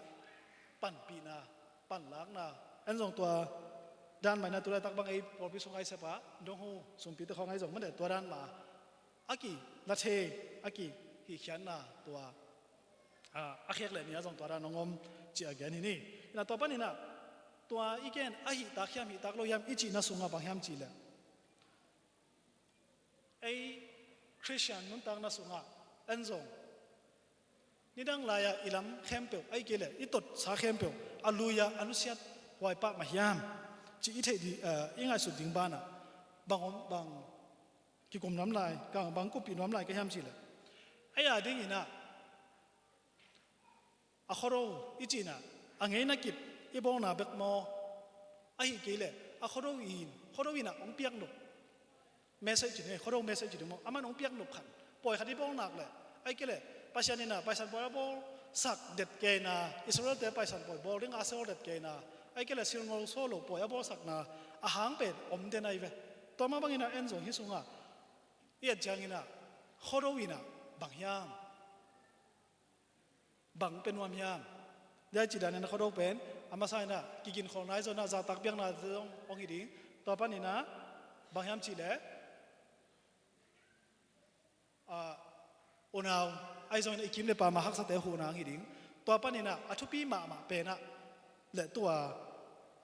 panpihna, panlakna, en zong tua dan mah in ah tu laitak bang ei pawlpi sungah i sep a dong hu sumpite khawng ahi zong mate, tua dan mah a kila thei, a kihihkhiatna tua, ah, a khek leh ni ah zong tua dan hong om ci-a gen hi ni. In ah tua panin ah tua i gen ahih tak hiam, hih tak lo hiam i cihna sungah bang hiam cih leh, ei Christian nuntakna sungah en zong nidang lai-ah i lam khempeuh, ahih kei leh i totsa khempeuh a lui-ah a nusiat huai pah mah hiam cih i theih ding, eh, i ngaihsut ding banah bang om, bang kikum nuam lai, ka bang kuppih nuam lai ka hiam cih leh, ei a dingin ah a khuado i cih in ah a ngeina kip i bawlna bek maw, ahih kei leh a khuado in, khuado in ah hong piak nop message in, khuado message in maw, aman hong piak nop khat, pawi khat i bawl nak leh, ahih kei leh Pasian in ah Paisan pawi a bawlsak det kei na, Israel-te Paisan pawi bawl ding a sawl det kei na, ahih kei leh silngol sawl lo pawi a bawlsakna a hang pen om den ahi ve. Tua mah bangin ah en zong hih sungah i et ciangin ah khuado in ah bang hiam, bang pia nuam hiam? Dia cih danin a khuado pen a masa in ah kiginkholhna ahi zongin ah zahtak biakna zong hong hi ding. Tua panin ah bang hiam cih leh, ah, unau ahi zongin ah i kim le pam a haksate huhna hong hi ding. Tua panin ah a thupi mahmah pen ah, le tua,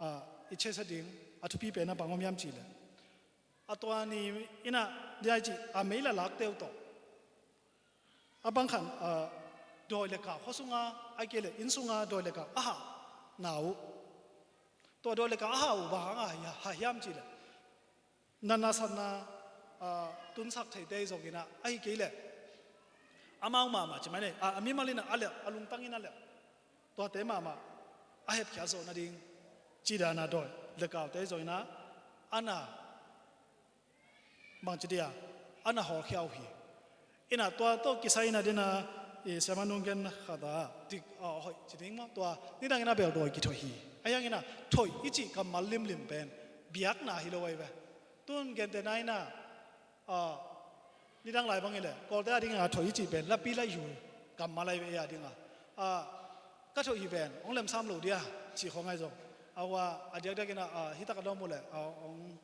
ah, i chesa ding a thupi pen ah bang om hiam cih leh, a tua ni in ah dia cih a mei lalakte uh tawh a bang khat, ah, dawi le kau, khua sunga ahih kei leh inn sunga dawi le kau a hahna uh. Tua dawi le kau a hah uh bang hang a hah hiam cih leh, natna satna, ah, tunsak theite zongin ah, ahih kei leh amau mahmah ci mai ni, ah, a mimal in ah a lelh, a lungtang in a lelh, tuate mahmah a hepkhiat zawh nading cih dan a dawi le kaute zongin ah a na, bangci dia, a na hawlkhia uh hi. In ah tua tawh kisai in ah den a, i siamah nung gen khat ah dik, ah, hoih ci ding maw, tua nidang in ah bel dawi kithoih hi. Ahi hangin ah thoih i cih kammal limlim pen biakna hi lo ahi ve. Tun gentehna in ah, ah, nidang lai bang hi leh Kawlte a ding a thoih i cih pen lapi layu kammal ahi ve, ei a ding a, ah, ka thoih hi ven, hong lemsam lo dia, cih khawng ahi zong. A hua a diakdiak in ah, ah, hih tak a dawm uh leh, ah, hong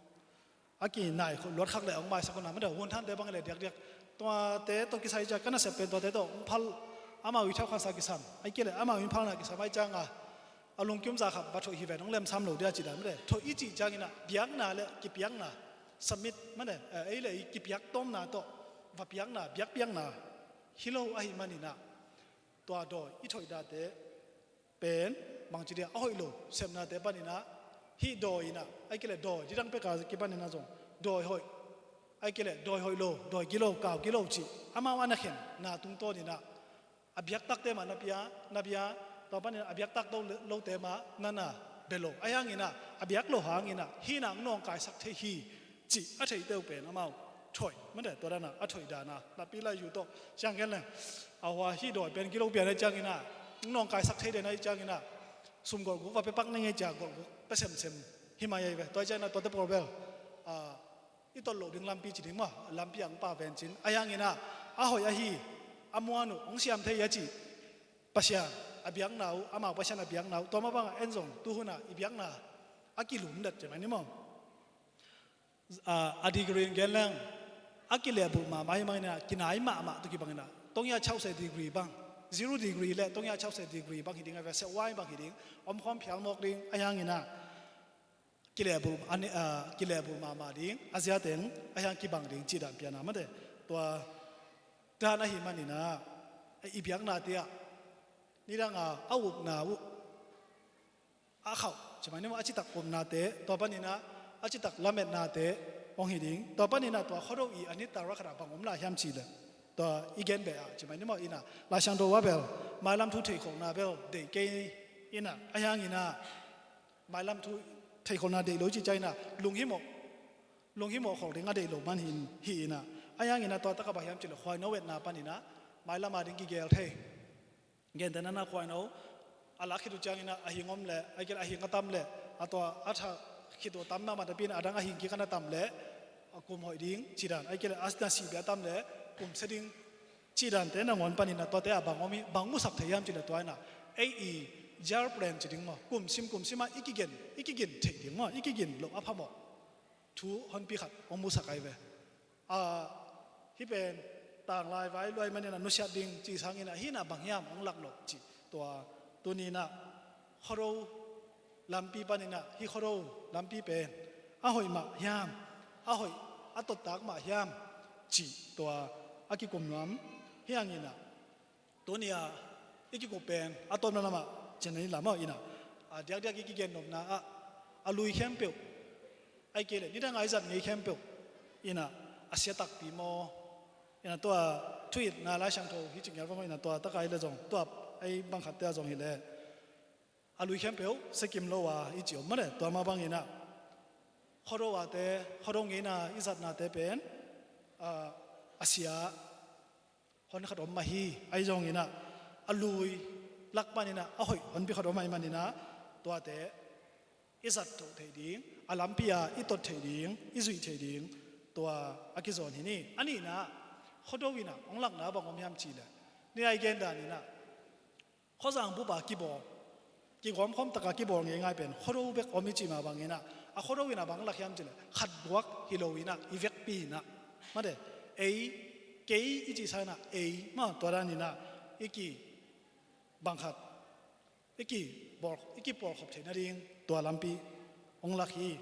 a kinai luat khak leh hong maisak uh na, mate, hun thante bang hi leh diakdiak. Tuate tawh kisai ciang ka nasep pen tuate tawh hong phal, amau i thau khansa kisam, ahih kei leh amau i phalna kisam ahih ciang a, a lungkim zah khat va thoih hi ven, hong lemsam lo dia cih dan, mate. Thoih i cih ciangin ah biakna le kipiakna, submit, mate, eh, ei le ei kipiak tawmna tawh va piakna, biakpiakna hi lo ahih manin ah, tua dawi i thoih date pen bangci dia a hoih lo, sepnate panin ah, hih dawi in ah, ahih kei leh dawi didang pek a kipanin ah zong dawi hoih, ahih kei leh dawi hoih lo, dawi gilo, kau gilo cih amau a na khenna tungtawn in ah, a biak takte mah na pia, na pia, Tua panin a biak takto lote mah nana bia lo. Ahi hangin ah a biak lo hangin ah hih in ah nawngkaisak thei hi cih a theite uh pen amau thoih, mate, tua dan a a thoih dan a napi lai yu tawh ciang gen leng, a hua hih dawi pen kilo pian ahi ciangin ah nawngkaisak thei den ahi ciangin ah sum golhguk va pia pak ning ei ci-a golhguk pia semsem hi mai ahi ve. Tua ciangin ah tuate pawl bel, ah, i tot loh ding lampi ci ding maw, lampi ang pa ven cin. Ahi hangin ah a hoih ahi, a muan uh hong siam thei a cih Pasian a biakna uh, amau Pasian a biakna uh, tua mah bangah en zong tuhun ah i biakna a kilum dat ci mai ni maw. Ah, a degree in gen leng a kilehbulh mahmah hi mangin ah kinai mahmah tawh kibangin ah tawngya chauhse degree bang, zero degree le tawngya chauhse degree bang hi ding ahi ve, seuhwai bang hi ding, omkhawm phial mawk ding. Ahi hangin ah kilehbulh, a ne-, ah, kilehbulh mahmah ding, a ziateng ahi hang kibang ding cih dan pian a, mate. Tua dan ahi manin ah i biaknate ah nidang a a upna uh a khauh ci mai ni maw, a citak upnate, tua panin ah a citak lametnate hong hi ding. Tua panin ah tua Khuado i a nitak rakhat ah bang om lai hiam cih leh, tua i gen beh ah ci mai ni maw, in ah Lai Siangtho ah bel mailam thu theikholhna bel deih kei in ah, ahi hangin ah mailam thu theikholhna deih lo i cih ciangin ah lunghimawh, lunghimawh kholh ding a deih lo man hi in, hi in ah. Ahi hangin ah tua tak ah bang hiam cih leh khuaino etna panin ah mailam a ding kigel thei. Gentehna in ah khuaino a lak khit uh ciangin ah a hing om leh, ahih kei leh a hing a tam leh, a tua a tha khit uh a tam mahmah napi in a dang a hing kik a na tam leh a kum hoih ding cih dan, ahih kei leh a na sih beh a tam leh kum sia ding cih dante nangawn panin ah tuate ah bang om hi, bang musak thei hiam cih leh tua in ah ei i year plan ci ding maw, kum sim kum sim ah i kigen, i kigin theih ding maw, i kigin loh a phamawh thu honpi khat hong musak ahi ve. Ah, hih pen tanglai vai luai manin ah nusiat ding cih sangin ah hih in ah bang hiam hong lak loh cih, tua tuni in ah Khuado lampi panin ah hih Khuado lampi pen a hoih mah hiam, a hoih a tottak mah hiam cih tua a kikum nuam hi hangin ah tuni a i kikup pen a tawpna lamah cian in la maw, in ah a diakdiak i kigen nopna ah a lui khempeuh, ahih kei leh nidang a i zat ngei khempeuh in ah a sia takpi maw, in ah tua thu-itna Lai Siangtho hi ci ngial va maw, in ah tua tak ah hi leh zong tua ei bang khatte ah zong hi leh a lui khempeuh sia kim lo a i ci om mah leh, tua mah bangin ah Khuado ate, Khuado ngeina i zatnate pen, ah, a sia hon khat om mah hi. Ahi zongin ah a lui lak panin ah a hoih honpi khat om ahih manin ah tuate i zat toh theih ding, a lampi ah i tot theih ding, i zuih theih ding, tua a kizawn hi ni. A nihna ah Khuado in ah hong lakna bang om hiam cih leh, ni a i gen danin ah khuazang bup a kibawl, kigawmkhawm tak a kibawl ngeingai pen Khuado bek om i cih mah bangin ah, a Khuado in ah bang lak hiam cih leh khat buak hi lo in ah i vekpi in ah, mate, ei, kei i cih sangin ah ei mah, tua danin ah i ki bang khat i kibawl, i kipawlkhop theih nading tua lampi hong lak hi.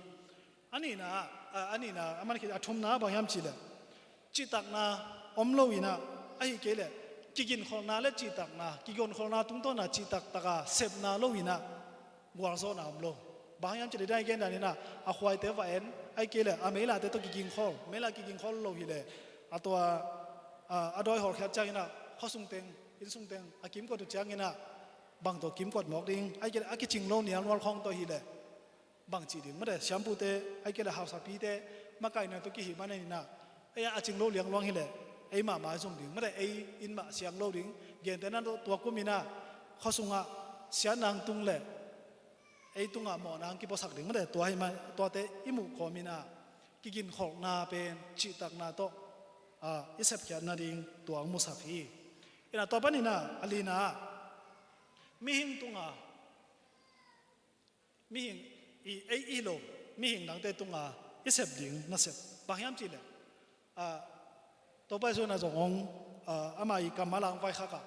A nihna ah, a, a nihna, a man khit a thumna bang hiam cih leh cihtakna om lo in ah, ahih kei leh kiginkholhna le cihtakna, kiginkholhna tungtawn a cihtak tak a sepna lo in ah gualzawhna om lo. Bang hiam cih leh, i gen danin ah a khuaite va en, ahih kei leh a meilahte tawh kigingkhol, meilah kigingkhol lo hi leh a tua, a, a dawi hawlkhiat ciangin ah khuasung teng, innsung teng a kimkot uh ciangin ah bang tawh kimkot mawk ding, ahih kei leh a kicing lo nialnual khawng tawh hi leh bang cih ding, mate, siampute, ahih kei leh hausapite makaihna tawh kihih manin ah, ei a cing lo liangluang hi leh ei mahmah zong ding, mate, ei inn mah siang lo ding. Gentehna ah tua kum in ah khuasungah siatna hong tung leh ei tungah mawhna hong kipuasak ding, mate, tua hi mah, tuate i muh kawmin ah kiginkholhna pen cihtakna tawh, ah, i sepkhiat nading tua hong musak hi. In ah tua panin ah a lina ah mihing tungah, mihing i, ei i hi lo, mihing dangte tungah i sep ding nasep bang hiam cih leh, ah, Topa Jesu in ah zong hong, ah, ama i kammal ah hong vaikhak ah,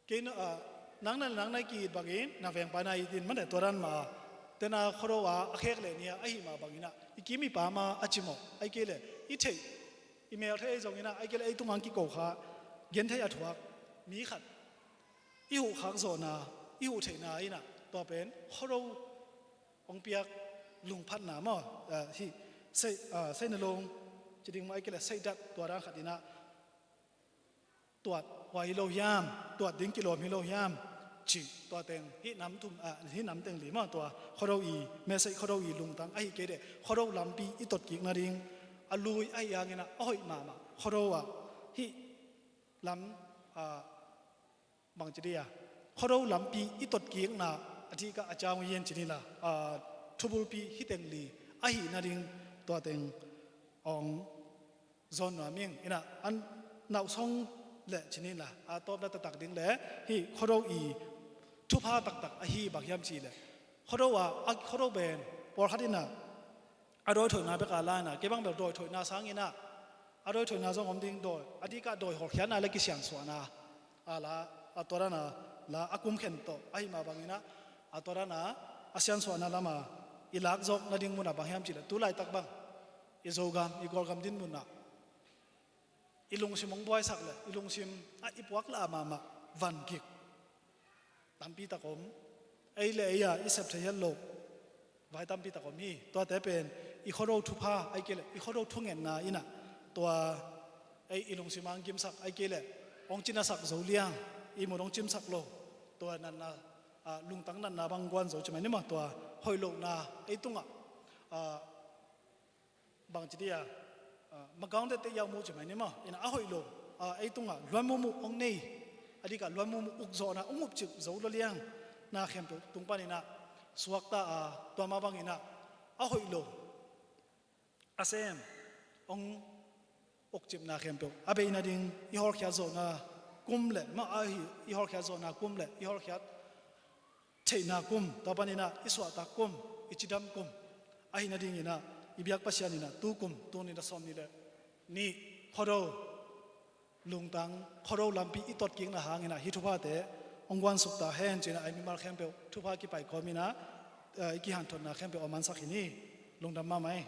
kei, ah, nang na, nang na i ki-it bangin na vengpa na it in, mate, tua dan mah a, tena Khuado a a khek leh ni a, ahih mah bangin ah i kim i pam a a cimawh, ahih kei leh i theih, i mel theih ahi zongin ah, ahih kei leh ei tungah hong kiko kha, gentheih a thuak mi khat i huh khak zawhna, i huh theihna in ah tua pen Khuado hong piak lungphatna maw, ah, hih, sei, ah, seina lung ci ding maw, ahih kei leh seidat, tua dan khat in ah tuat huai hi lo hiam, tuat ding kilawm hi lo hiam, Cih tua teng hih nam thum, ah, hih nam teng li mah tua Khuado i message, Khuado i lungtang ahi kei leh Khuado lampi i totkik nading a lui ahi hangin ah a hoih mahmah. Khuado ah hih lam, ah, bangci dih a, Khuado lampi i totkikna a dih kah a ciang uh hi hen ci ni la, ah, thubulpi hih teng li ahi nading tua teng hong zawn nuam ing. Inah a nauhsong le ci ni la, a tawpna taktak ding le hih Khuado i thupha taktak ahi bang hiam cih leh Khuado ah, a Khuado pen pawlkhat inah a dawithoihna bek a la inah kei bang bel dawithoihna sang inah a dawithoihna zong om ding, dawi a dih kah dawi hawlkhiatna le kisiansuahna a la, a tua dan a la a kum khen tawh ahi mah bang inah a tua dan a a siansuahna lam a i lak zawk nading mun ah bang hiam cih leh tu laitak bang i Zogam, i Kawlgam dinmun ah i lungsim hong buaisak le i lungsim ah i puak lah mahmah van gik tampi tak om. Ei le ei a i sep thei het loh vai tampi tak om hi. Tuate pen i Khuado thupha ahi kei leh i Khuado thungetna inah tua ei i lungsim ah hong kimsak ahi kei leh hong cinasak zo liang, i mut hong cimsak lo tua natna, ah, lungtang natna bang guan zo ci mai ni maw, tua hoih lohna ei tungah, ah, bangci dih a, ah, magaung dette yau mu ci mai ni maw, inah a hoih lo, ah, ei tungah luan muhmuh hong nei, a dih kah luan muhmuh ukzawhna hong ukcip zo lo liang na khempeuh tung pan inah suakta a, tua mah bang inah a hoih lo a sem hong ukcipna khempeuh a bei nading i hawlkhiat zawhna kum le mah ahi, i hawlkhiat zawhna kum le i hawlkhiat theihna kum, tua pan inah i suahtak kum, i cidam kum ahi nading inah i biak Pasian inah tu kum, tu ni na sawm ni le nih Khuado lungtang, Khuado lampi i totkikna hang inah hih thuphate hong guansuk ta hen ci inah ei mimal khempeuh thupha kipai kawm inah, eh, i kihanthawnna khempeuh a mansak hi ni. Lungdam mahmah ei.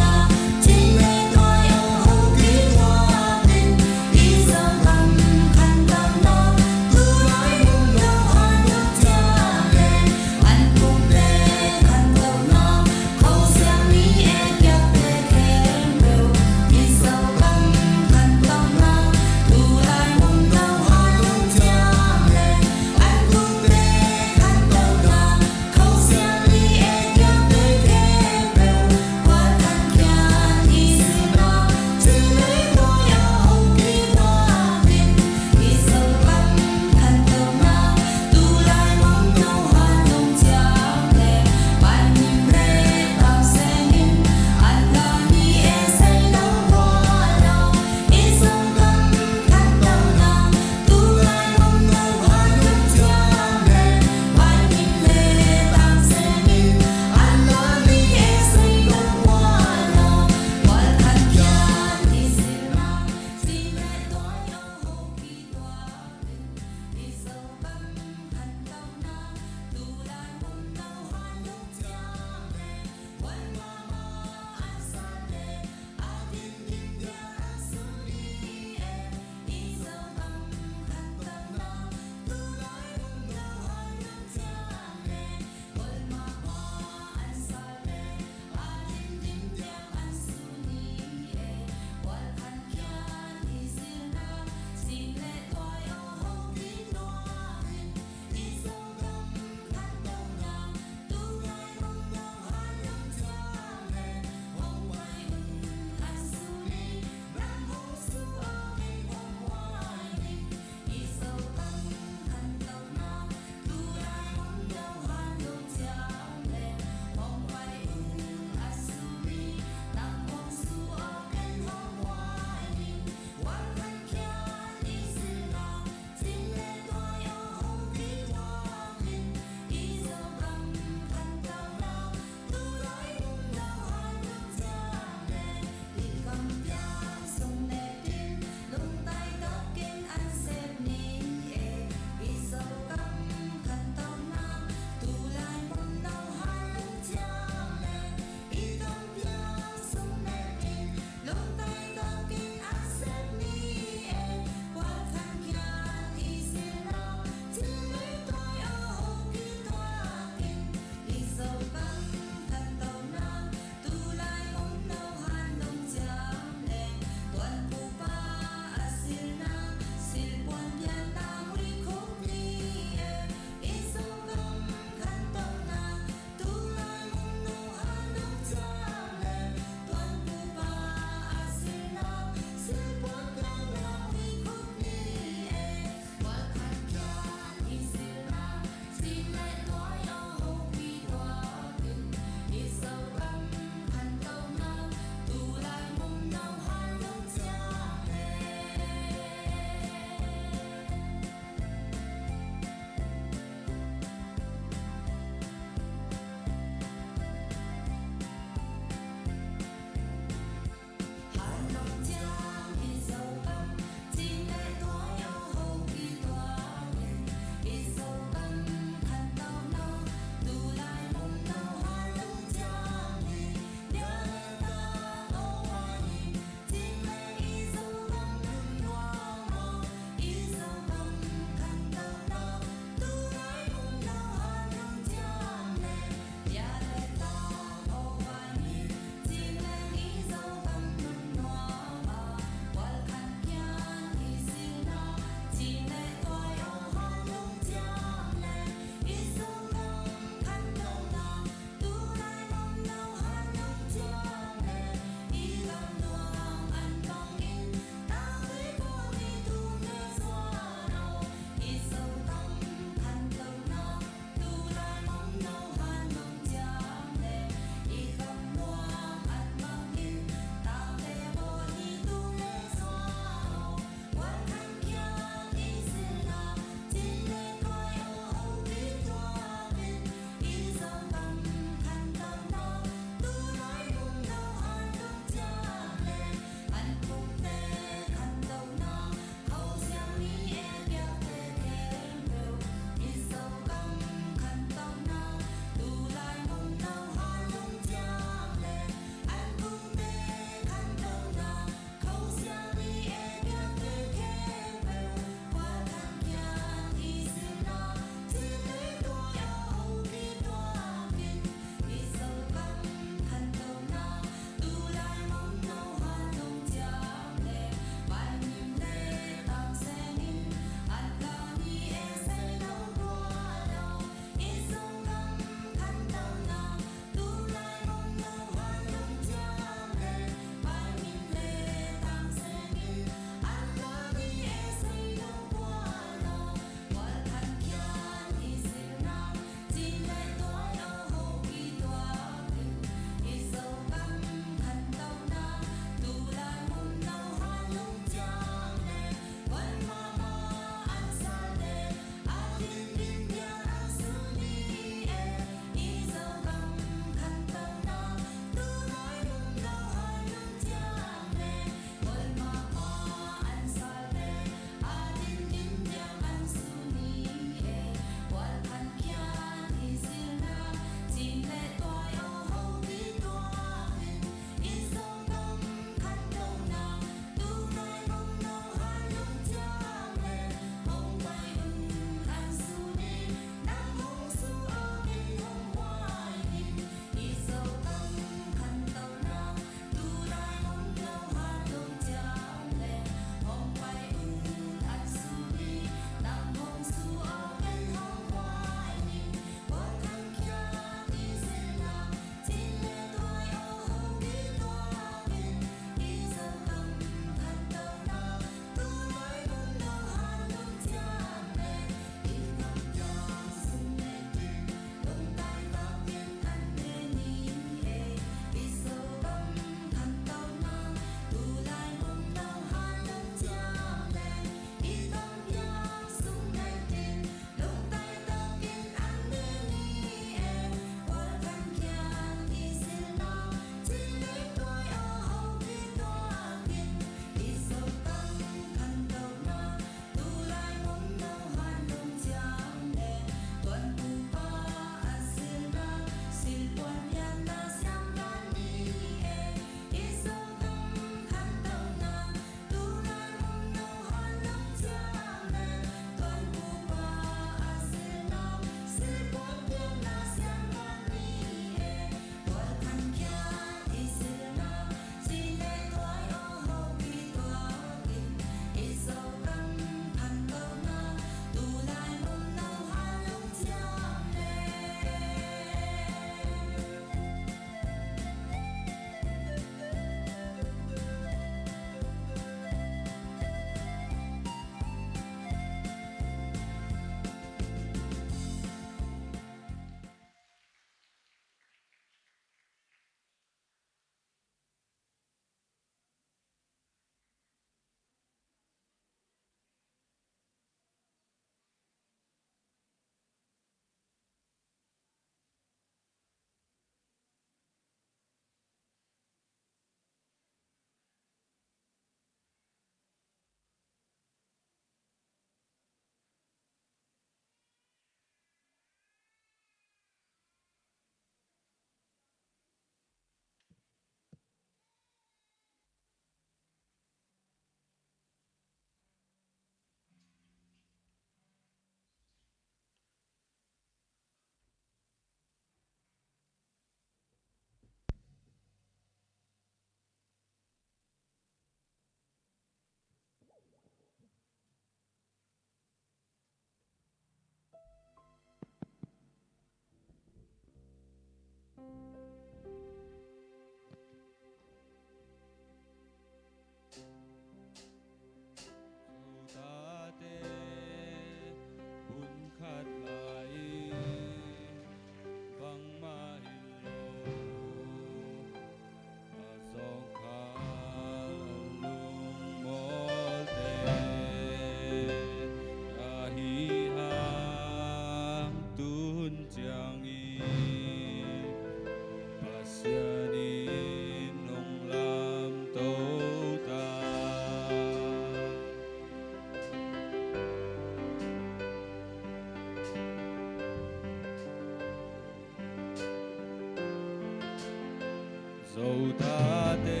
Zo tate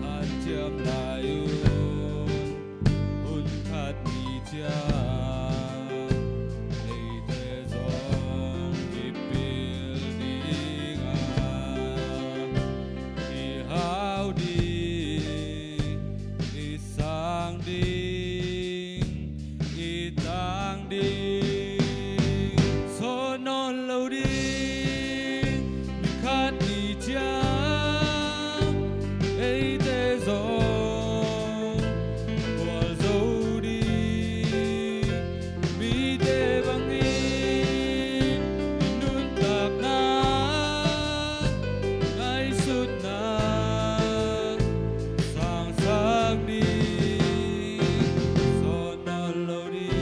hanciam lai un, hun khat ni ciang eite zong i pil ding a, i hau ding, i sang ding, i tang ding, sawt nawn lo ding. Ni khat ni ciang eite zong gualzo ding, mite bangin i nuntakna, ngaihsutna sangsak ding, sawt nawn lo ding.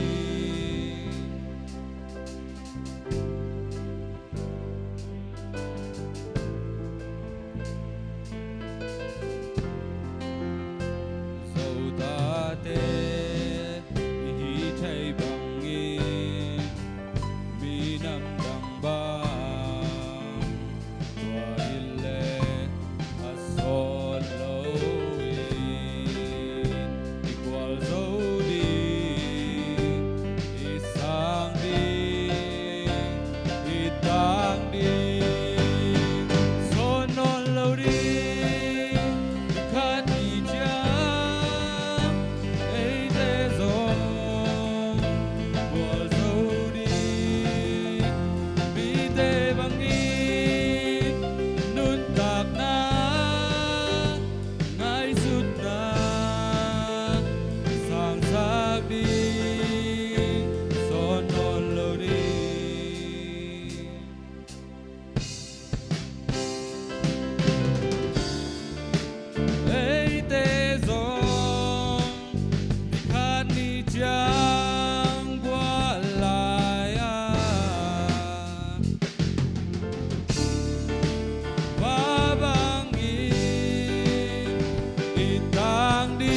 Zo tate i hih theih bangin minam dang bang tua in leh a sawt lo in, i gualzo ding, i sang ding, i tang ding, sawt nawn lo ding. Ni khat ni ciang eite zong gualzo ding, mite bangin nuntakna, ngaihsutna sangsak ding, sawt nawn lo ding. Eite zong ni khat ni ciang gual lai-a, va bangin i tang ding.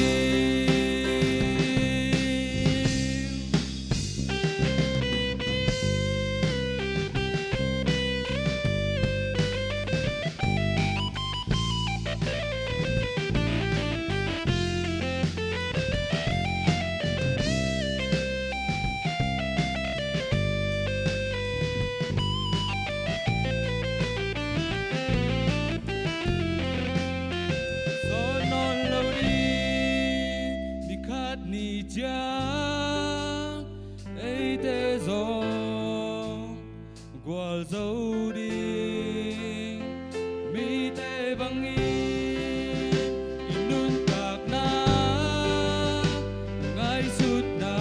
Sawt nawn lo ding, ni khat ni ciang eite zong gualzo ding, mite bangin i nuntakna, ngaihsutna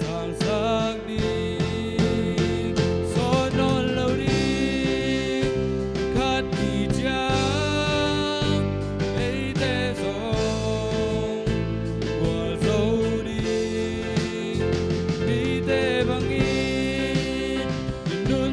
sangsak ding, sawt nawn lo ding. Khat ni ciang eite zong gualzo ding, mite bangin i nun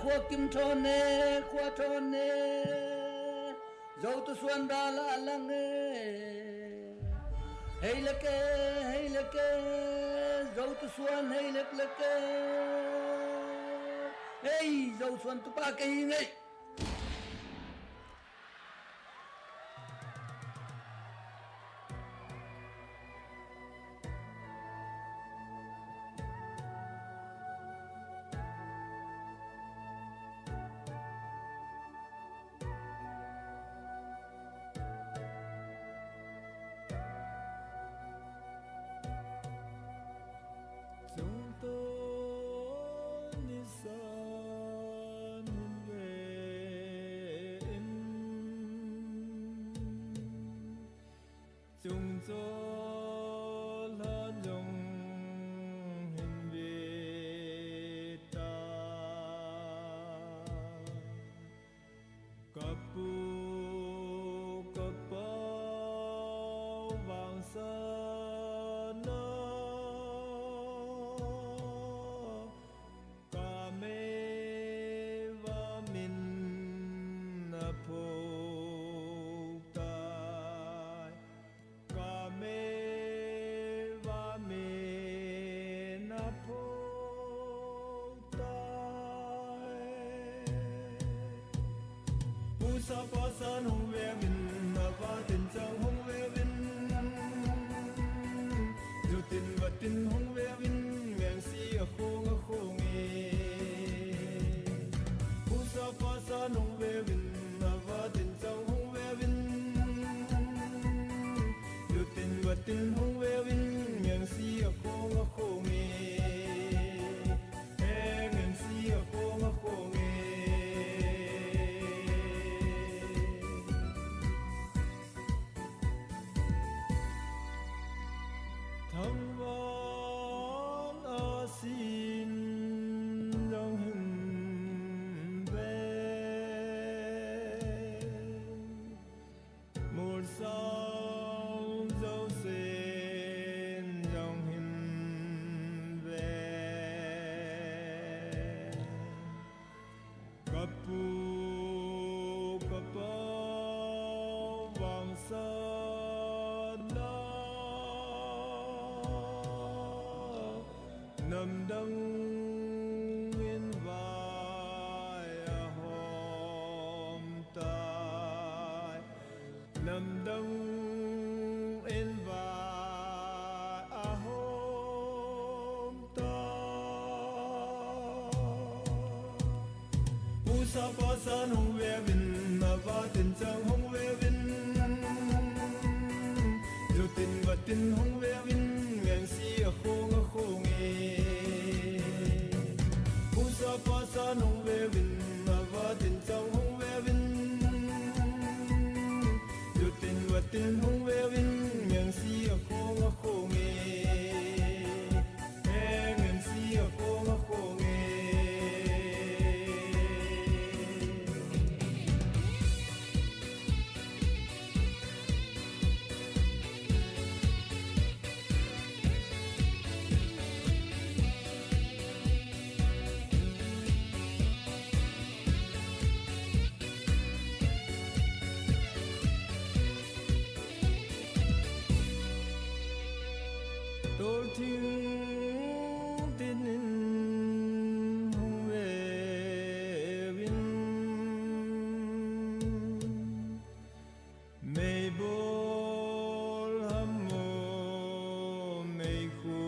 Khua kim thawn e, khua thawn e, Zotu suan ral a lang e. Hei lek e, hei lek e, Zotu suan hei lek lek e. Hei, Zo suan tupa kei hi ngei. Cungto nisan hin ve in, cungto hlan zong hin ve ta. Ka pu ka pau vangsa na, ka mei va min a pho tai. Ka mei va min a pho tai. Pusa pasan hong veuvin, a vatin cang hong veuvin. Zutin vatin hong veuvin, mengsi a khong a khong e. Pusa pasan hong veuvin, a vatin cang hong veuvin. Zutin vatin hong veuvin, mengsi a khong a khong e. E, mengsi a khong a khong e. Thangvan a sin zong hin ve. Mulsang Zo sin zong hin ve. Ka pu ka pau vangsa na, namdang in vai a hawm tai. Namdang in vai a hawm ta. Pusa pasan hong veuvin, a vatin cang hong veuvin. Zutin vatin hong veuvin, mengsi a khong a khong e. Pusa pasan hong veuvin, a vatin cang hong veuvin. Zutin vatin hong veuvin, mengsi a khong a khong e. E, mengsi a khong a khong e. Tolthing tinin hong veuvin. Meibawl ham maw, meikhu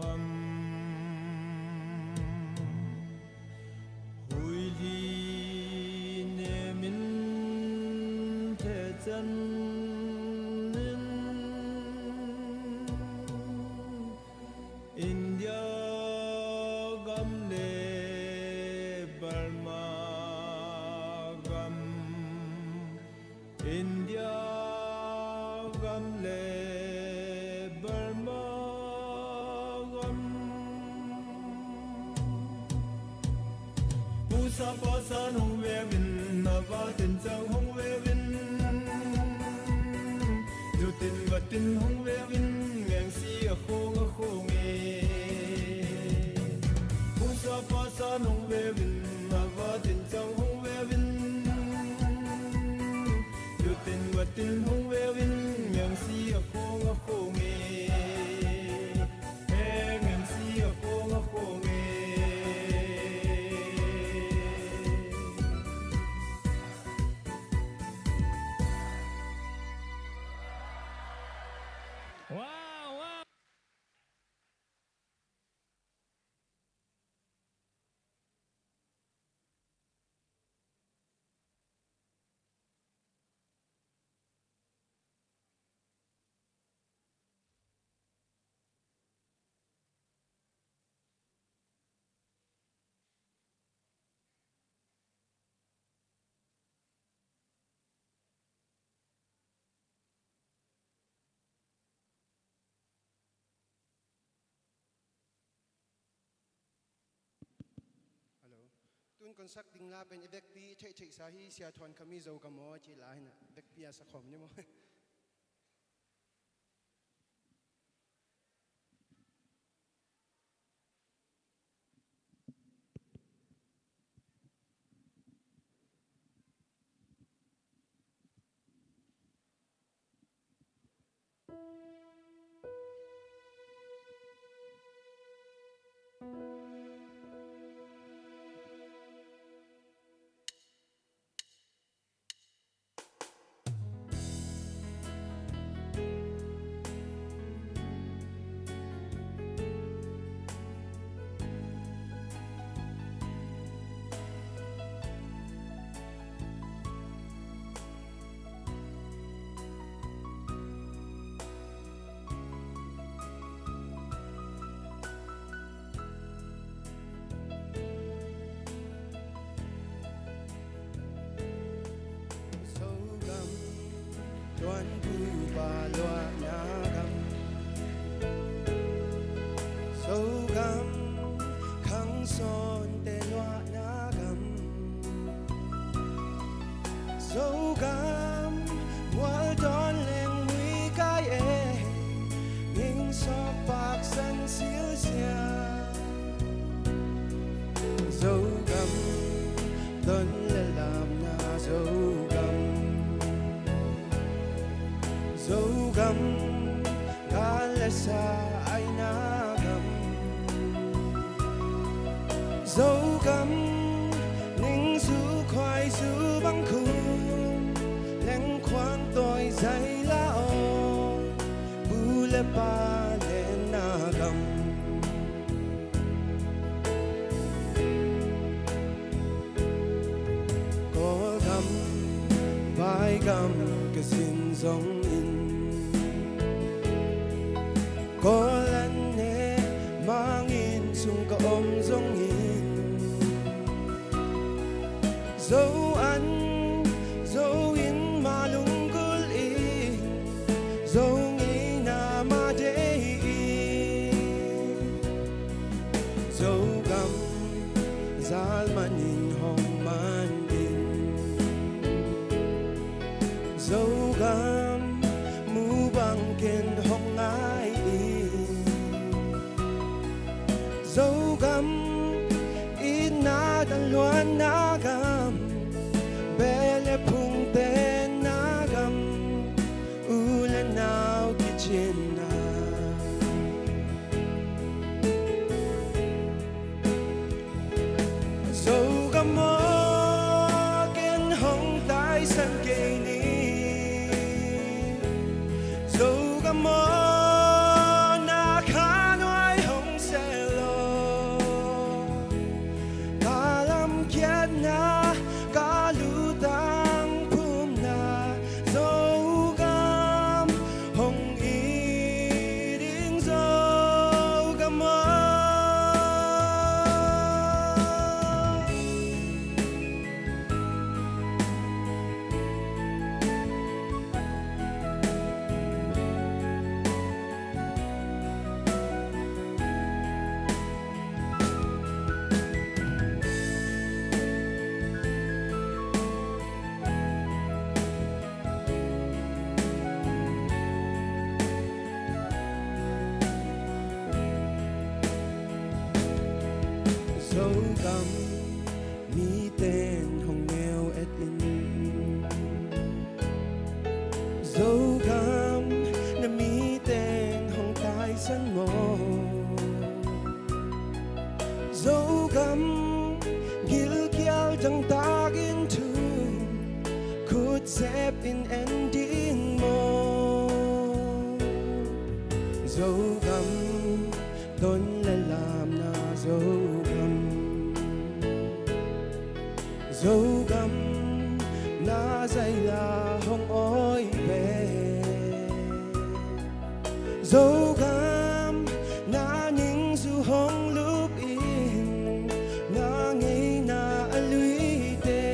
ham? Huihli nemin thehcen in India gam le Burma gam, India gam le Burma gam. Pusa pasan hong veuvin, a vatin cang hong veuvin. Zutin vatin hong veuvin, mengsi a khong a khong e. Pusa pasan hong veuvin. Kon sak ding la pen i vekpi theihtheihsa hi, Sia Thuan Kham i Zogam aw ci la hi na, vekpi a sak khawm ni maw? Zogam, tuanpupa luahna gam. Zogam, khangsawnte luahna gam. Zogam, mual dawn leng mui kai e, ning sawk paksan silsia. Zogam, dawn le lamna Zogam. Zogam, gal le sa aina gam. Zogam, ningzu khuaizu bang khum, lengkhuang tawi zai la aw, bu le pa lenna gam. Kawlgam, vaigam ka sin zongin, Kawl an ne Mang inn sung ka om zongin, Zo an, Zo inn ma lunggulh in, Zo ngeina ma deih in, Zogam zal manin hong man in, Zogam mu bang ken hong ngai in, Zogam itna tan luanna gam, beh le phung tenna gam, u le nau kicinna. Zogam aw, ken hong taisan kei ni. Zogam aw, na kha nuai hong sel aw. Ka lamkiatna, ka lutang phumna, Zogam hong it ing Zogam aw. Zogam miten hong neu et in, Zogam na miten hong taisan maw? Zogam gilkial dangtak in thu, khut zep in en ding maw? Zogam, ton le lamna Zogam. Zogam, na zaila hong awi ve. Zogam, na ningzu hong lup in, na ngeina a luite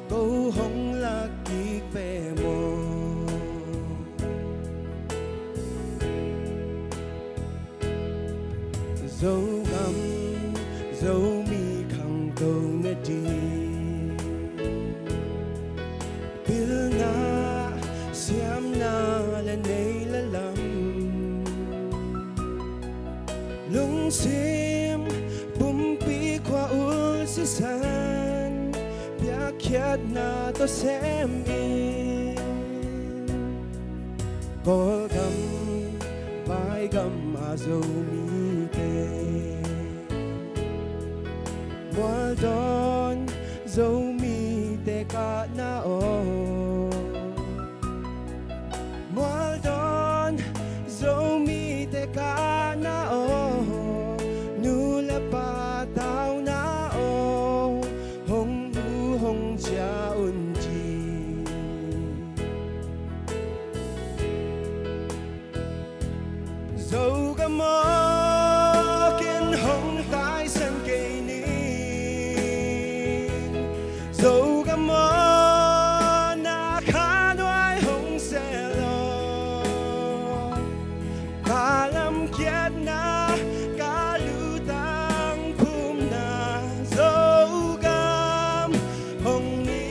ko hong lak kik ve maw? Zogam, Zomi khangto na ding pilna, siamna le nei le lam, lungsim pumpi khua ul sisan, piakkhiatna tawh sem in, Kawlgam vaigam a Zomite, mualdawn Zomite kahna aw, mualdawn Zomite kahna aw, nu le pa tauna aw, hong mu hong cia un ci. Zogam aw, ken hong taisan kei ning. Zogam aw, na kha nuai hong sel aw. Ka lamkiatna, ka lutang phumna, Zogam hong ni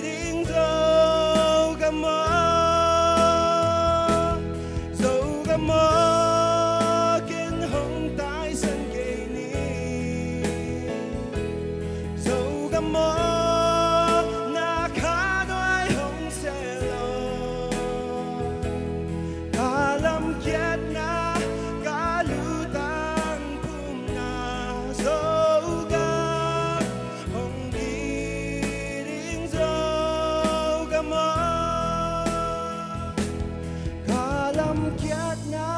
ding. Zogam aw, Zogam aw, ken hong taisan kei ning. Zogam aw, na kha nuai hong sel aw. Ka lamkiatna, ka lutang phumna, Zogam hong ni ding. Zogam aw, ka lamkiatna,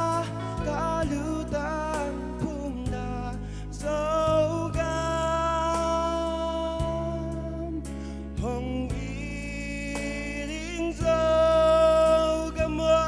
ka lutang phumna, Zogam hong ni ding. Zogam aw.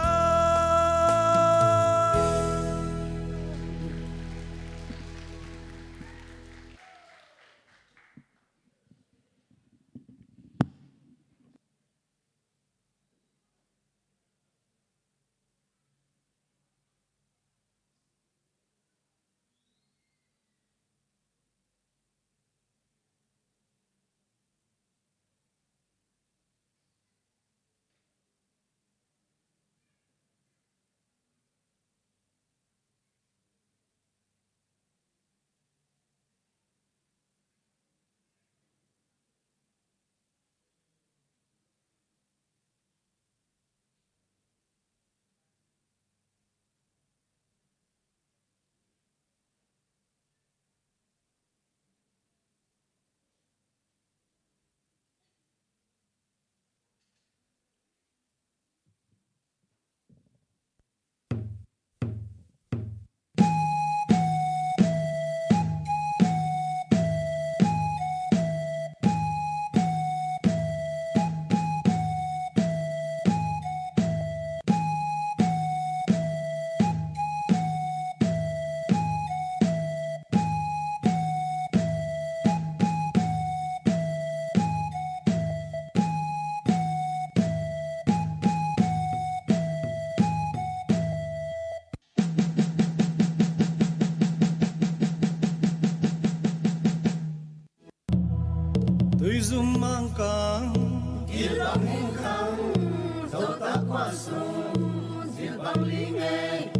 Tuizum Mangkang, Gilbang Mungkang, Zotak Khuasung, Zilbang Lingei,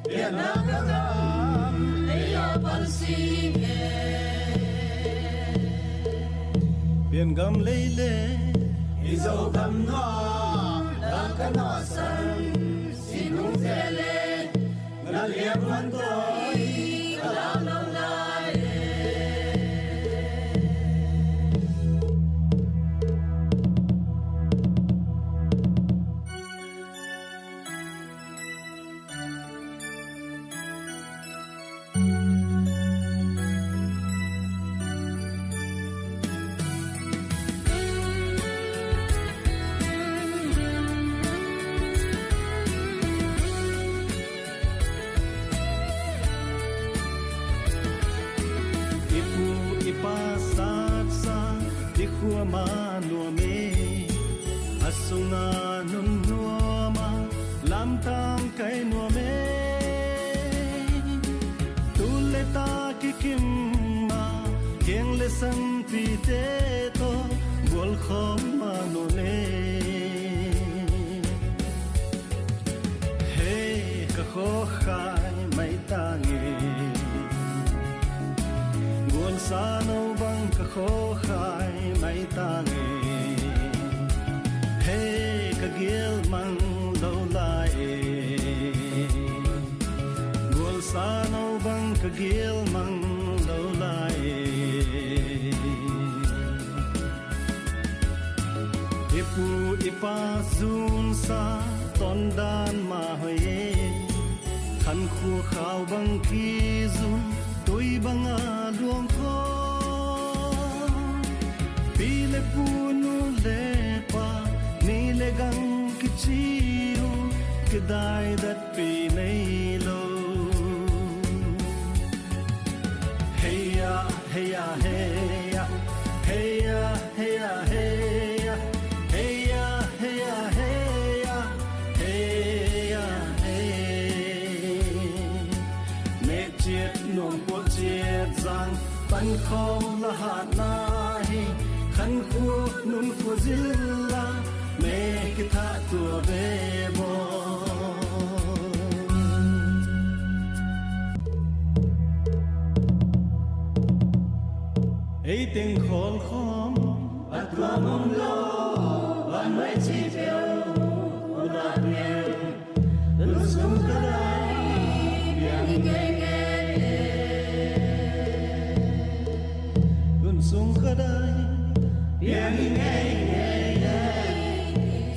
Pianna ka gam, Lei a pan sing e. Piangam lei le, i Zogam nuam, la ka nuamsan, Sinung Zele, na lian wan toi, ka la lo lai e. I pu i pa satsa i khua mah nuam e, a sungah nun nuam a, lamtang kai nuam e. Tu le ta kikim a, kiang le Sanpite tawh gualkhawm mah nawn e. Hei ka khawkhai maihtang e, gualsa no bang ka khawkhai maihtang e. Hei ka gial mang lo lai e, gualsa no bang ka gial mang lo lai e. I pu i pa zunsa tondan mah hoih e, khankhua khau bang kizum, tui banga luang khawm. Pi le pu, nu le pa, ni le gang kici uh, kidaidatpih nei lo. Hei a, hei a, hei a, hei a, hei a, hei a, hei a, hei a, hei a, hei a, hei. Mek ciat nuam puak ciat zang, pan khawng la hatna hi, khankhua nunkhua zil la, mek i thah tua ve baw. Ei teng khawl khawm, a tuam om lo, van mai ci peuh, u lak peuh, tun sung ka dai, piang i ngei ngei. Tun sung ka dai, piang i ngei ngei.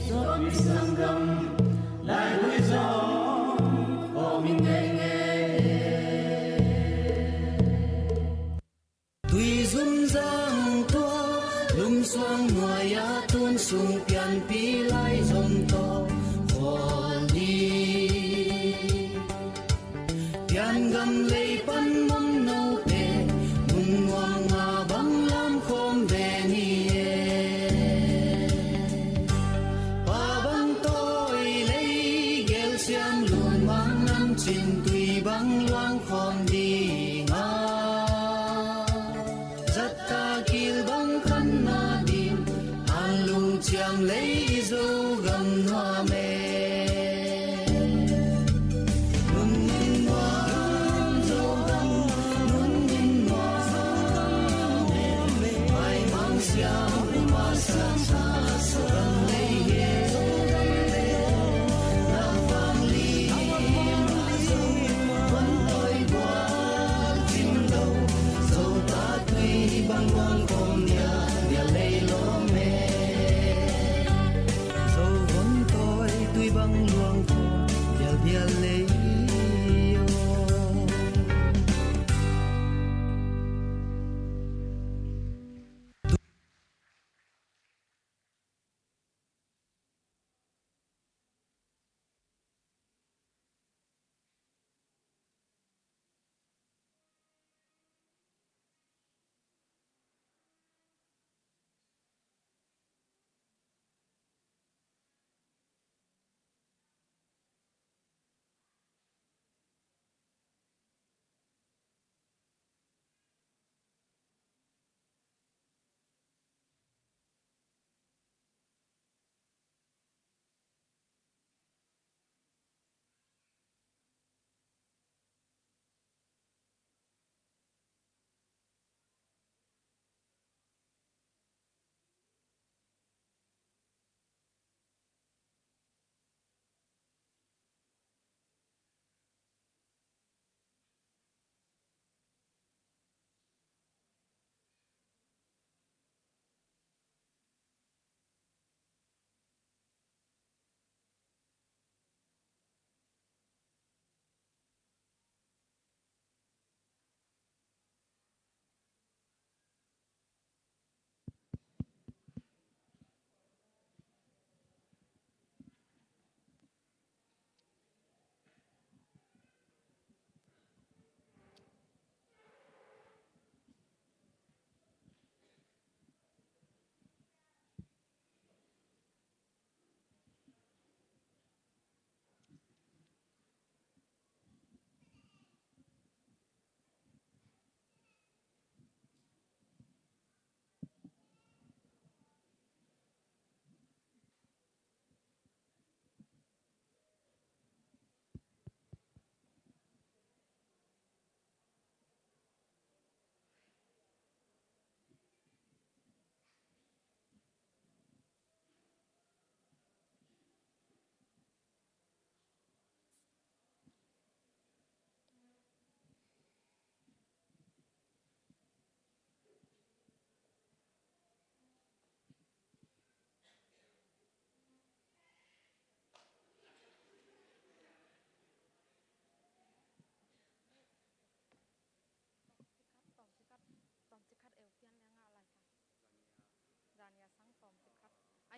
Suak i sanggam, lai hui zong, om i ngei ngei. Tui zum zang tua, lum suang nuai-ah tun sung pianpih lai zom tawh khawl hi. Pian gam lei pan mong note, mun nuam nga bang lam khawm ve ni e. Pa bang tawi lei gel siam lun mang nam cin tui bang luang khawm ding a. Zatta kil bang khanna ding, an lungciam lei i Zogam nuam e. Nunning nuam Zogam, nunning nuam e. Maimang siam, masa sa, Zogam lei e.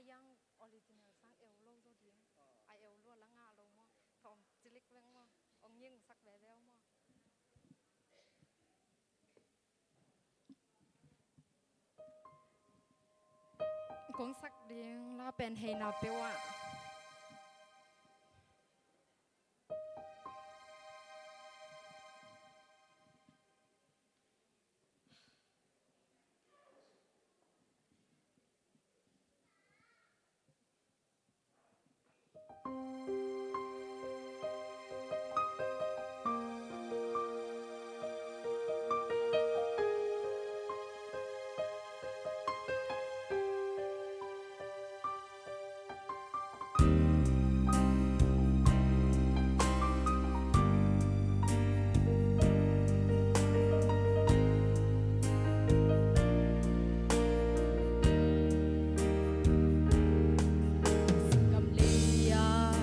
Yang original sang eu lo zaw ding. A eu lua la ngah lo maw? Thawm cilik veng maw? Ong nging sak veve maw? Kong sak ding la pen hei na peuh ah. Sangam lei-a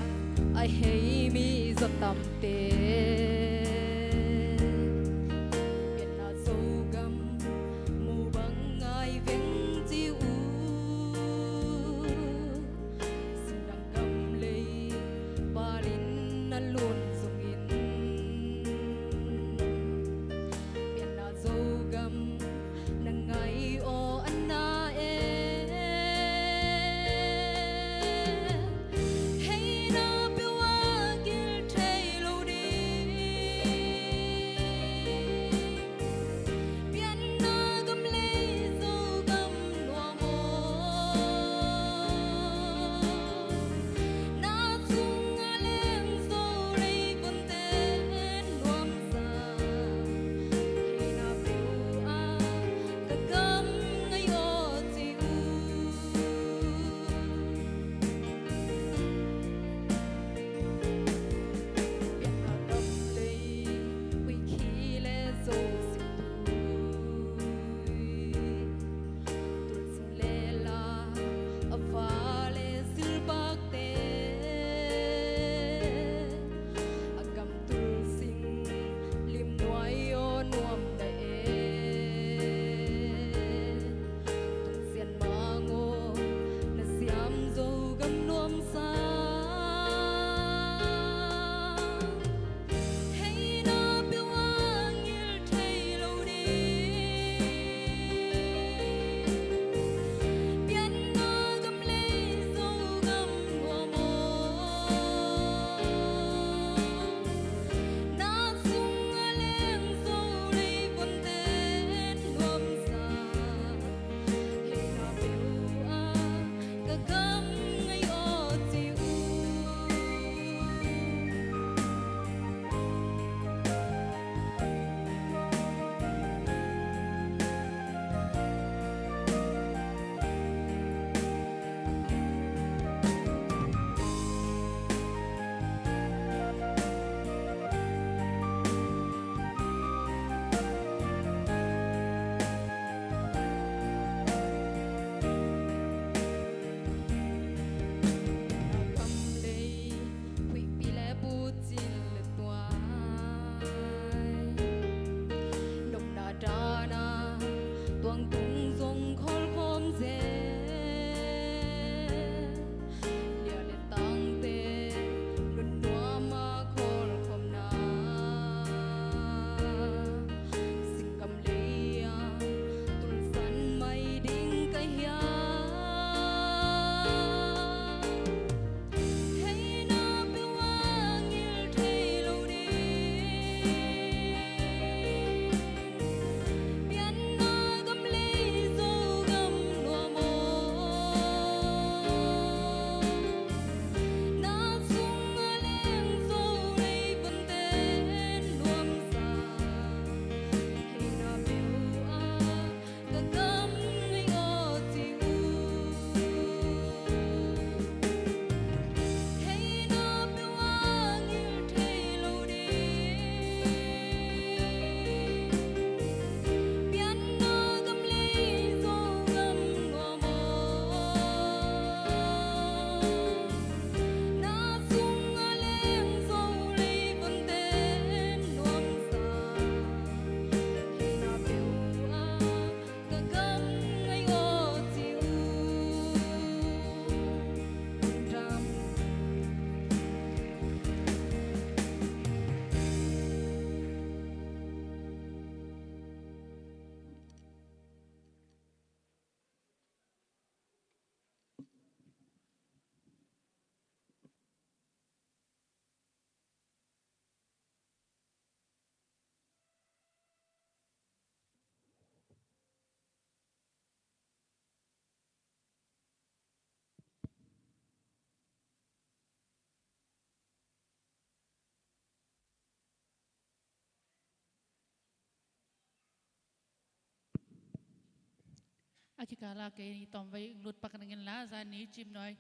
Kikala kei ni tawmvei lut pak ning in la, zani Cimnuai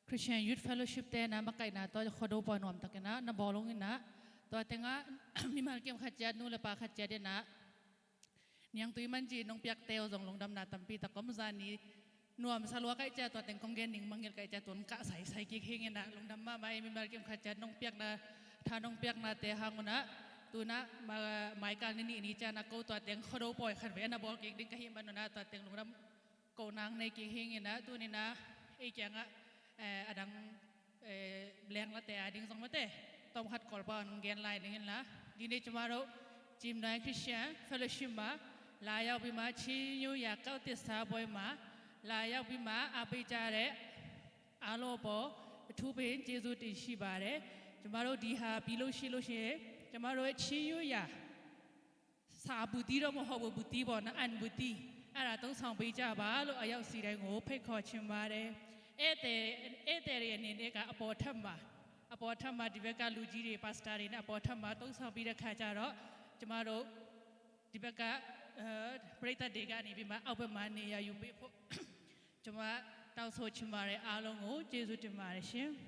Christian Youth Fellowship te na makaihna tua Khuado pawi nuamtakin ah na bawl ung in ah, tua tengah mimal kim khat ciat, nu le pa khat ciat in ah niangtui man ci nong piak teu zong lungdamna tampi tak om. Zani nuamsa lua kaih ciat tua teng kong gen ning mangngilh kaih ciat tun kah saisai kik hing in ah lungdam mahmah ei. Mimal kim khat ciat nong piakna, tha nong piakna te hang un ah, tun ah ma-, maikal ni nih ni ciat na ko tua teng Khuado pawi khat vei na bawl kik ding ka hih man un ah tua teng lungdam ko nang nei kik hing in ah, tuni in ah ei kiangah, eh, a dang, eh, leng late a ding zong mate tawm khat kawlpa hong gen lai ning in la. Dini cuma ro Cimnuai Christian Fellowship ma, လာရောက်ပြီးမှ ချီးမြှောက်ရာ ကောက်သစ္စာပွဲမှာ လာရောက်ပြီးမှ အားပေးကြတဲ့ အားလုံးအပေါ် အထူးပင်ကျေးဇူးတင်ရှိပါတယ်။ ကျမတို့ဒီဟာပြီးလို့ရှိလို့ရှိရင် ကျမတို့ရဲ့ချီးမြှောက်ရာ စာအပူသီးတော့မဟုတ်ဘူး၊ ပူသီးပေါ့နော်၊ အန်ပူသီး၊ အဲ့ဒါသုံးဆောင်ပေးကြပါလို့ အရောက်စီတိုင်းကိုဖိတ်ခေါ်ချင်ပါတယ်။ ဧည့်သည်ဧည့်သည်တွေအနေနဲ့ကအပေါ်ထပ်မှာ၊ အပေါ်ထပ်မှာ၊ ဒီဘက်ကလူကြီးတွေ၊ ပါစတာတွေနဲ့အပေါ်ထပ်မှာသုံးဆောင်ပြီးတဲ့ခါကျတော့၊ ကျမတို့ဒီဘက်က၊ အဲ၊ ပရိသတ်တွေကနေပြီးမှအောက်ဘက်မှာနေရာယူပေးဖို့ ကျွန်မတောင်းဆိုချင်ပါတယ်။ အားလုံးကိုကျေးဇူးတင်ပါတယ်ရှင်။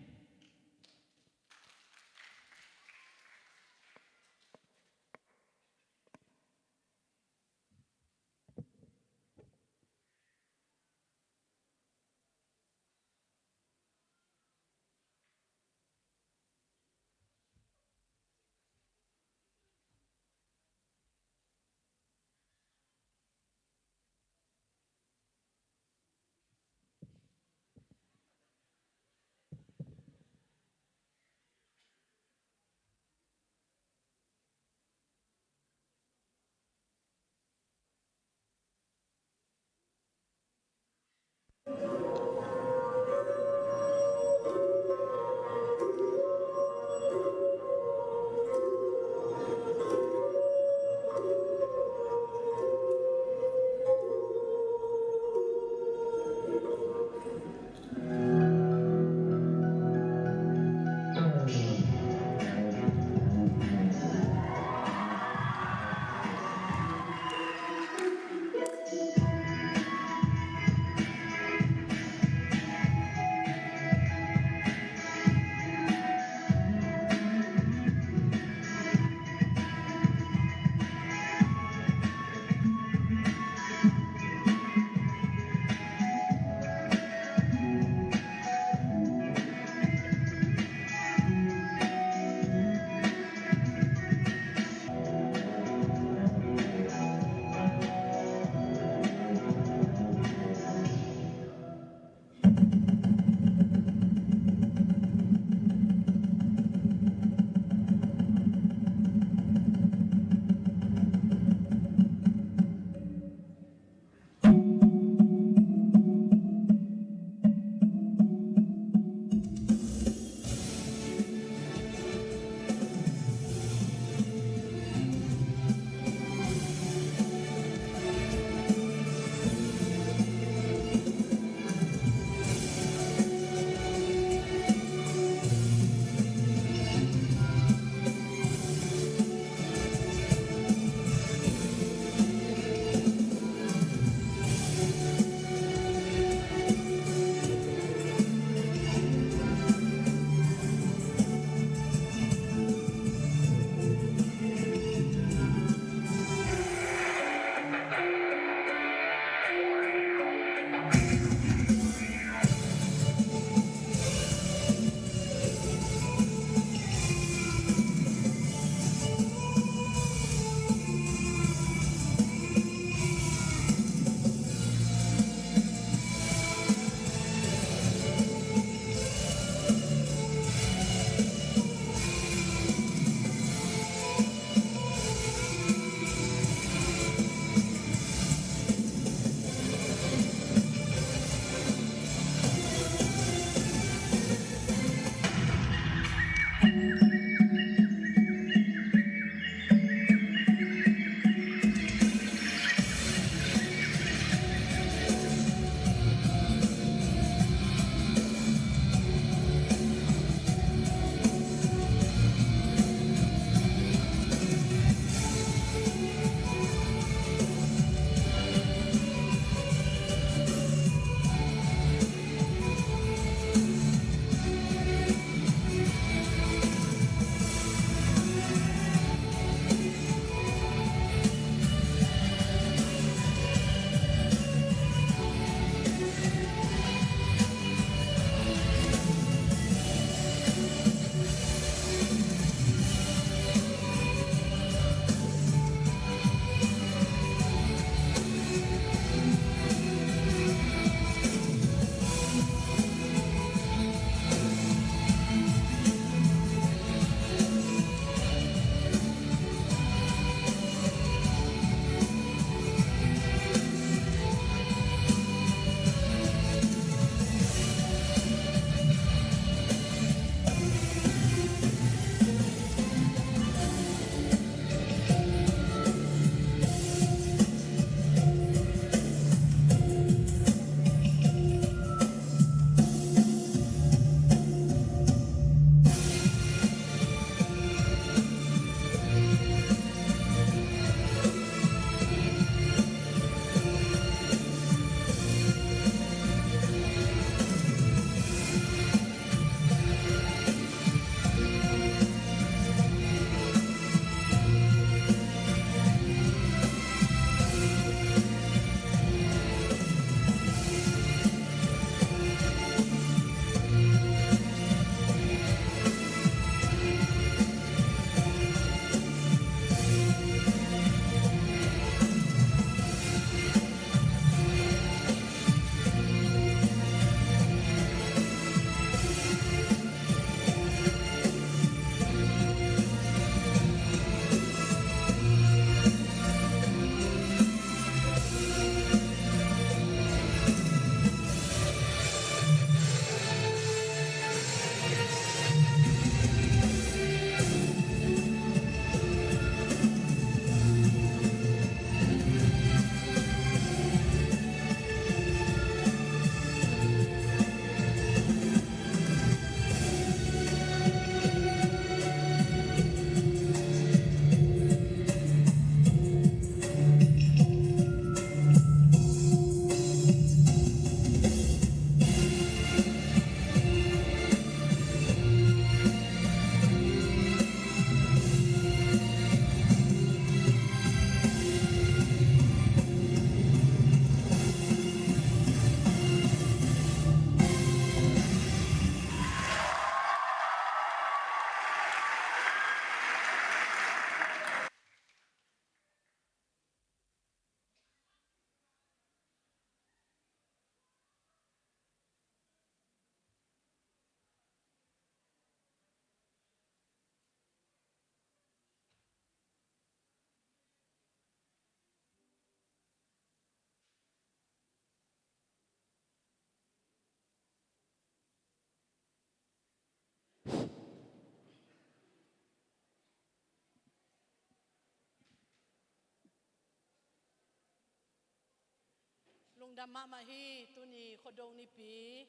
Dam mahmah hi. Tuni Khuado nipi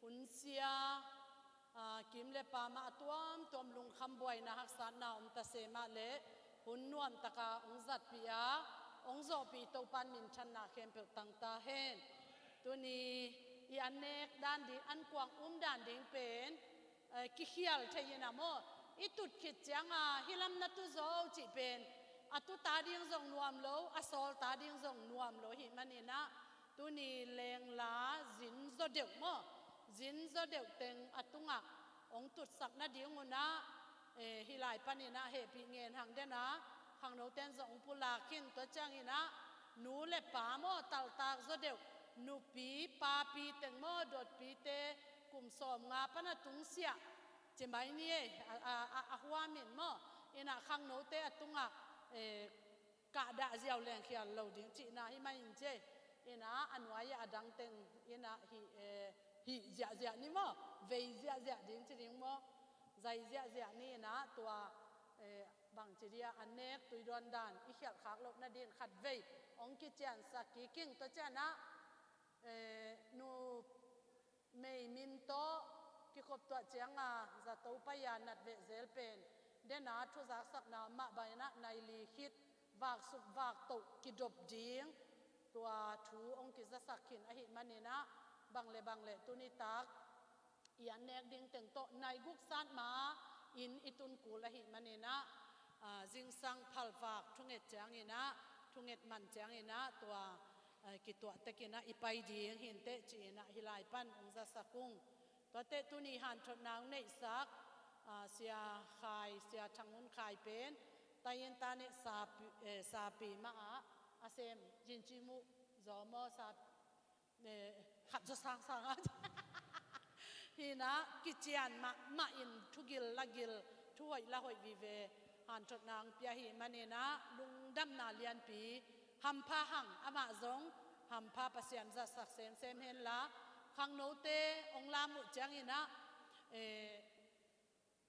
hun sia, aa, kim le pam ah a tuamtuam lungkham buaina haksatna om ta se mah le hun nuamtaka hong zatpih a hong zawhpih Topan minthanna khempeuh tang ta hen. Tuni i an nek dan ding, an kuang um dan ding pen, eh, kikhial thei in ah maw, i tut khit cianga hih lam na tu zo cih pen a tuta ding zong nuam lo, a sawlta ding zong nuam lo ahih maninah tuni lengla zin zaw deuh maw, zin zaw deuh teng a tungah hong tutsak nading unah, eh, hih lai paninah hehpih ngen hang denah khangnote in zong hong pulak khin. Tua cianginah nu le pa maw, taltak zaw deuh, nupi papi teng maw, dotpite kum sawmnga pana tungsiah ci mai ni ei, a, a, a, a huamin maw, inah khangnote a tungah, eh, kahdah ziau lengkhial lo ding cihna hi mai in ci ei. Inah a nuai-ah a dang teng inah hih, eh, hih ziahziah ni maw, vei ziahziah ding ci ding maw, zai ziahziah ni inah tua, eh, bangci dia a nek tuidawn dan i khialhkhak loh nading khatvei hong kiciansak kik ing. Tua cianah, eh, nu mei min tawh kikhop tuah cianga zato pai-a natveh zel pen dena thuzaksakna mah banginah nai li khit vaksuk vaktoh kidop ding tua thu hong kizasak khin ahih maninah bang le bang le tuni tak i an nek ding teng tawh nai guk sat ma-in i tun kul ahih maninah, ah, zingsang phalvak thunget cianginah, thunget man cianginah tua, ah, kituah tekinah i pai ding hi inteh ci-inah hih lai pan hong zasak ung. Tuate tuni hanthotna hong neihsak, ah, Sia Khai, Sia Thang Hun Khai pen tai in ta neh sapi, eh, sapi mah ah a sem, Jin Ci Mu Zaw maw, sa, eh, khat zaw sangsang a hinah kician mahmah in thugil la gil, thuhoih la hoih vive hanthotna hong pia ahih maninah lungdamna lianpi hampha hang, amah zong hampha Pasian zatsak semsem henla khangnote hong lam uh cianginah, eh,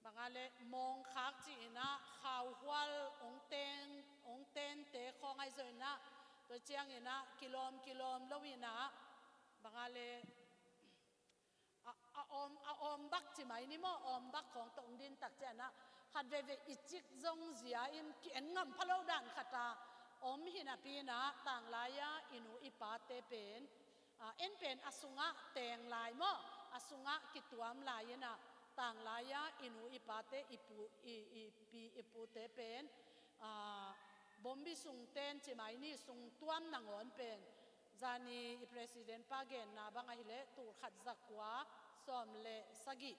banga le mawngkhak ci-inah khauhual hong ten, hong tente khawng ahi zaw inah tua cianginah kilawm kilawm lo inah banga le a, a awm, a awm bak ci mai ni maw, awm bak khawng tawh hong din tak cianah khat veivei i cik zong zia in ki-en ngam pha lo dan khata om hi napi inah tanglai-a i nu i pate pen, a, en pen a sungah teng lai maw, a sungah kituam lai inah tanglai-a i nu i pate, i pu, i, i pi i pute pen, a, bombi sung ten ci mai ni, sung tuam nangawn pen zani i president pa genna bang ahileh tul khat za kua sawm le sagih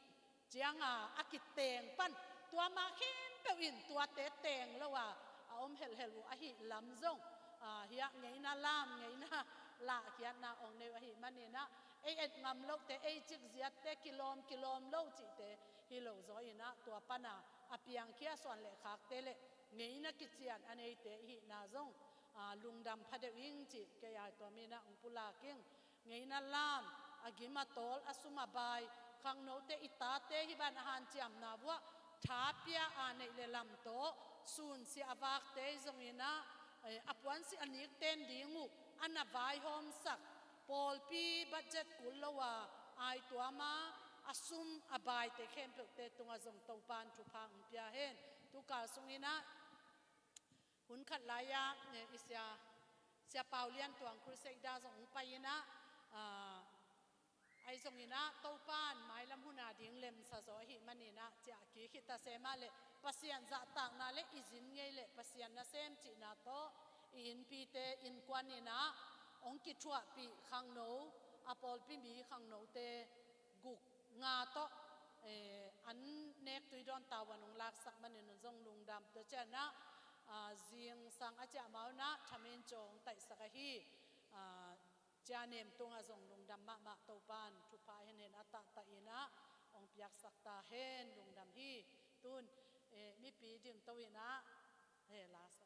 cianga a kiteng pan tua ma khempeuh in tuate teng lo a, a om helhel uh ahih lam zong, a, hiah ngeina lam, ngeina lahkhiatna ong nei uh ahih maninah ei et ngam lohte, ei cik ziatte, kilawm kilawm lo cihte hi lo zaw inah tua pana a piangkhia suan le khakte le ngeina kician a neite ihihna zong, a, lungdam pha deuh ing cih kei a tua minah hong pulak ing. Ngeina lam, a gim a tawl, a sum a bai, khangnote i tate hih ban a hanciamna vuah tha pia a neih le lam tawh sunsia a vakte hi zonginah, eh, a puansilh a nikten ding uh a na vaihawmsak pawlpi budget kul lo a aituama a sum a baite khempeuhte tungah zong Topan thupha hong pia hen. Tukal sunginah hun khat lai-ah, eh, i sia, Sia Pau Lian Tuang Crusader zong hong pai inah, ah, ahi zonginah Topan mailam huna ding lemsa zaw ahih maninah ciah kik hi ta se mah le Pasian zahtakna le i zin ngei le Pasian nasem cihna tawh i innpite innkuan inah hong kithuahpih khangno, a pawlpi mi khangnote guk nga tawh, eh, an nek tuidawn tavuan hong laksak manin zong lungdam. Tua cianah, ah, zingsang a ciah ma unah thamin cawng taihsak ahi, ah, Cia Nem tungah zong lungdam mahmah. Topan thupha henhen a tahtah inah hong piaksak ta hen. Lungdam hi. Tun, eh, mipi dingto inah he la sa.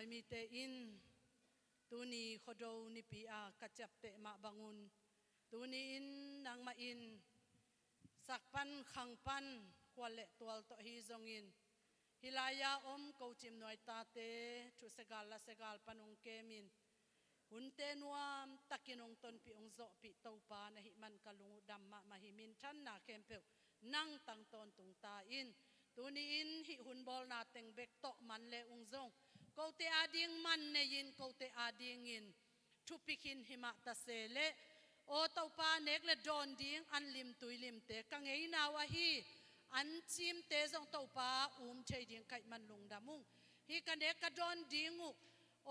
Mite in tuni Khuado nipi a ka ciapteh mah bangun, tuni in nangmah in sak pan khang pan khual le tual tawh hi zongin, hih lai-a om kocim nuaitate thu segal la segal pan hong kemin, hunte nuamtakin hong tonpih hong zawhpih Topa na hih man ka lung uh dam mahmah hi. Minthanna khempeuh nang tang tawntung ta in. Tuni in hih hun bawlna teng bek tawh man le ung zong, kote ading man nei-in kote adingin thupikhin himah ta se leh, aw Topa, nek le dawn ding an lim tui limte ka ngeina uh ahi. An cimte zong Topa um thei ding ka hih man lungdam ung. Hih ka nek ka dawn ding uh,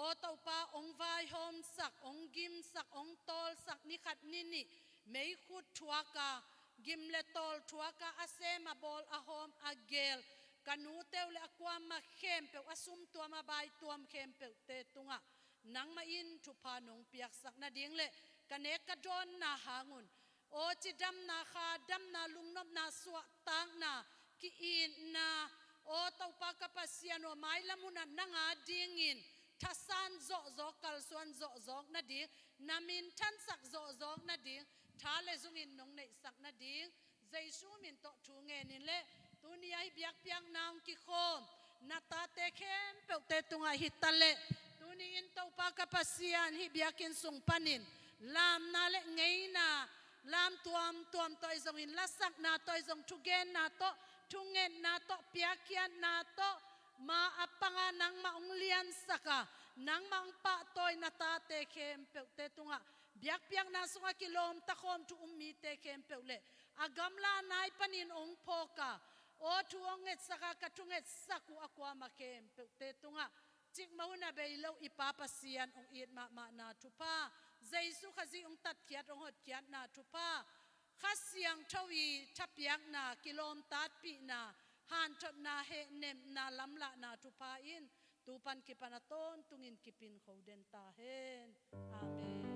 aw Topa, hong vaihawmsak, hong gimsak, hong tawlsak, ni khat ni nih meikhut thuak a, gim le tawl thuak a, a sem a bawl a hawm a geel ka nute uh le a kuamah khempeuh, a sumtuam a baituam khempeuhte tungah nangmah in thupha nong piaksak nading le ka nek ka dawnna hang un, aw cidamna, khadamna, lungnopna, suahtakna, ki-itna, aw Topa ka Pasian aw, mailam hunah nang adingin thasan zawhzawk, kalsuan zawhzawk nading, na minthansak zawhzawk nading tha le zungin nong neihsak nading Jesu min tawh thu ngenin le, tuni a hih biakpiakna hong kikhawm na tate khempeuhte tungah hi ta leh, tuni in Topa ka Pasian, hih biakinn sung panin lamna le ngeina, lam tuamtuam tawh ahi zongin, lasakna tawh ahi zong, thugenna tawh, thungetna tawh, piakkhiatna tawh, ma a panga nangmah hong liansak a, nangmah hong pahtawi na tate khempeuhte tungah, biakpiakna sungah kilawmta khawm thu um mite khempeuh le a gamla nai panin hong phawk a, aw thu hong ngetsak a, ka thungetsak uh a kuamah khempeuhte tungah cikmah hun a bei lo i Pa Pasian hong it mahmahna thupha, Jesu Khazih hong tatkhiat, hong hotkhiatna thupha, Kha Siangtho i thapiakna, kilawmtatpihna, hanthotna, hehnemna, lamlahna thupha in tu pan kipan a tawntungin kipin kho den ta hen. Amen.